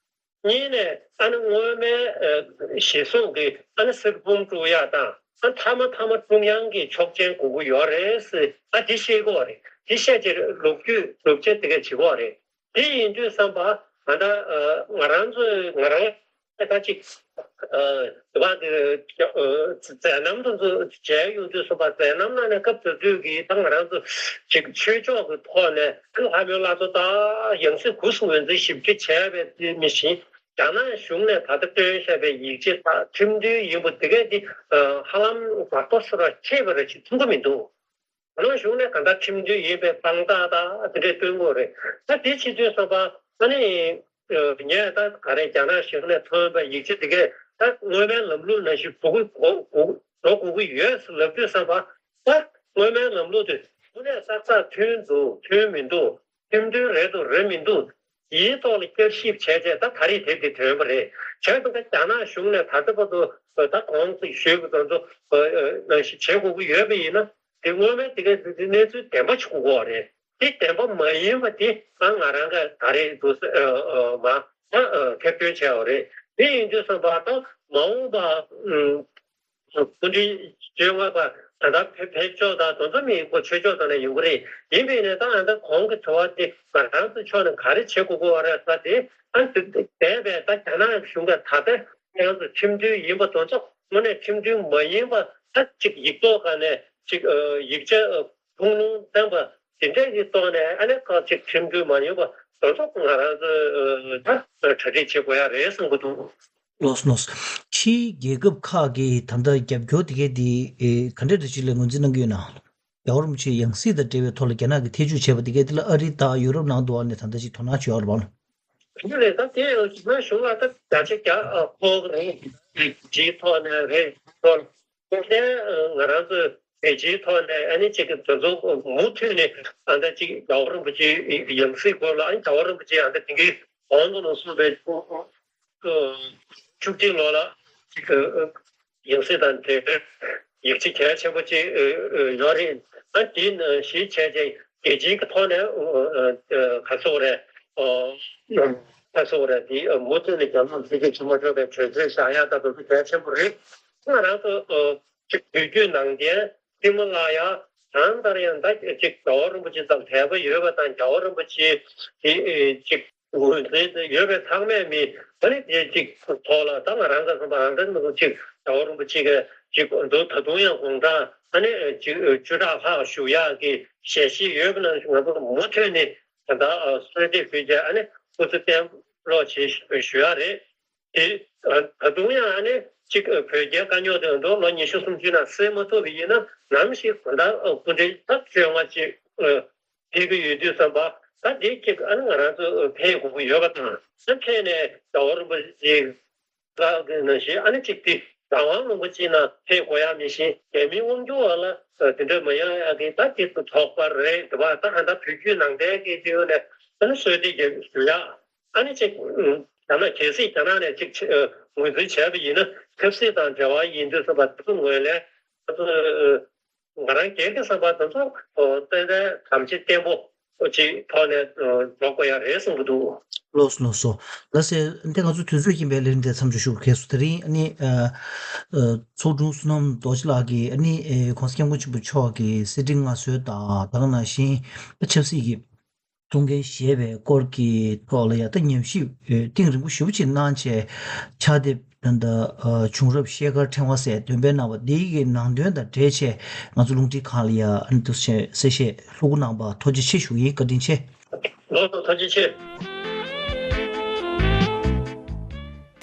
གཉིས་ནས་ཨ་ནི་སྔོན་མའི་ཨ་གཞི་བཟུང་གི་ཨ་ནི་གསེར་བུམ་དཀྲུག་ཡག་དང་། ཨ་མཐའ་མ་མཐའ་མ་ཀྲུང་དབྱང་གི་ཆོག་མཆན་དགོས་ཀྱི་ཡོད་རེད་ཟེར། ཨ་འདི་ཤེས་དགོས་རེད། འདི་ཤེས་བྱས་ལོ་རྒྱུས་ལོ་རྒྱུས་དེ་གས་བྱེད་དགོས་རེད། དེ་ཡིན་དུས་ཙམ་པ་ང་ད་ང་རང་ཚོས་ང་རང་ད་ཅིག་ཨ་དེ་བ་དེ་མཛད་རྣམ་དེ་ཚོ་མཇལ་ཡོང་དུས་ཙམ་པ། མཛད་རྣམ་ནང་ནས་སྐབས་དེ་དུས་ཀྱི་ད་ང་རང་ཚོ་ཅིག་ཆོས་ཕྱོགས་ཀྱི་ཐོག་ནས་ལྷ་མོའི་བླ་མཚོ་ད་ཡང་སྲིད་དགུ་སུ་ངོས་འཛིན་ཞིབ་ཕྲ་བྱས་པའི་དུས་མི་ཤེས། རྒྱ་ནག་གཞུང་ནས་ད་ལྟ་བཏོན་བཞག་པའི་ཡིག་ཆ་དག་ཁྲིམས་མཐུན་ཡིན་པ་དེ་གས་དེ་ཧ་ལམ་ངོ་ཐོག་སུ་ར་ཁེལ་བ་ར་ཅིག་མཐོང་གི་མི་འདུག་རྒྱ་ནག་གཞུང་ནས་གང་ལྟར་ཁྲིམས་མཐུན་ཡིན་པའི་དཔང་རྟགས་དང་དེ་འདྲས་སྟོན་དགོས་རེད། ད་དེ་བྱེད་དུས་ཙམ་པ་ཨ་ནི་ངས་ད་ག་རེ་རྒྱ་ནག་གཞུང་ནས་ཐོན་པའི་ཡིག་ཆ་དེ་གས་ད་སྔོན་མའི་ལམ་ལུགས་ནང་བཞིན་འགྲོ་དགོས་འགྲོ་དགོས་ཀྱི་ཡོད་ལབ་དུས་ཙམ་པ། ད་སྔོན་མའི་ལམ་ལུགས་དེ་དངོས་གནས་ཏག་ཏག་མཐུན་འདུག་མཐུན་མི་འདུག་ཁྲིམས་མཐུན་རེད་འདུག་རེད་མི་འདུག་དེའི་ཐོག་ལ་བསྐྱར་ཞིབ་བྱས་རྗེས་ད་ད་རེས་དེབ་དེ་ཐོན་པ་རེད། བྱས་ཙང་ད་རྒྱ་ནག་གཞུང་ནས་ད་ལྟ་བར་དུ་ད་གོང་དུ་ཞུས་པ་དང་ཚོ་ནང་བཞིན་བྱེད་དགོས་ཀྱི་ཡོད་པ་ཡིན་ན། དེ་སྔོན་མའི་དེ་གའི་དེ་གནས་ཚུལ་བདེན་པ་ཆགས་དགོས་པ་རེད། དེ་བདེན་པ་མ་ཡིན་པ་དེ་ང་ང་རང་ག་ད་རེས་འདུག་མ་ཐེར་འདོན་བྱས་པ་རེད། དེ་ཡིན་དུས་ཙམ་པ་ད་མ་འོངས་པ། སྐུ་ཕྲེང་བཅོ་ལྔ་པ་ད་ལྟ་བོད་བོད་ཕྱོགས་དང་དོན་ཚོ་མི་ཁོ་ཆོས་ཕྱོགས་དང་ནས་ཡོང་གི་རེད། ཡིན་པས་ནས་ད་ཨ་ད་གོང་གི་དྲི་བ་དེ་ང་རང་ཚོ་ཕྱོགས་ནས་ག་རེ་བྱེད་དགོས་ཀྱི་ཡོད་རེད་ཟེར་དེ། ཨ་འདས་པའི་ད་རྒྱ་ནག་གཞུང་གིས་ད་ལྟ་ང་ཚོ་ཁྲིམས་མཐུན་ཡིན་པ་དོན་ཚོ་དངོས་གནས་ཁྲིམས་མཐུན་མ་ཡིན་པ་ད་ཅིག་ཡིག་ཐོག་སྒང་ནས་ཅིག་ཡིག་ཆ་ཁུངས་ལུང་ལྡན་པ་དེ་འདྲས་ཀྱི་ཐོག་ནས་ཨ་ནི་ཁག་ཅིག་ཁྲིམས་མཐུན་མ་ཡིན་པ་དོན་ཚོ་ང་རང་ཚོ་ད་གྲ་སྒྲིག་བྱེད་དགོས་ཡ་རེད་བསམ་གྱི་འདུག་ལགས་སོ་ལགས་སོ། ཕྱིའི་རྒྱལ་ཁབ་ཁག་གིས་ད་ལྟ་རྒྱབ་སྐྱོར་དེ་གས་དེ་ཨེ་ག་འདྲ་འདྲ་ཅིག་ལ་ངོས་འཛིན་གནང་གི་ཡོད་ན། རྒྱལ་བ་རིན་པོ་ཆེའི་ཡང་སྲིད་དང་འབྲེལ་བའི་ཐོག་ལ་རྒྱ་ནག་གིས་ཐེ་བྱུས་བྱས་པ་དེ་གས་དེ་ལ་ཨ་རི་དང་ཡུ་རོབ་ནང་དུ་བ་ནས་ད་ལྟ་ཅིག་དོ་སྣང་བྱེད་ཡོད་རེད་པ། ཡོད་རེད། ད་དེ་རྒྱ་ནག་གཞུང་ལ་ད་བརྒྱ་ཆ་བརྒྱ་ཕོག་གི་རེད། རྒྱལ་སྤྱིའི་ཐོག་ནས་རེད། ཐོག་ནས་ང་རང་ཚོས་རྒྱལ་སྤྱིའི་ཐོག་ནས་ཨ་ནི་ཅིག་གི་དེ་ཚོ་མུ་མཐུད་ནས་ཨ་ད་ཅིག་རྒྱལ་བ་རིན་པོ་ཆེའི་ཡང་སྲིད་སྐོར་ལ། ཨ་ནི་རྒྱལ་བ་རིན་པོ་ཆེ་ཨ་ད་དེང་གི་གོང་དུ་ལ་གསུངས་པའི་བཅུ་གཅིག་ལོ་ལ་ཅིག་ཡང་སྲིད་དང་འབྲེལ་ཡིག་ཆ་གལ་ཆེན་པོ་ཅིག་ཡོད་རེད། ཨ་དེ་ནང་བཞིན་བྱས་རྗེས་རྒྱལ་སྤྱིའི་ཐོག་ནས་ག་ཚོད་རེད། ག་ཚོད་རེད། དེ་མུ་མཐུད་ནས་རྒྱ་ནག་འཛིན་སྐྱོང་བྱེད་མ་ཆོག་པའི་གྲོས་ཆོད་བཞག་ཡ་ད་དེ་ཚོ་གལ་ཆེན་པོ་རེད། ང་རང་ཚོ་ཅིག་བོད་བརྒྱུད་ནང་བསྟན་སྲིད་མོ་ལགས་ཡ་གང་ལྟར་ཡང་ད་ཅིག་རྒྱལ་བ་རིན་པོ་ཆེ་དང་དད་པ་ཡོད་པ་དང་རྒྱལ་བ་རིན་པོ་ཆེ་དེ་ཅིག་ངོས་འཛིན་ཡོད་པའི་ཚང་མས་མི་ད་ནི་དེ་ཅིག་ཐོག་ལ་ད་ང་རང་ག་ཚོད་པ་ཨང་ཀྲན་མི་ཚོ་ཅིག་རྒྱལ་བ་རིན་པོ་ཆེ་གི་ཅིག་འདུག་ད་དུང་ཡང་དགོང་གྲངས་ཨ་ནི་ཅིག་བཅུ་ཕྲག་ལྷག་བཞུགས་ཡག་གི་ཞལ་བཞེས་ཡོད་པ་ནང་བཞིན་ང་ཚོ་མུ་མཐུད་ནས་ད་ལྟ་གསོལ་འདེབས་ཞུས་བྱས་ཨ་ནི་སྐུ་ཚེ་བརྟན་པ་ཅིག་ཞུ་ཡག་རེད། དེ་ད་དུང་ཡང་ཨ་ནི་ཅིག་བོད་རྒྱའི་དཀའ་རྙོག་དེ་འདུག་ལོ་ཉི་ཤུ་སུམ་ཅུ་ནང་སེལ་མ་ཐུབ་པ་ཡིན་ན་ནམ་ཞིག་ད་ལྟ་སྐུ་ཕྲེང་ད་བཅོ་ལྔ་ཅིག་ཕེབས་ཀྱི་ཡོད་དུས་ཙམ་པ། ད་དེ་གཅིག་ཨ་ནི་ང་རང་ཚོ་ཕེབས་དགོས་ཀྱི་ཡོད་པ་དང་། ད་ཕེབས་ནས་རྒྱལ་བ་རིན་པོ་ཆེ་ལགས་ཀྱི་ནང་བཞིན་ཨ་ནི་གཅིག་དེ་རང་དབང་ལུང་པ་ཅིག་ནང་ཕེབས་དགོས་ཡ་མི་ཤེས། རྒྱ་མི་དབང་སྒྱུར་བ་ལ་དེ་འདྲ་མ་ཡོང་ཡ་གི་ད་དེ་ཚོ་ཚོགས་པ་རེད་འདུག་བ། ད་ཧ་ད་བོད་བརྒྱུད་ནང་བསྟན་གྱི་སྤྱི་ཡོངས་ནས་ཨ་ནི་གསོལ་འདེབས་ཞུ་ཡ་ཨ་ནི་གཅིག་རྒྱ་ནག་གལ་སྲིད་རྒྱ་ནག་ནས་གཅིག་ངོས་འཛིན་བྱས་པ་ཡིན་ན་ཆབ་སྲིད་དང་འབྲེལ་བ་ཡིན་དུས་ཙམ་པ་དེ་ཚོ་ངོས་ལེན་ང་རང་སྒེར་གྱི་བསམ་པ་དེ་ཚོ་ཏན་ཏན་དམ་བཅའ་བརྟན་པོ་ཅིག་ཐོག་ནས་འགྲོ་དགོས་ཡ་རེད་བསམ་གྱི་འདུག་ལགས་སོ་ལགས་སོ། ལགས་སེ། འདི་ང་ཚོ་དུས་ཚོད་ཀྱིན་པའི་ལས་རིམ་དེ་མཚམས་འཇོག་ཞུ་གལ་སོ། དེ་རིང་ཨ་ནི་ཨ་ཨ་ཚོགས་དྲུང་བསོད་ནམས་རྡོ་རྗེ་ལགས་ཀྱིས་ཨ་ནི་ཨ་༸གོང་ས་༸སྐྱབས་མགོན་ཆེན་པོ་མཆོག་གི་གསེར་ཁྲི་མངའ་གསོལ་དང་ད་ག་ནང་བཞིན་ཆབ་སྲིད་ཀྱི་ཐུགས་འགན་བཞེས་པའི་སྐོར་གྱི་ཐོག་ལ་ཡང་ད་ཉམས་ཞིབ་ཨ་གཏིང་རིང་པོ་ཞེ་པོ་ཅིག་གནང་བྱས་ཕྱག་དེབ་ད་ལྟ་ཨ་བྱུང་རབས་ཤེལ་དཀར་ཕྲེང་བ་ཟེར་འདོན་སྤེལ་གནང་བ་འདིའི་གི་ནང་དོན་དང་འབྲེལ་བྱས་ང་ཚོ་རླུང་འཕྲིན་ཁང་ལ་ཡང་ཨ་ནི་འདུག་སེ་གསལ་བཤད་ལྷུག་པོ་གནང་བར་ཐུགས་རྗེ་ཆེ་ཞུ་གི་ཡིན། བཀའ་དྲིན་ཆེ། ལགས་སོ། ཐུགས་རྗེ་ཆེ།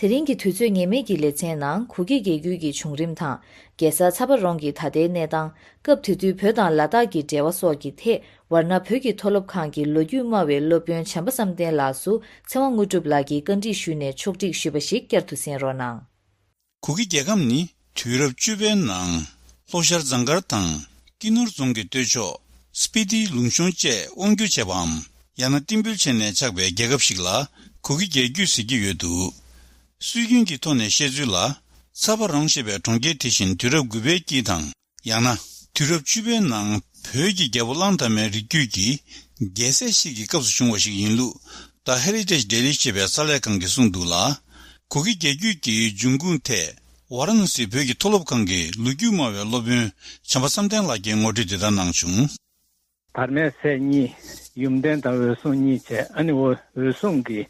དེ་རིང་གི་དུས་ཚོད་ངེས་མེད་ཀྱི་ལེ་ཚན་ནང་གུ་གེ་རྒྱལ་རྒྱུད་ཀྱི་བྱུང་རིམ་དང་རྒྱལ་ས་ཚ་བ་རོང་གི་ད་ལྟའི་གནས་སྟངས། སྐབས་དེ་དུས་བོད་དང་ལ་དྭགས་ཀྱི་འབྲེལ་བ་སོགས་ཀྱི་ཐད་ཝར་ཎ་བོད་ཀྱི་མཐོ་སློབ་ཁང་གི་ལོ་རྒྱུས་སྨྲ་བའི་སློབ་དཔོན་བྱམས་པ་བསམ་གཏན་ལགས་སུ་ཚེ་དབང་དངོས་གྲུབ་ལགས་ཀྱིས་བཀའ་འདྲི་ཞུས་ནས་ཕྱོགས་སྒྲིག་ཞུས་པ་ཞིག་བསྐྱར་དུ་གསན་རོགས་གནང་། གུ་གེ་རྒྱལ་ཁབ་ནི་དུས་རབས་བཅུ་པའི་ནང་ལྷོ་ཤར་ཟངས་དཀར་དང་ཀི་ནོར་རྫོང་གི་སྟོད་ཕྱོགས་སྤི་ཏིའི་ལུང་གཤོང་བཅས་དབང་བསྒྱུར་བྱས་པའམ། ཡང་ན་བསྟི་འབུལ་བྱས་ནས་ཆགས་པའི་རྒྱལ་ཁབ་ཞིག་ལ་གུ་གེ་རྒྱལ་རྒྱུད་ཟེར་གྱི་ཡོད་འདུག་སྲོལ་རྒྱུན་གྱི་ཐོག་ནས་བཤད་ཚུལ་ལ། ཚ་བ་རོང་ཞེས་པའི་གྲོང་ཁྱེར་དེ་བཞིན་དུས་རབས་དགུ་པའི་དཀྱིལ་དང་། ཡང་ན། དུས་རབས་བཅུ་པའི་ནང་བོད་ཀྱི་རྒྱལ་པོ་གླང་དར་མའི་རིགས་རྒྱུད་ཀྱི་རྒྱལ་སྲས་ཤིག་གི་སྐབས་སུ་བྱུང་བ་ཞིག་ཡིན་ལུགས། The Heritage Daily ཞེས་པའི་གསར་ལས་ཁང་གིས་གསུངས་འདུག་ལ། གུ་གེ་རྒྱལ་རྒྱུད་ཀྱི་འབྱུང་ཁུངས་ཐད་ཝཱ་ར་ཎ་སིའི་བོད་ཀྱི་མཐོ་སློབ་ཁང་གི་ལོ་རྒྱུས་སྨྲ་བའི་སློབ་དཔོན་བྱམས་པ་བསམ་གཏན་ལགས་ཀྱིས་ངོ་སྤྲོད་འདི་ལྟར་གནང་བྱུང་། དར་མའི་སྲས་གཉིས། ཡུམ་བརྟན་དང་འོད་སྲུང་གཉིས་བྱས། ཨ་ནི་འོ་འོད་སྲུང་གི་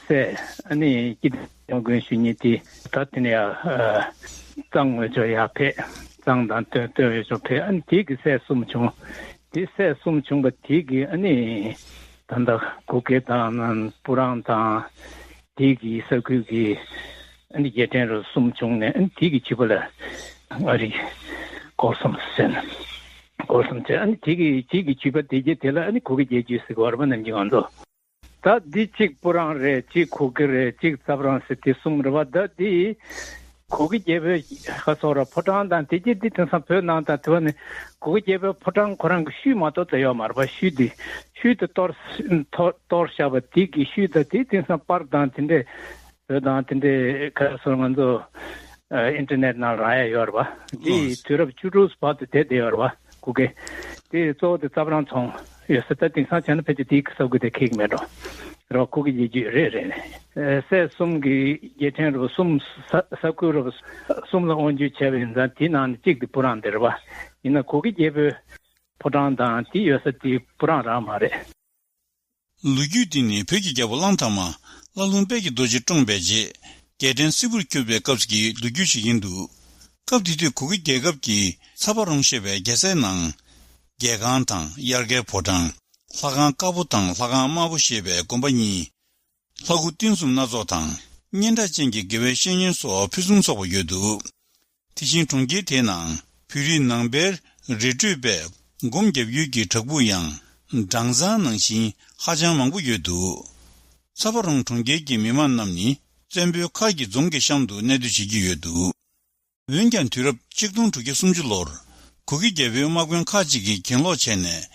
སྲས་ཨ་ནི་སྐྱིད་ལྡན་དགོན་ཞུ་གཉིས་དེ་ད་དེ་ནས་ཡ་གཙང་འོས་ཕྱོགས་ཡར་ཕེབས། གཙང་དང་སྟོད་སྟོད་འོས་ཕྱོགས་ཕེབས། ཨ་ནི་དེ་གི་སྲས་གསུམ་བྱུང་། དེ་སྲས་གསུམ་བྱུང་བ་དེ་གི་ཨ་ནི་ད་ལྟ་གུ་གེ་དང་སྤུ་རང་དང་དེ་གི་ས་ཁུལ་གི་ཨ་ནི་རྒྱལ་ཕྲན་རུ་གསུམ་བྱུང་ནས་ཨ་ནི་དེ་གི་བྱིས་པ་ལ་ཨ་རི་སྐོར་གསུམ་ཟེར་ན། སྐོར་གསུམ་བྱས། ཨ་ནི་དེ་གི་དེ་གི་བྱིས་པ་དེ་གྱད་དེ་ལ་ཨ་ནི་གུ་གེ་རྒྱལ་རྒྱུད་ཟེར་གི་ཡོད་རེད་པ། ནམ་རྒྱུན་ང་ཚོ་ད་འདི་གཅིག་སྤུ་རང་རེད། གཅིག་གུ་གེ་རེད། གཅིག་ཚ་བ་རོང་ཟེར། དེ་གསུམ་རེད་པ། ད་འདི་གུ་གེ་རྒྱལ་པོའི་ཁ་སོགས་ར་ཕོ་བྲང་དང་དེ་གྱད་འདི་དེང་སང་བོད་ནང་དང་དེ་བ་ནི་གུ་གེ་རྒྱལ་པོའི་ཕོ་བྲང་ཁོ་རང་གི་ཤུལ་མ་གཏོགས་ད་ཡོད་མ་རེད་པ། ཤུལ་དེ་ཤུལ་དེ་གཏོར་གཏོར་གཏོར་བཞག་པ་དེ་གི་ཤུལ་ད་དེ་དེང་སང་པར་དང་དེ་འདྲས། བོད་དང་དེ་འདྲའི་ཁ་སོར་ང་ཚོ་ཨ་ཨིན་ཊར་ནེཊ་ནང་ལ་རག་ཡ་ཡོད་རེད་པ། འདི་དུས་རབས་བཅུ་དྲུག་བར་དུ་བསྡད་བསྡད་ཡོད་རེད་པ། གུ་གེ་དེ་གཙོ་བོ་དེ་ཚ་བ་རོང་རྫོང་ཡོད་ས། ད་དེང་སང་བྱས་ན་ཕལ་ཆེར་དེའི་ས་ཁུལ་དེ་ཁེགས་མེད་འགྲོ་རེད་པ། གུ་གེ་རྒྱལ་རྒྱུད་རེད་རེད། ཨ་སྲས་གསུམ་གྱི་རྒྱལ་ཕྲན་རུ་གསུམ་ས་ས་ཁུལ་རུ་གསུམ་ལ་དབང་བསྒྱུར་བྱས་པ་ཡིན་ཙང་དེའི་ནང་ནས་གཅིག་དེ་སྤུ་རང་དེ་རེད་པ། ཡིན་ན་གུ་གེ་རྒྱལ་པོའི་ཕོ་བྲང་དང་དེ་ཡོད་ས་དེ་སྤུ་རང་རང་མ་རེད། ལོ་རྒྱུས་འདི་ནི་བོད་ཀྱི་རྒྱལ་པོ་གླང་དར་མ་བླ་ལྷུང་དཔལ་གྱི་རྡོ་རྗེ་བཀྲོངས་པའི་རྗེས་རྒྱལ་ཕྲན་སིལ་བུར་གྱུར་པའི་སྐབས་ཀྱི་ལོ་རྒྱུས་ཤིག་ཡིན་འདུག་སྐབས་དེ་དུས་གུ་གེ་རྒྱལ་ཁབ་ཀྱི་ཚ་བ་རོང་ཞེས་པའི་རྒྱལ་སའི་ནང་རྒྱལ་ཁང་དང་དབྱར་ཁའི་ཕོ་བྲང་། ལྷ་ཁང་དཀར་པོ་དང་ལྷ་ཁང་དམར་པོ་ཞེས་པའི་དགོན་པ་གཉིས། ལྷ་སྐུ་རྟེན་གསུམ་སྣ་ཚོགས་དང་། སྙན་གྲགས་ཅན་གྱི་དགེ་བའི་བཤེས་གཉེན་སོགས་ཕུན་སུམ་ཚོགས་པ་ཡོད་འདུག་དེ་བཞིན་གྲོང་ཁྱེར་དེའི་ནང་བོད་རིགས་ནང་པའི་རི་ཁྲོད་པས་སྒོམ་རྒྱབ་ཡུལ་གྱི་བྲག་ཕུག་ཡང་སྦྲང་ཚང་ནང་བཞིན་ཧ་ཅང་མང་པོ་ཡོད་འདུག་ཚ་བ་རོང་གྲོང་ཁྱེར་གྱི་མི་མང་རྣམས་ནི་བཙན་པོའི་མཁར་གྱི་རྫོང་གི་གཤམ་དུ་གནས་སྡོད་བྱེད་ཀྱི་ཡོད་འདུག་འོན་ཀྱང་དུས་རབས་གཅིག་སྟོང་དྲུག་བརྒྱ་སུམ་ཅུ་ལོར་གུ་གེ་རྒྱལ་པོའི་དམག་དཔོན་ཁག་ཅིག་གིས་གྱེན་ལོག་བྱས་ནས་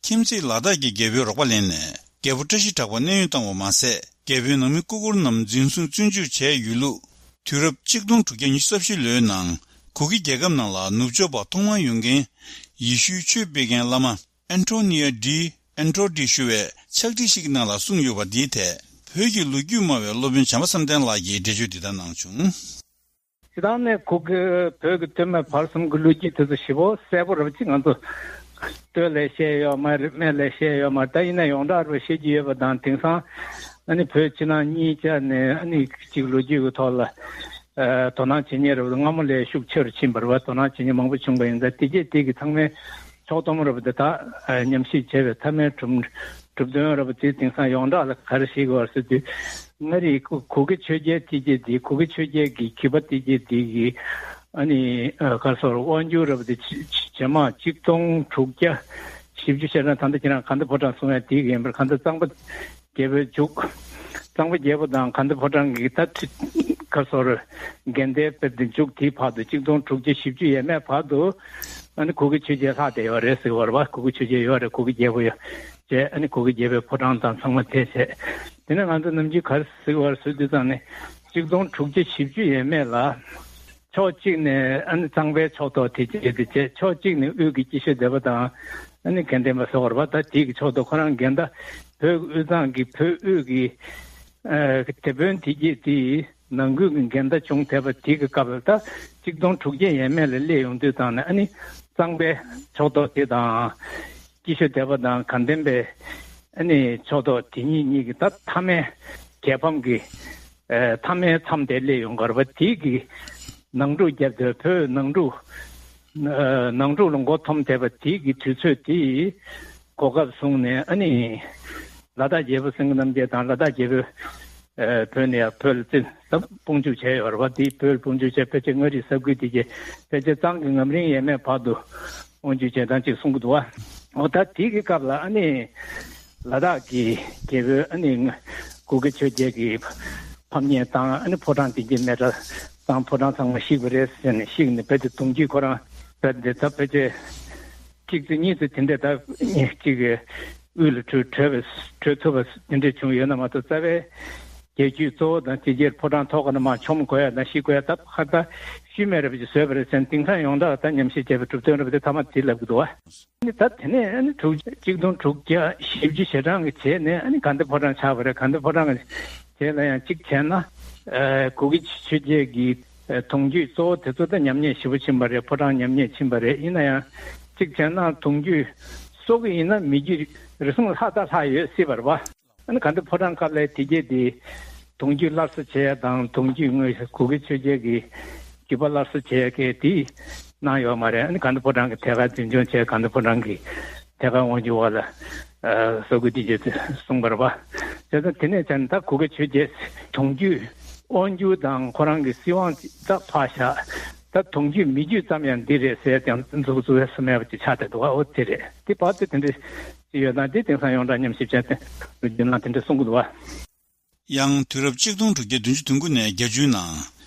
ཁྱིམ་མཚེས་ལ་དྭགས་ཀྱི་རྒྱལ་པོའི་རོགས་པ་ལེན་ནས་རྒྱལ་པོ་བཀྲ་ཤིས་གྲགས་པ་གནས་དབྱུང་བཏང་བ་མ་ཟད། རྒྱལ་པོའི་ནང་མི་སྐུ་འཁོར་རྣམས་འཛིན་བཟུང་བཙོན་འཇུག་བྱས་ཡོད་ལུགས། དུས་རབས་གཅིག་སྟོང་དྲུག་བརྒྱ་ཉི་ཤུ་རྩ་བཞི་ལོའི་ནང་གུ་གེ་རྒྱལ་ཁབ་ནང་ལ་ནུབ་ཕྱོགས་པ་ཐོག་མར་ཡོང་མཁན་ཡེ་ཤུའི་ཆོས་སྤེལ་མཁན་བླ་མ་ཨན་ཊོ་ནི་ཡ་ཌི་ཨན་ཊོ་ཌི་ཞུ་བས་ཕྱག་བྲིས་ཤིག་ནང་ལ་གསུངས་ཡོད་པ་འདིའི་ཐད་བོད་ཀྱི་ལོ་རྒྱུས་སྨྲ་བའི་སློབ་དཔོན་བྱམས་པ་བསམ་གཏན་ལགས་ཀྱིས་འགྲེལ་བརྗོད་འདི་ལྟར་གནང་བྱུང་། སྤྱིར་བཏང་ནས་གུ་གེ་བོད་ཀྱི་སྟོད་སྨད་བར་གསུམ་གྱི་ལོ་རྒྱུས་དེ་ཚོ་ཞེ་པོ་གསལ་པོ་རེད་པ། ཅིག་ང་ཚོ་སྟོད་ལ་བཤད་ཡོད་མ་རེད། སྨད་ལ་བཤད་ཡོད་མ་རེད། ད་ཡིན་ན་ཡོངས་གྲགས་རེད་པ། བཤད་ཀྱི་ཡོད་པ་དང་། དེང་སང་ཨ་ནི་བོད་ཕྱི་ནང་གཉིས་ཆ་ནས་ཨ་ནི་ཅིག་ལོ་རྒྱུས་ཀྱི་ཐོག་ལ་ཨ་དོ་སྣང་བྱེད་མཁན་རེད་པ། སྔ་མོ་ལས་ཤུགས་ཆེ་རུ་ཕྱིན་པ་རེད་པ། དོ་སྣང་བྱེད་མཁན་མང་པོ་བྱུང་པ་ཡིན་ཙང་། དེ་རྗེས་དེ་གི་ཚང་མའི་ཕྱོགས་གཏོགས་མ་རེད་པ། འདི་དག་ཉམས་ཞིབ་བྱས་པའི་མཐའ་མའི་གྲུབ་གྲུབ་དོན་རེད་པ། དེ་དེང་སང་ཡོངས་གྲགས་ལ་ག་རེ་བཤད་ཀྱི་ཡོད་རེད་ཟེར་དུས། མངའ་རིས་གུ་གུ་གེ་ཆོས་རྒྱལ་དེ་རྗེས་དེ། གུ་གེ་ཆོས་རྒྱལ་གྱི་བྱིས་པ་དེ་རྗེས་དེ་གི་ཨ་ནི་ཨ་ག་རེ་ཟེར། དབང་སྒྱུར་རེད་པ། དེ་ཇེ་དམའ་གཅིག་སྟོང་དྲུག་བརྒྱ་བཞི་བཅུ་ཞེ་གྲངས། ད་ལྟ་ཁྱེད་རང་ག་འདི་ཕོ་བྲང་གསུང་ཡ་དེ་གི་ཡིན་པར། ག་འདི་གཙང་པ་རྒྱལ་པོའི་མཇུག་གཙང་པ་རྒྱལ་པོ་དང་ག་འདི་ཕོ་བྲང་གི་ད་ཁ་སོར་དགེ་ལྡན་དཔལ་དེ་མཇུག་དེའི་བར་དུ་གཅིག་སྟོང་དྲུག་བརྒྱ་བཞི་བཅུ་ཡས་མས་བར་དུ་ཨ་ནི་གུ་གེ་ཆོས་རྒྱལ་ལྷག་བསྡད་ཡོད་རེད་ཟེར་བ་རེད་པ། གུ་གེ་ཆོས་རྒྱལ་ཡོད་རེད། གུ་གེ་རྒྱལ་པོ་ཡོད་བྱས། ཨ་ནི་གུ་གེ་རྒྱལ་པོའི་ཕོ་བྲང་དང་ཚང་མ་དེ་བྱས། དེ་ནས་ང་ཚོ་ནམ་རྒྱུན་ག་རེ་ཟེར་བ་ཟེར་དུས་ཙང་ནས་གཅིག་སྟོང་དྲུག་བརྒྱ་བཞི་བཅུ་ཡས་མས་ལ། ཕྱོགས་གཅིག་ནས་ཨ་ནི་གཙང་པའི་ཕྱོགས་གཏོགས་དེ་བྱས་དེ་བྱས། ཕྱོགས་གཅིག་ནས་དབུས་ཀྱི་སྐྱིད་ཤོད་སྡེ་པ་དང་ཨ་ནི་དགེ་ལྡན་པ་ཟེར་བ་རེད་པ། ད་དེའི་གི་ཕྱོགས་གཏོགས་ཁོ་རང་རྒན་ད་བོད་ཀྱི་དབུས་གཙང་གི་བོད་དབུས་ཀྱི་ ཨ་དེད་དཔོན་དེ་གྱིས་དེའི་ནང་ཁུལ་གྱི་འགལ་ཟླ་བྱུང་བསྡད་པ་དེ་གི་སྐབས་ལ། ད་གཅིག་སྟོང་དྲུག་བརྒྱ་ཡས་མས་ལ་སླེབས་ཡོང་དུས་ཙང་ནས། ཨ་ནི་གཙང་པའི་ཕྱོགས་གཏོགས་དེ་དང་སྐྱིད་ཤོད་སྡེ་པ་དང་དགའ་ལྡན་པའི་ཨ་ནི་ཕྱོགས་གཏོགས་དེ་གཉིས་གཉིས་ཀྱི་ད་མཐའ་མའི་རྒྱལ་ཕམ་གྱི་ཨ་མཐའ་མའི་མཚམས་དེ་སླེབས་ཡོང་གི་ཡོད་རེད་པ། དེ་གི་ནང་འཁྲུག་བརྒྱབ་སྟེ། བོད་ནང་འཁྲུག་ཨ་ནང་འཁྲུག་ལ་མགོ་འཐོམས་བསྡད་པ་དེ་གི་དུས་ཚོད་དེའི་གོ་སྐབས་བཟུང་ནས། ཨ་ནི་ལ་དྭགས་རྒྱལ་པོ་སེང་གེ་རྣམ་རྒྱལ་དང་ལ་དྭགས་རྒྱལ་པོས་ཨ་བོད་ནས་ཡར་བོད་ལ་བཙན་ད་དཔུང་འཇུག་བྱས་ཡོད་རེད་པ། དེ་བོད་ལ་དཔུང་འཇུག་བྱས། ཕལ་ཆེར་མངའ་རིས་ས་ཁུལ་དེ་གྱད་ཕལ་ཆེར་གཙང་གི་ངམ་རིང་ཡས་མས་བར་དུ་དབང་སྒྱུར་བྱས་དང་ཅིག་གསུང་གི་འདུག་བ། འོ་ད་དེ་གི་སྐབས་ལ་ཨ་ནི་ལ་དྭགས་ཀྱི་རྒྱལ་པོས་ཨ་ནི་གུ་གེ་ཆོས་རྒྱལ་གྱི་ཕམ་ཉེས་བཏང་། ཨ་ནི་ཕོ་བྲང་དེ་གྱད་མེ་སྲེག་བཏང་། ཕོ་བྲང་ཚང་མ་བཤིག་པ་རེད་ཟེར་ནས། བཤིག་ནས་རྦད་དེ་གདུང་རྒྱུད་ཁོ་རང་རྦད་དེ་ད་ཕལ་ཆེར་གཅིག་ཙམ་གཉིས་ཙམ་དེ་འདྲས་ད་གཅིག་གི་དབུས་ལ་བྲོས་བྲོས་པ་བྲོས་ཐུབ་པ་དེ་འདྲས་བྱུང་ཡོད་ན་མ་གཏོགས། རྩ་བའི་རྒྱལ་རྒྱུད་གཙོ་བོ་དང་དེ་གྱད་ཕོ་བྲང་ཐོག་ཁ་ནས་མར་མཆོང་དགོས་ཡ་དང་བཤིག་དགོས་ཡ་ད་ཧ་ད་ཤུལ་མེད་རེད་པ་ཅིག་བཟོས་པ་རེད་ཟེར་ནས། དེང་སང་ཡོངས་གྲགས་ལ་ད་ཉམས་ཞིབ་བྱས་པའི་གྲུབ་དོན་རེད་པ། དེ་ཐ་མ་དེ་ལབ་གི་འདུག་བ། ཨ་ནི་ད་དེ་ནས་ཨ་ནི་དྲུག་གཅིག་སྟོང་དྲུག་བརྒྱ་བཞི་བཅུ་ཞེ་གྲངས་ཀྱི་རྗེས་ནས་ཨ་ནི་དགའ་ལྡན་ཕོ་བྲང་ཆགས་པ་རེད། དགའ་ལྡན་ཕོ་བྲང་གི་རྗེས་ལ་ཡང་གཅིག་བྱས་ན་ཨ་གུ་གེ་ཆོས་རྒྱལ་གྱི་ཨ་གདུང་རྒྱུད་གཙོ་བོ་དེ་ཚོ་ད་ཉམས་ཉེས་ཞེ་པོ་ཕྱིན་པ་རེད། ཕོ་བྲང་ཉམས་ཉེས་ཕྱིན་པ་རེད། ཡིན་ན་ཡང་གཅིག་བྱས་ན་གདུང་རྒྱུད་སོག་གི་ཡིན་ན་མི་རྒྱུད་རེ་ཟུང་ལྷག་ད་ལྷག་ཡོད་སྲིད་པ་རེད་པ། ཨ་ནི་དགའ་ལྡན་ཕོ་བྲང་སྐབས་ལ་དེ་གྱད་དེ་གདུང་རྒྱུད་སླར་གསོ་བྱེད་ཡ་དང་གདུང་རྒྱུད་དངོས་གུ་གེ་ཆོས་རྒྱལ་གྱི་རྒྱུད་པ་སླར་གསོ་བྱེད་ཡ་གི་དེ་གནང་ཡོད་མ་རེད། ཨ་ནི་དགའ་ལྡན་ཕོ་བྲང་གི་ཐད་ཀར་འཛིན་སྐྱོང་བྱས། དགའ་ལྡན་ཕོ་བྲང་གི་ཐད་ཀར་དབང་སྒྱུར་འོག་ལ་ཨ་ས་ཁུལ་དེ་གྱད་སོང་བ་རེད་པ། བྱས་ཙང་དེ་ནས་བྱས་ནས་ད་གུ་གེ་ཆོས་རྒྱལ་གདུང་རྒྱུད་དབང་སྒྱུར་དང་ཁོ་རང་གི་སྲིད་དབང་ད་ཕར་བཞག་ད་གདུང་རྒྱུད་མི་རྒྱུད་ཙམ་ཡང་འདི་རེད་ཟེར་ཀྱང་མཛུབ་གུ་བཙུགས་ཡ་སུ་མེད་པ་ཅིག་ཆགས་བསྡད་འདུག་བ། འོ་དེ་རེད། དེ་བར་དུ་དེ་འདྲ་ཅིག་ཡོད་ན། དེ་དེང་སང་ཡོངས་གྲགས་ཉམས་ཞིབ་བྱས་ཏེ་ལོ་རྒྱུས་ནང་དེ་འདྲ་གསུང་གི་འདུག་བ། ཡང་དུས་རབས་གཅིག་སྟོང་དྲུག་བརྒྱ་བདུན་ཅུ་དོན་དགུ་ནས་བརྒྱད་ཅུའི་ནང་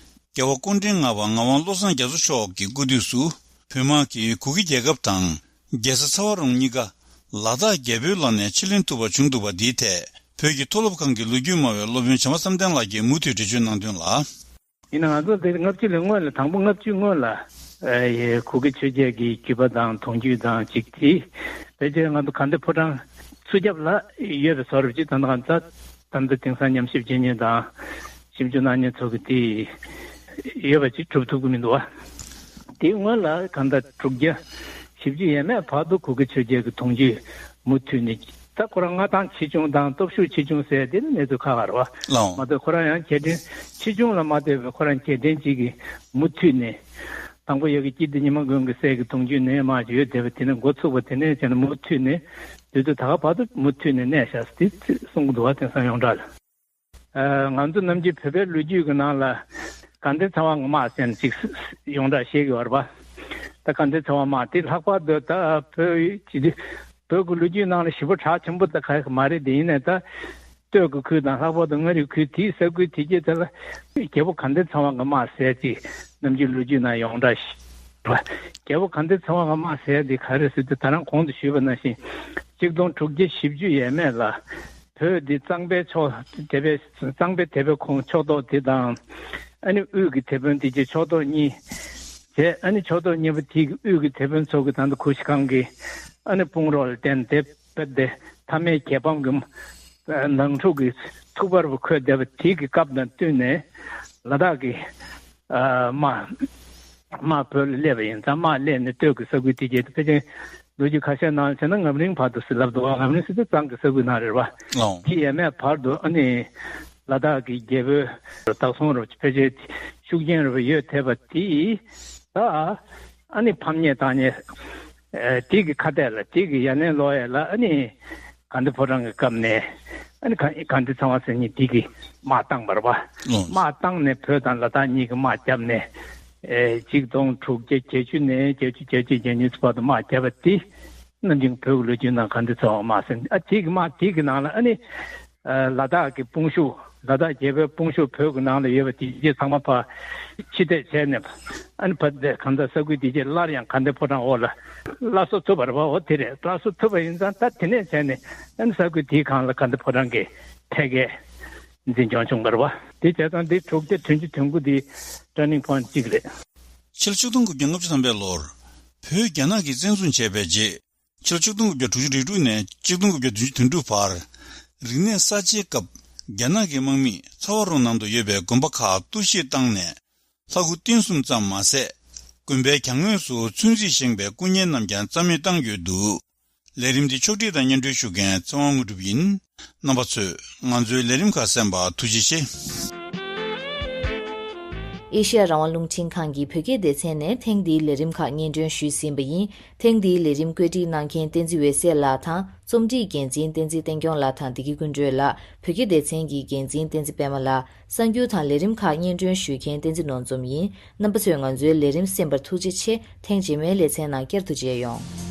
རྒྱལ་བ་སྐུ་ཕྲེང་ལྔ་པ་ངག་དབང་བློ་བཟང་རྒྱ་མཚོ་མཆོག་གི་སྐུ་དུས་སུ་བོད་དམག་གིས་གུ་གེ་རྒྱལ་ཁབ་དང་རྒྱལ་ས་ཚ་བ་རོང་གཉིས་ཀ་ལ་དྭགས་རྒྱལ་པོའི་ལག་ནས་ཕྱིར་ལེན་ཐུབ་པ་བྱུང་འདུག་པ། འདིའི་ཐད་བོད་ཀྱི་མཐོ་སློབ་ཁང་གི་ལོ་རྒྱུས་སྨྲ་བའི་སློབ་དཔོན་བྱམས་པ་བསམ་གཏན་ལགས་ཀྱིས་མུ་མཐུད་འགྲེལ་བརྗོད་གནང་དོན་ལ། ཡིན་ནའང་ད་དེ་ལྔ་བཅུ་ལོའི་སྔོན་ལ། དང་པོ་ལྔ་བཅུའི་སྔོན་ལ་ཨ་ཡེ་གུ་གེ་ཆོས་རྒྱལ་གྱི་རྒྱུད་པ་དང་གདུང་རྒྱུད་དང་ཅིག་དེ་ཕལ་ཆེར་ང་ཚོ་དགའ་ལྡན་ཕོ་བྲང་ཚུར་རྒྱབ་ལ་ཡོད་པའི་བཟོ་འདྲ་ཅིག་ད་ལྟ་ང་ཚོ་ད་ལྟ་དེང་སང་ཉམས་ཞིབ་བྱེད་མཁན་དང་ཞིབ་འཇུག་གནང་མཁན་ཚོ་གིས་དེ་ཡོད་པ་ཅིག་སྒྲུབ་ཐུབ་ཀྱི་མི་འདུག་བ། དེའི་སྔོན་ལ་གང་ལྟར་དྲུག་བརྒྱ་བཞི་བཅུ་ཡས་མས་བར་དུ་གུ་གེ་ཆོས་རྒྱལ་གྱི་གདུང་རྒྱུད་མུ་མཐུད་ནས། ད་ཁོ་རང་མངའ་ཐང་ཆེ་ཆུང་དང་སྟོབས་ཤུགས་ཆེ་ཆུང་ཟེར་དེ་ནི་གནས་ཚུལ་ཁག་ཁག་རེད་བ། ལའོ། མ་གཏོགས་ཁོ་རང་ཡང་རྒྱལ་ཕྲན་ཆེ་ཆུང་ལ་མ་ལྟོས་པའི་ཁོ་རང་རྒྱལ་ཕྲན་གཅིག་གི་མུ་མཐུད་ནས། དང་པོ་ཡ་གི་སྐྱིད་ལྡེ་ཉི་མ་མགོན་གྱི་སྲས་ཀྱི་གདུང་རྒྱུད་ནས་མར་ཡོད་བསྡད་པ་དེ་ནས་འགོ་ཚུགས་པ་དེ་ནས་བྱས་ནས་མུ་མཐུད་ནས་དུས་ཚོད་ད་ག་བར་དུ་མུ་མཐུད་ནས་གནས་བཞག་ཟེར་དེ་གསུང་གི་འདུག་བ། དེང་སང་ཡོངས་གྲགས་ལ། ཨ་ང་ཚོ་ནམ་རྒྱུན་བོད་པའི་ལོ་རྒྱུས་ཀྱི་ནང་ལ་དགའ་ལྡན་ཚ་བ་གི་དམག་ཟེར་ནས་ཅིག་ཡོངས་གྲགས་བཤད་ཀྱི་ཡོད་རེད་པ། ད་དགའ་ལྡན་ཚ་བ་དམག་དེ་ལྷག་པར་དུ་ད་བོད་ཀྱི་བོད་ཀྱི་ལོ་རྒྱུས་ནང་ལ་ཞེ་པོ་གྲགས་ཆེན་པོ་ད་ག་ཡེ་མ་རེད་དེ། ཡིན་ནའི་ད་སྟོད་ཀྱི་ཁུལ་དང་། ལྷག་པར་དུ་མངའ་རིས་ཁུལ་དེའི་ས་ཁུལ་དེ་གྱད་དེ་ལ་རྒྱལ་པོ་དགའ་ལྡན་ཚ་བ་གི་དམག་ཟེར་ཅིག་ནམ་རྒྱུན་ལོ་རྒྱུས་ནང་ཡོངས་གྲགས་ཤིག་རེད་པ། རྒྱལ་པོ་དགའ་ལྡན་ཚ་བ་གི་དམག་ཟེར་དེ་ག་རེ་ཟེར་དུས། ད་རང་གོང་དུ་ཞུས་པ་ནང་བཞིན་གཅིག་སྟོང་དྲུག་བརྒྱ་བཞི་བཅུ་ཡས་མས་ལ་བོད་འདི་གཙང་པའི་ཕྱོགས་དེ་པའི་གཙང་པའི་དེ་པའི་ཁོངས་ཕྱོགས་གཏོགས་དེ་དང་། ཨ་ནི་དབུས་ཀྱི་དེད་དཔོན་དེ་གྱད་ཕྱོགས་གཏོགས་གཉིས་བྱས། ཨ་ནི་ཕྱོགས་གཏོགས་གཉིས་པོ་དེ་གི་དབུས་ཀྱི་དེད་དཔོན་ཚོ་གིས་ད་ལྟ་གུ་ཤྲི་ཁང་གི་ཨ་ནི་དཔུང་རོགས་ལ་བརྟེན་ཏེ་བོད་དེ་མཐའ་མའི་རྒྱལ་ཕམ་གྱི་ནང་འཁྲུག་གི་ཐུག་པ་རུ་འཁོད་བསྡད་པ་དེ་གི་སྐབས་དང་བསྟུན་ནས་ལ་དྭགས་ཀྱི་ཨ་དམག་དམག་བོད་ལ་སླེབས་པ་ཡིན་ཙང་། དམག་སླེབས་ནས་སྟོད་ཀྱི་ས་ཁུལ་དེ་གྱད་དེ་ཕལ་ཆེར་ལོ་རྒྱུས་ཁ་ཤས་ནང་བྱས་ན་ངམ་རིང་བར་དུ་ཟེར་ལབ་འདུག་བ། ངམ་རིང་ཟེར་དུས་གཙང་གི་ས་ཁུལ་ནང་རེད་བ། ཨོ། དེ་ཡས་མས་བར་དུ་ཨ་ནི་ལ་དྭགས་ཀྱི་རྒྱལ་པོའི་བདག་སྲུང་རུ་ཕལ་ཆེར་ཤུགས་རྐྱེན་རུ་ཡོད་ཐལ་བ་དེ་ད་ཨ་ནི་ཕམ་ཉེས་བཏང་ཉེས་ཨ་དེ་གི་ཁ་གཏད་ལ་དེ་གི་ཡ་ལན་སློག་ཡ་ལ་ཨ་ནི་དགའ་ལྡན་ཕོ་བྲང་གི་སྐབས་ནས་ཨ་ནི་དགའ་དགའ་ལྡན་ཚ་བ་ཟེར་མཁན་དེ་གིས་དམག་བཏང་བ་རེད་བ། ཨོ། དམག་བཏང་ནས་བོད་དང་ལ་དྭགས་གཉིས་ཀྱིས་དམག་བརྒྱབ་ནས་ཨེ་གཅིག་སྟོང་དྲུག་བརྒྱ་བརྒྱད་ཅུ་ནས་བརྒྱད་ཅུ་གྱ་གཅིག་གྱ་གཉིས་བར་དུ་དམག་བརྒྱབ་པ་དེ་ནམ་རྒྱུན་བོད་ཀྱི་ལོ་རྒྱུས་ནང་དགའ་ལྡན་ཚ་བ་དམག་ཟེར། ཨ་དེ་གི་དམག་དེ་གི་ནང་ལ་ཨ་ནི་ཨ་ལ་དྭགས་ཀྱི་དཔུང་ཤུགས། ལ་དྭགས་རྒྱལ་པོའི་དཔུང་ཤུགས་བོད་ཀྱི་ནང་ལ་ཡོད་པ་དེ་གྱད་ཚང་མ་ཕར་ཕྱིར་འཐེན་བྱས་ནས། ཨ་ནི་ཕར་དེ་གང་ལྟར་ས་ཁུལ་དེ་གྱད་སླར་ཡང་དགའ་ལྡན་ཕོ་བྲང་འོག་ལ་སླར་གསོ་ཐུབ་པ་རེད་བ། འོ་དེ་རེད། སླར་གསོ་ཐུབ་པ་ཡིན་ཙང་ད་དེ་ནས་བྱས་ནས་ཨ་ནི་ས་ཁུལ་དེའི་སྒང་ལ་དགའ་ལྡན་ཕོ་བྲང་གི་ཐད་ཀའི་འཛིན་སྐྱོང་བྱུང་བ་རེད་བ། དེ་བྱས་ཙང་འདི་དྲུག་བརྒྱ་བདུན་ཅུ་དོན་དགུ་འདི་turning point་གཅིག་རེད། ཕྱི་ལོ་ཆིག་སྟོང་དགུ་བརྒྱ་ལྔ་བཅུ་ཐམ་པའི་ལོར་བོད་རྒྱ་ནག་གིས་བཙན་བཟུང་བྱས་པའི་རྗེས། ཕྱི་ལོ་ཆིག་སྟོང་དགུ་བརྒྱ་དྲུག་ཅུ་རེ་དྲུག་ནས་ཆིག་སྟོང་དགུ་བརྒྱ་བདུན་ཅུ་དོན་དྲུག་བར། རིག་གནས་གསར་བརྗེའི་སྐབས་ རྒྱ་ནག་གི་དམག་མིས་ཚ་བ་རོང་ནང་དུ་ཡོད་པའི་དགོན་པ་ཁག་གཏོར་བཤིག་བཏང་ནས། ལྷ་སྐུ་རྟེན་གསུམ་ཙམ་མ་ཟད། དགོན་པའི་གྱང་ངོས་སུ་ཚོན་རྩིས་བཞེངས་པའི་སྐུ་བརྙན་རྣམས་ཀྱང་རྩ་མེད་བཏང་ཡོད་འདུག། ལས་རིམ་འདི་ཕྱོགས་སྒྲིག་དང་སྙན་སྒྲོན་ཞུ་མཁན་ཚེ་དབང་དངོས་གྲུབ་ཡིན། རྣམ་པ་ཚོས་ང་ཚོའི་ལས་རིམ་ཁག་གསན་པར་ཐུགས་རྗེ་ཆེ། ཨེ་ཤེ་ཡ་རང་དབང་རླུང་འཕྲིན་ཁང་གི་བོད་སྐད་སྡེ་ཚན་ནས་ཐེངས་འདིའི་ལས་རིམ་ཁག་སྙན་སྒྲོན་ཞུས་ཟིན་པ་ཡིན། ཐེངས་འདིའི་ལས་རིམ་བཀོད་སྒྲིག་གནང་མཁན་བསྟན་འཛིན་འོད་ཟེར་ལགས་དང་རྩོམ་སྒྲིག་འགན་འཛིན་བསྟན་འཛིན་བསྟན་སྐྱོང་ལགས་དང་བདེ་སྐྱིད་ཀུན་སྒྲོན་ལགས། བོད་སྐད་སྡེ་ཚན་གྱི་འགན་འཛིན་བསྟན་འཛིན་པད་མ་ལགས། གསར་འགྱུར་དང་ལས་རིམ་ཁག་སྙན་སྒྲོན་ཞུ་མཁན་བསྟན་འཛིན་ནོར་འཛོམས་ཡིན། རྣམ་པ་ཚོས་ང་ཚོའི་ལས་རིམ་གསན་པར་ཐུགས་རྗེ་ཆེ། ཐེངས་རྗེས་མའི་ལེ་ཚན་ནང་བསྐྱར་དུ་མཇལ་ཡོང་།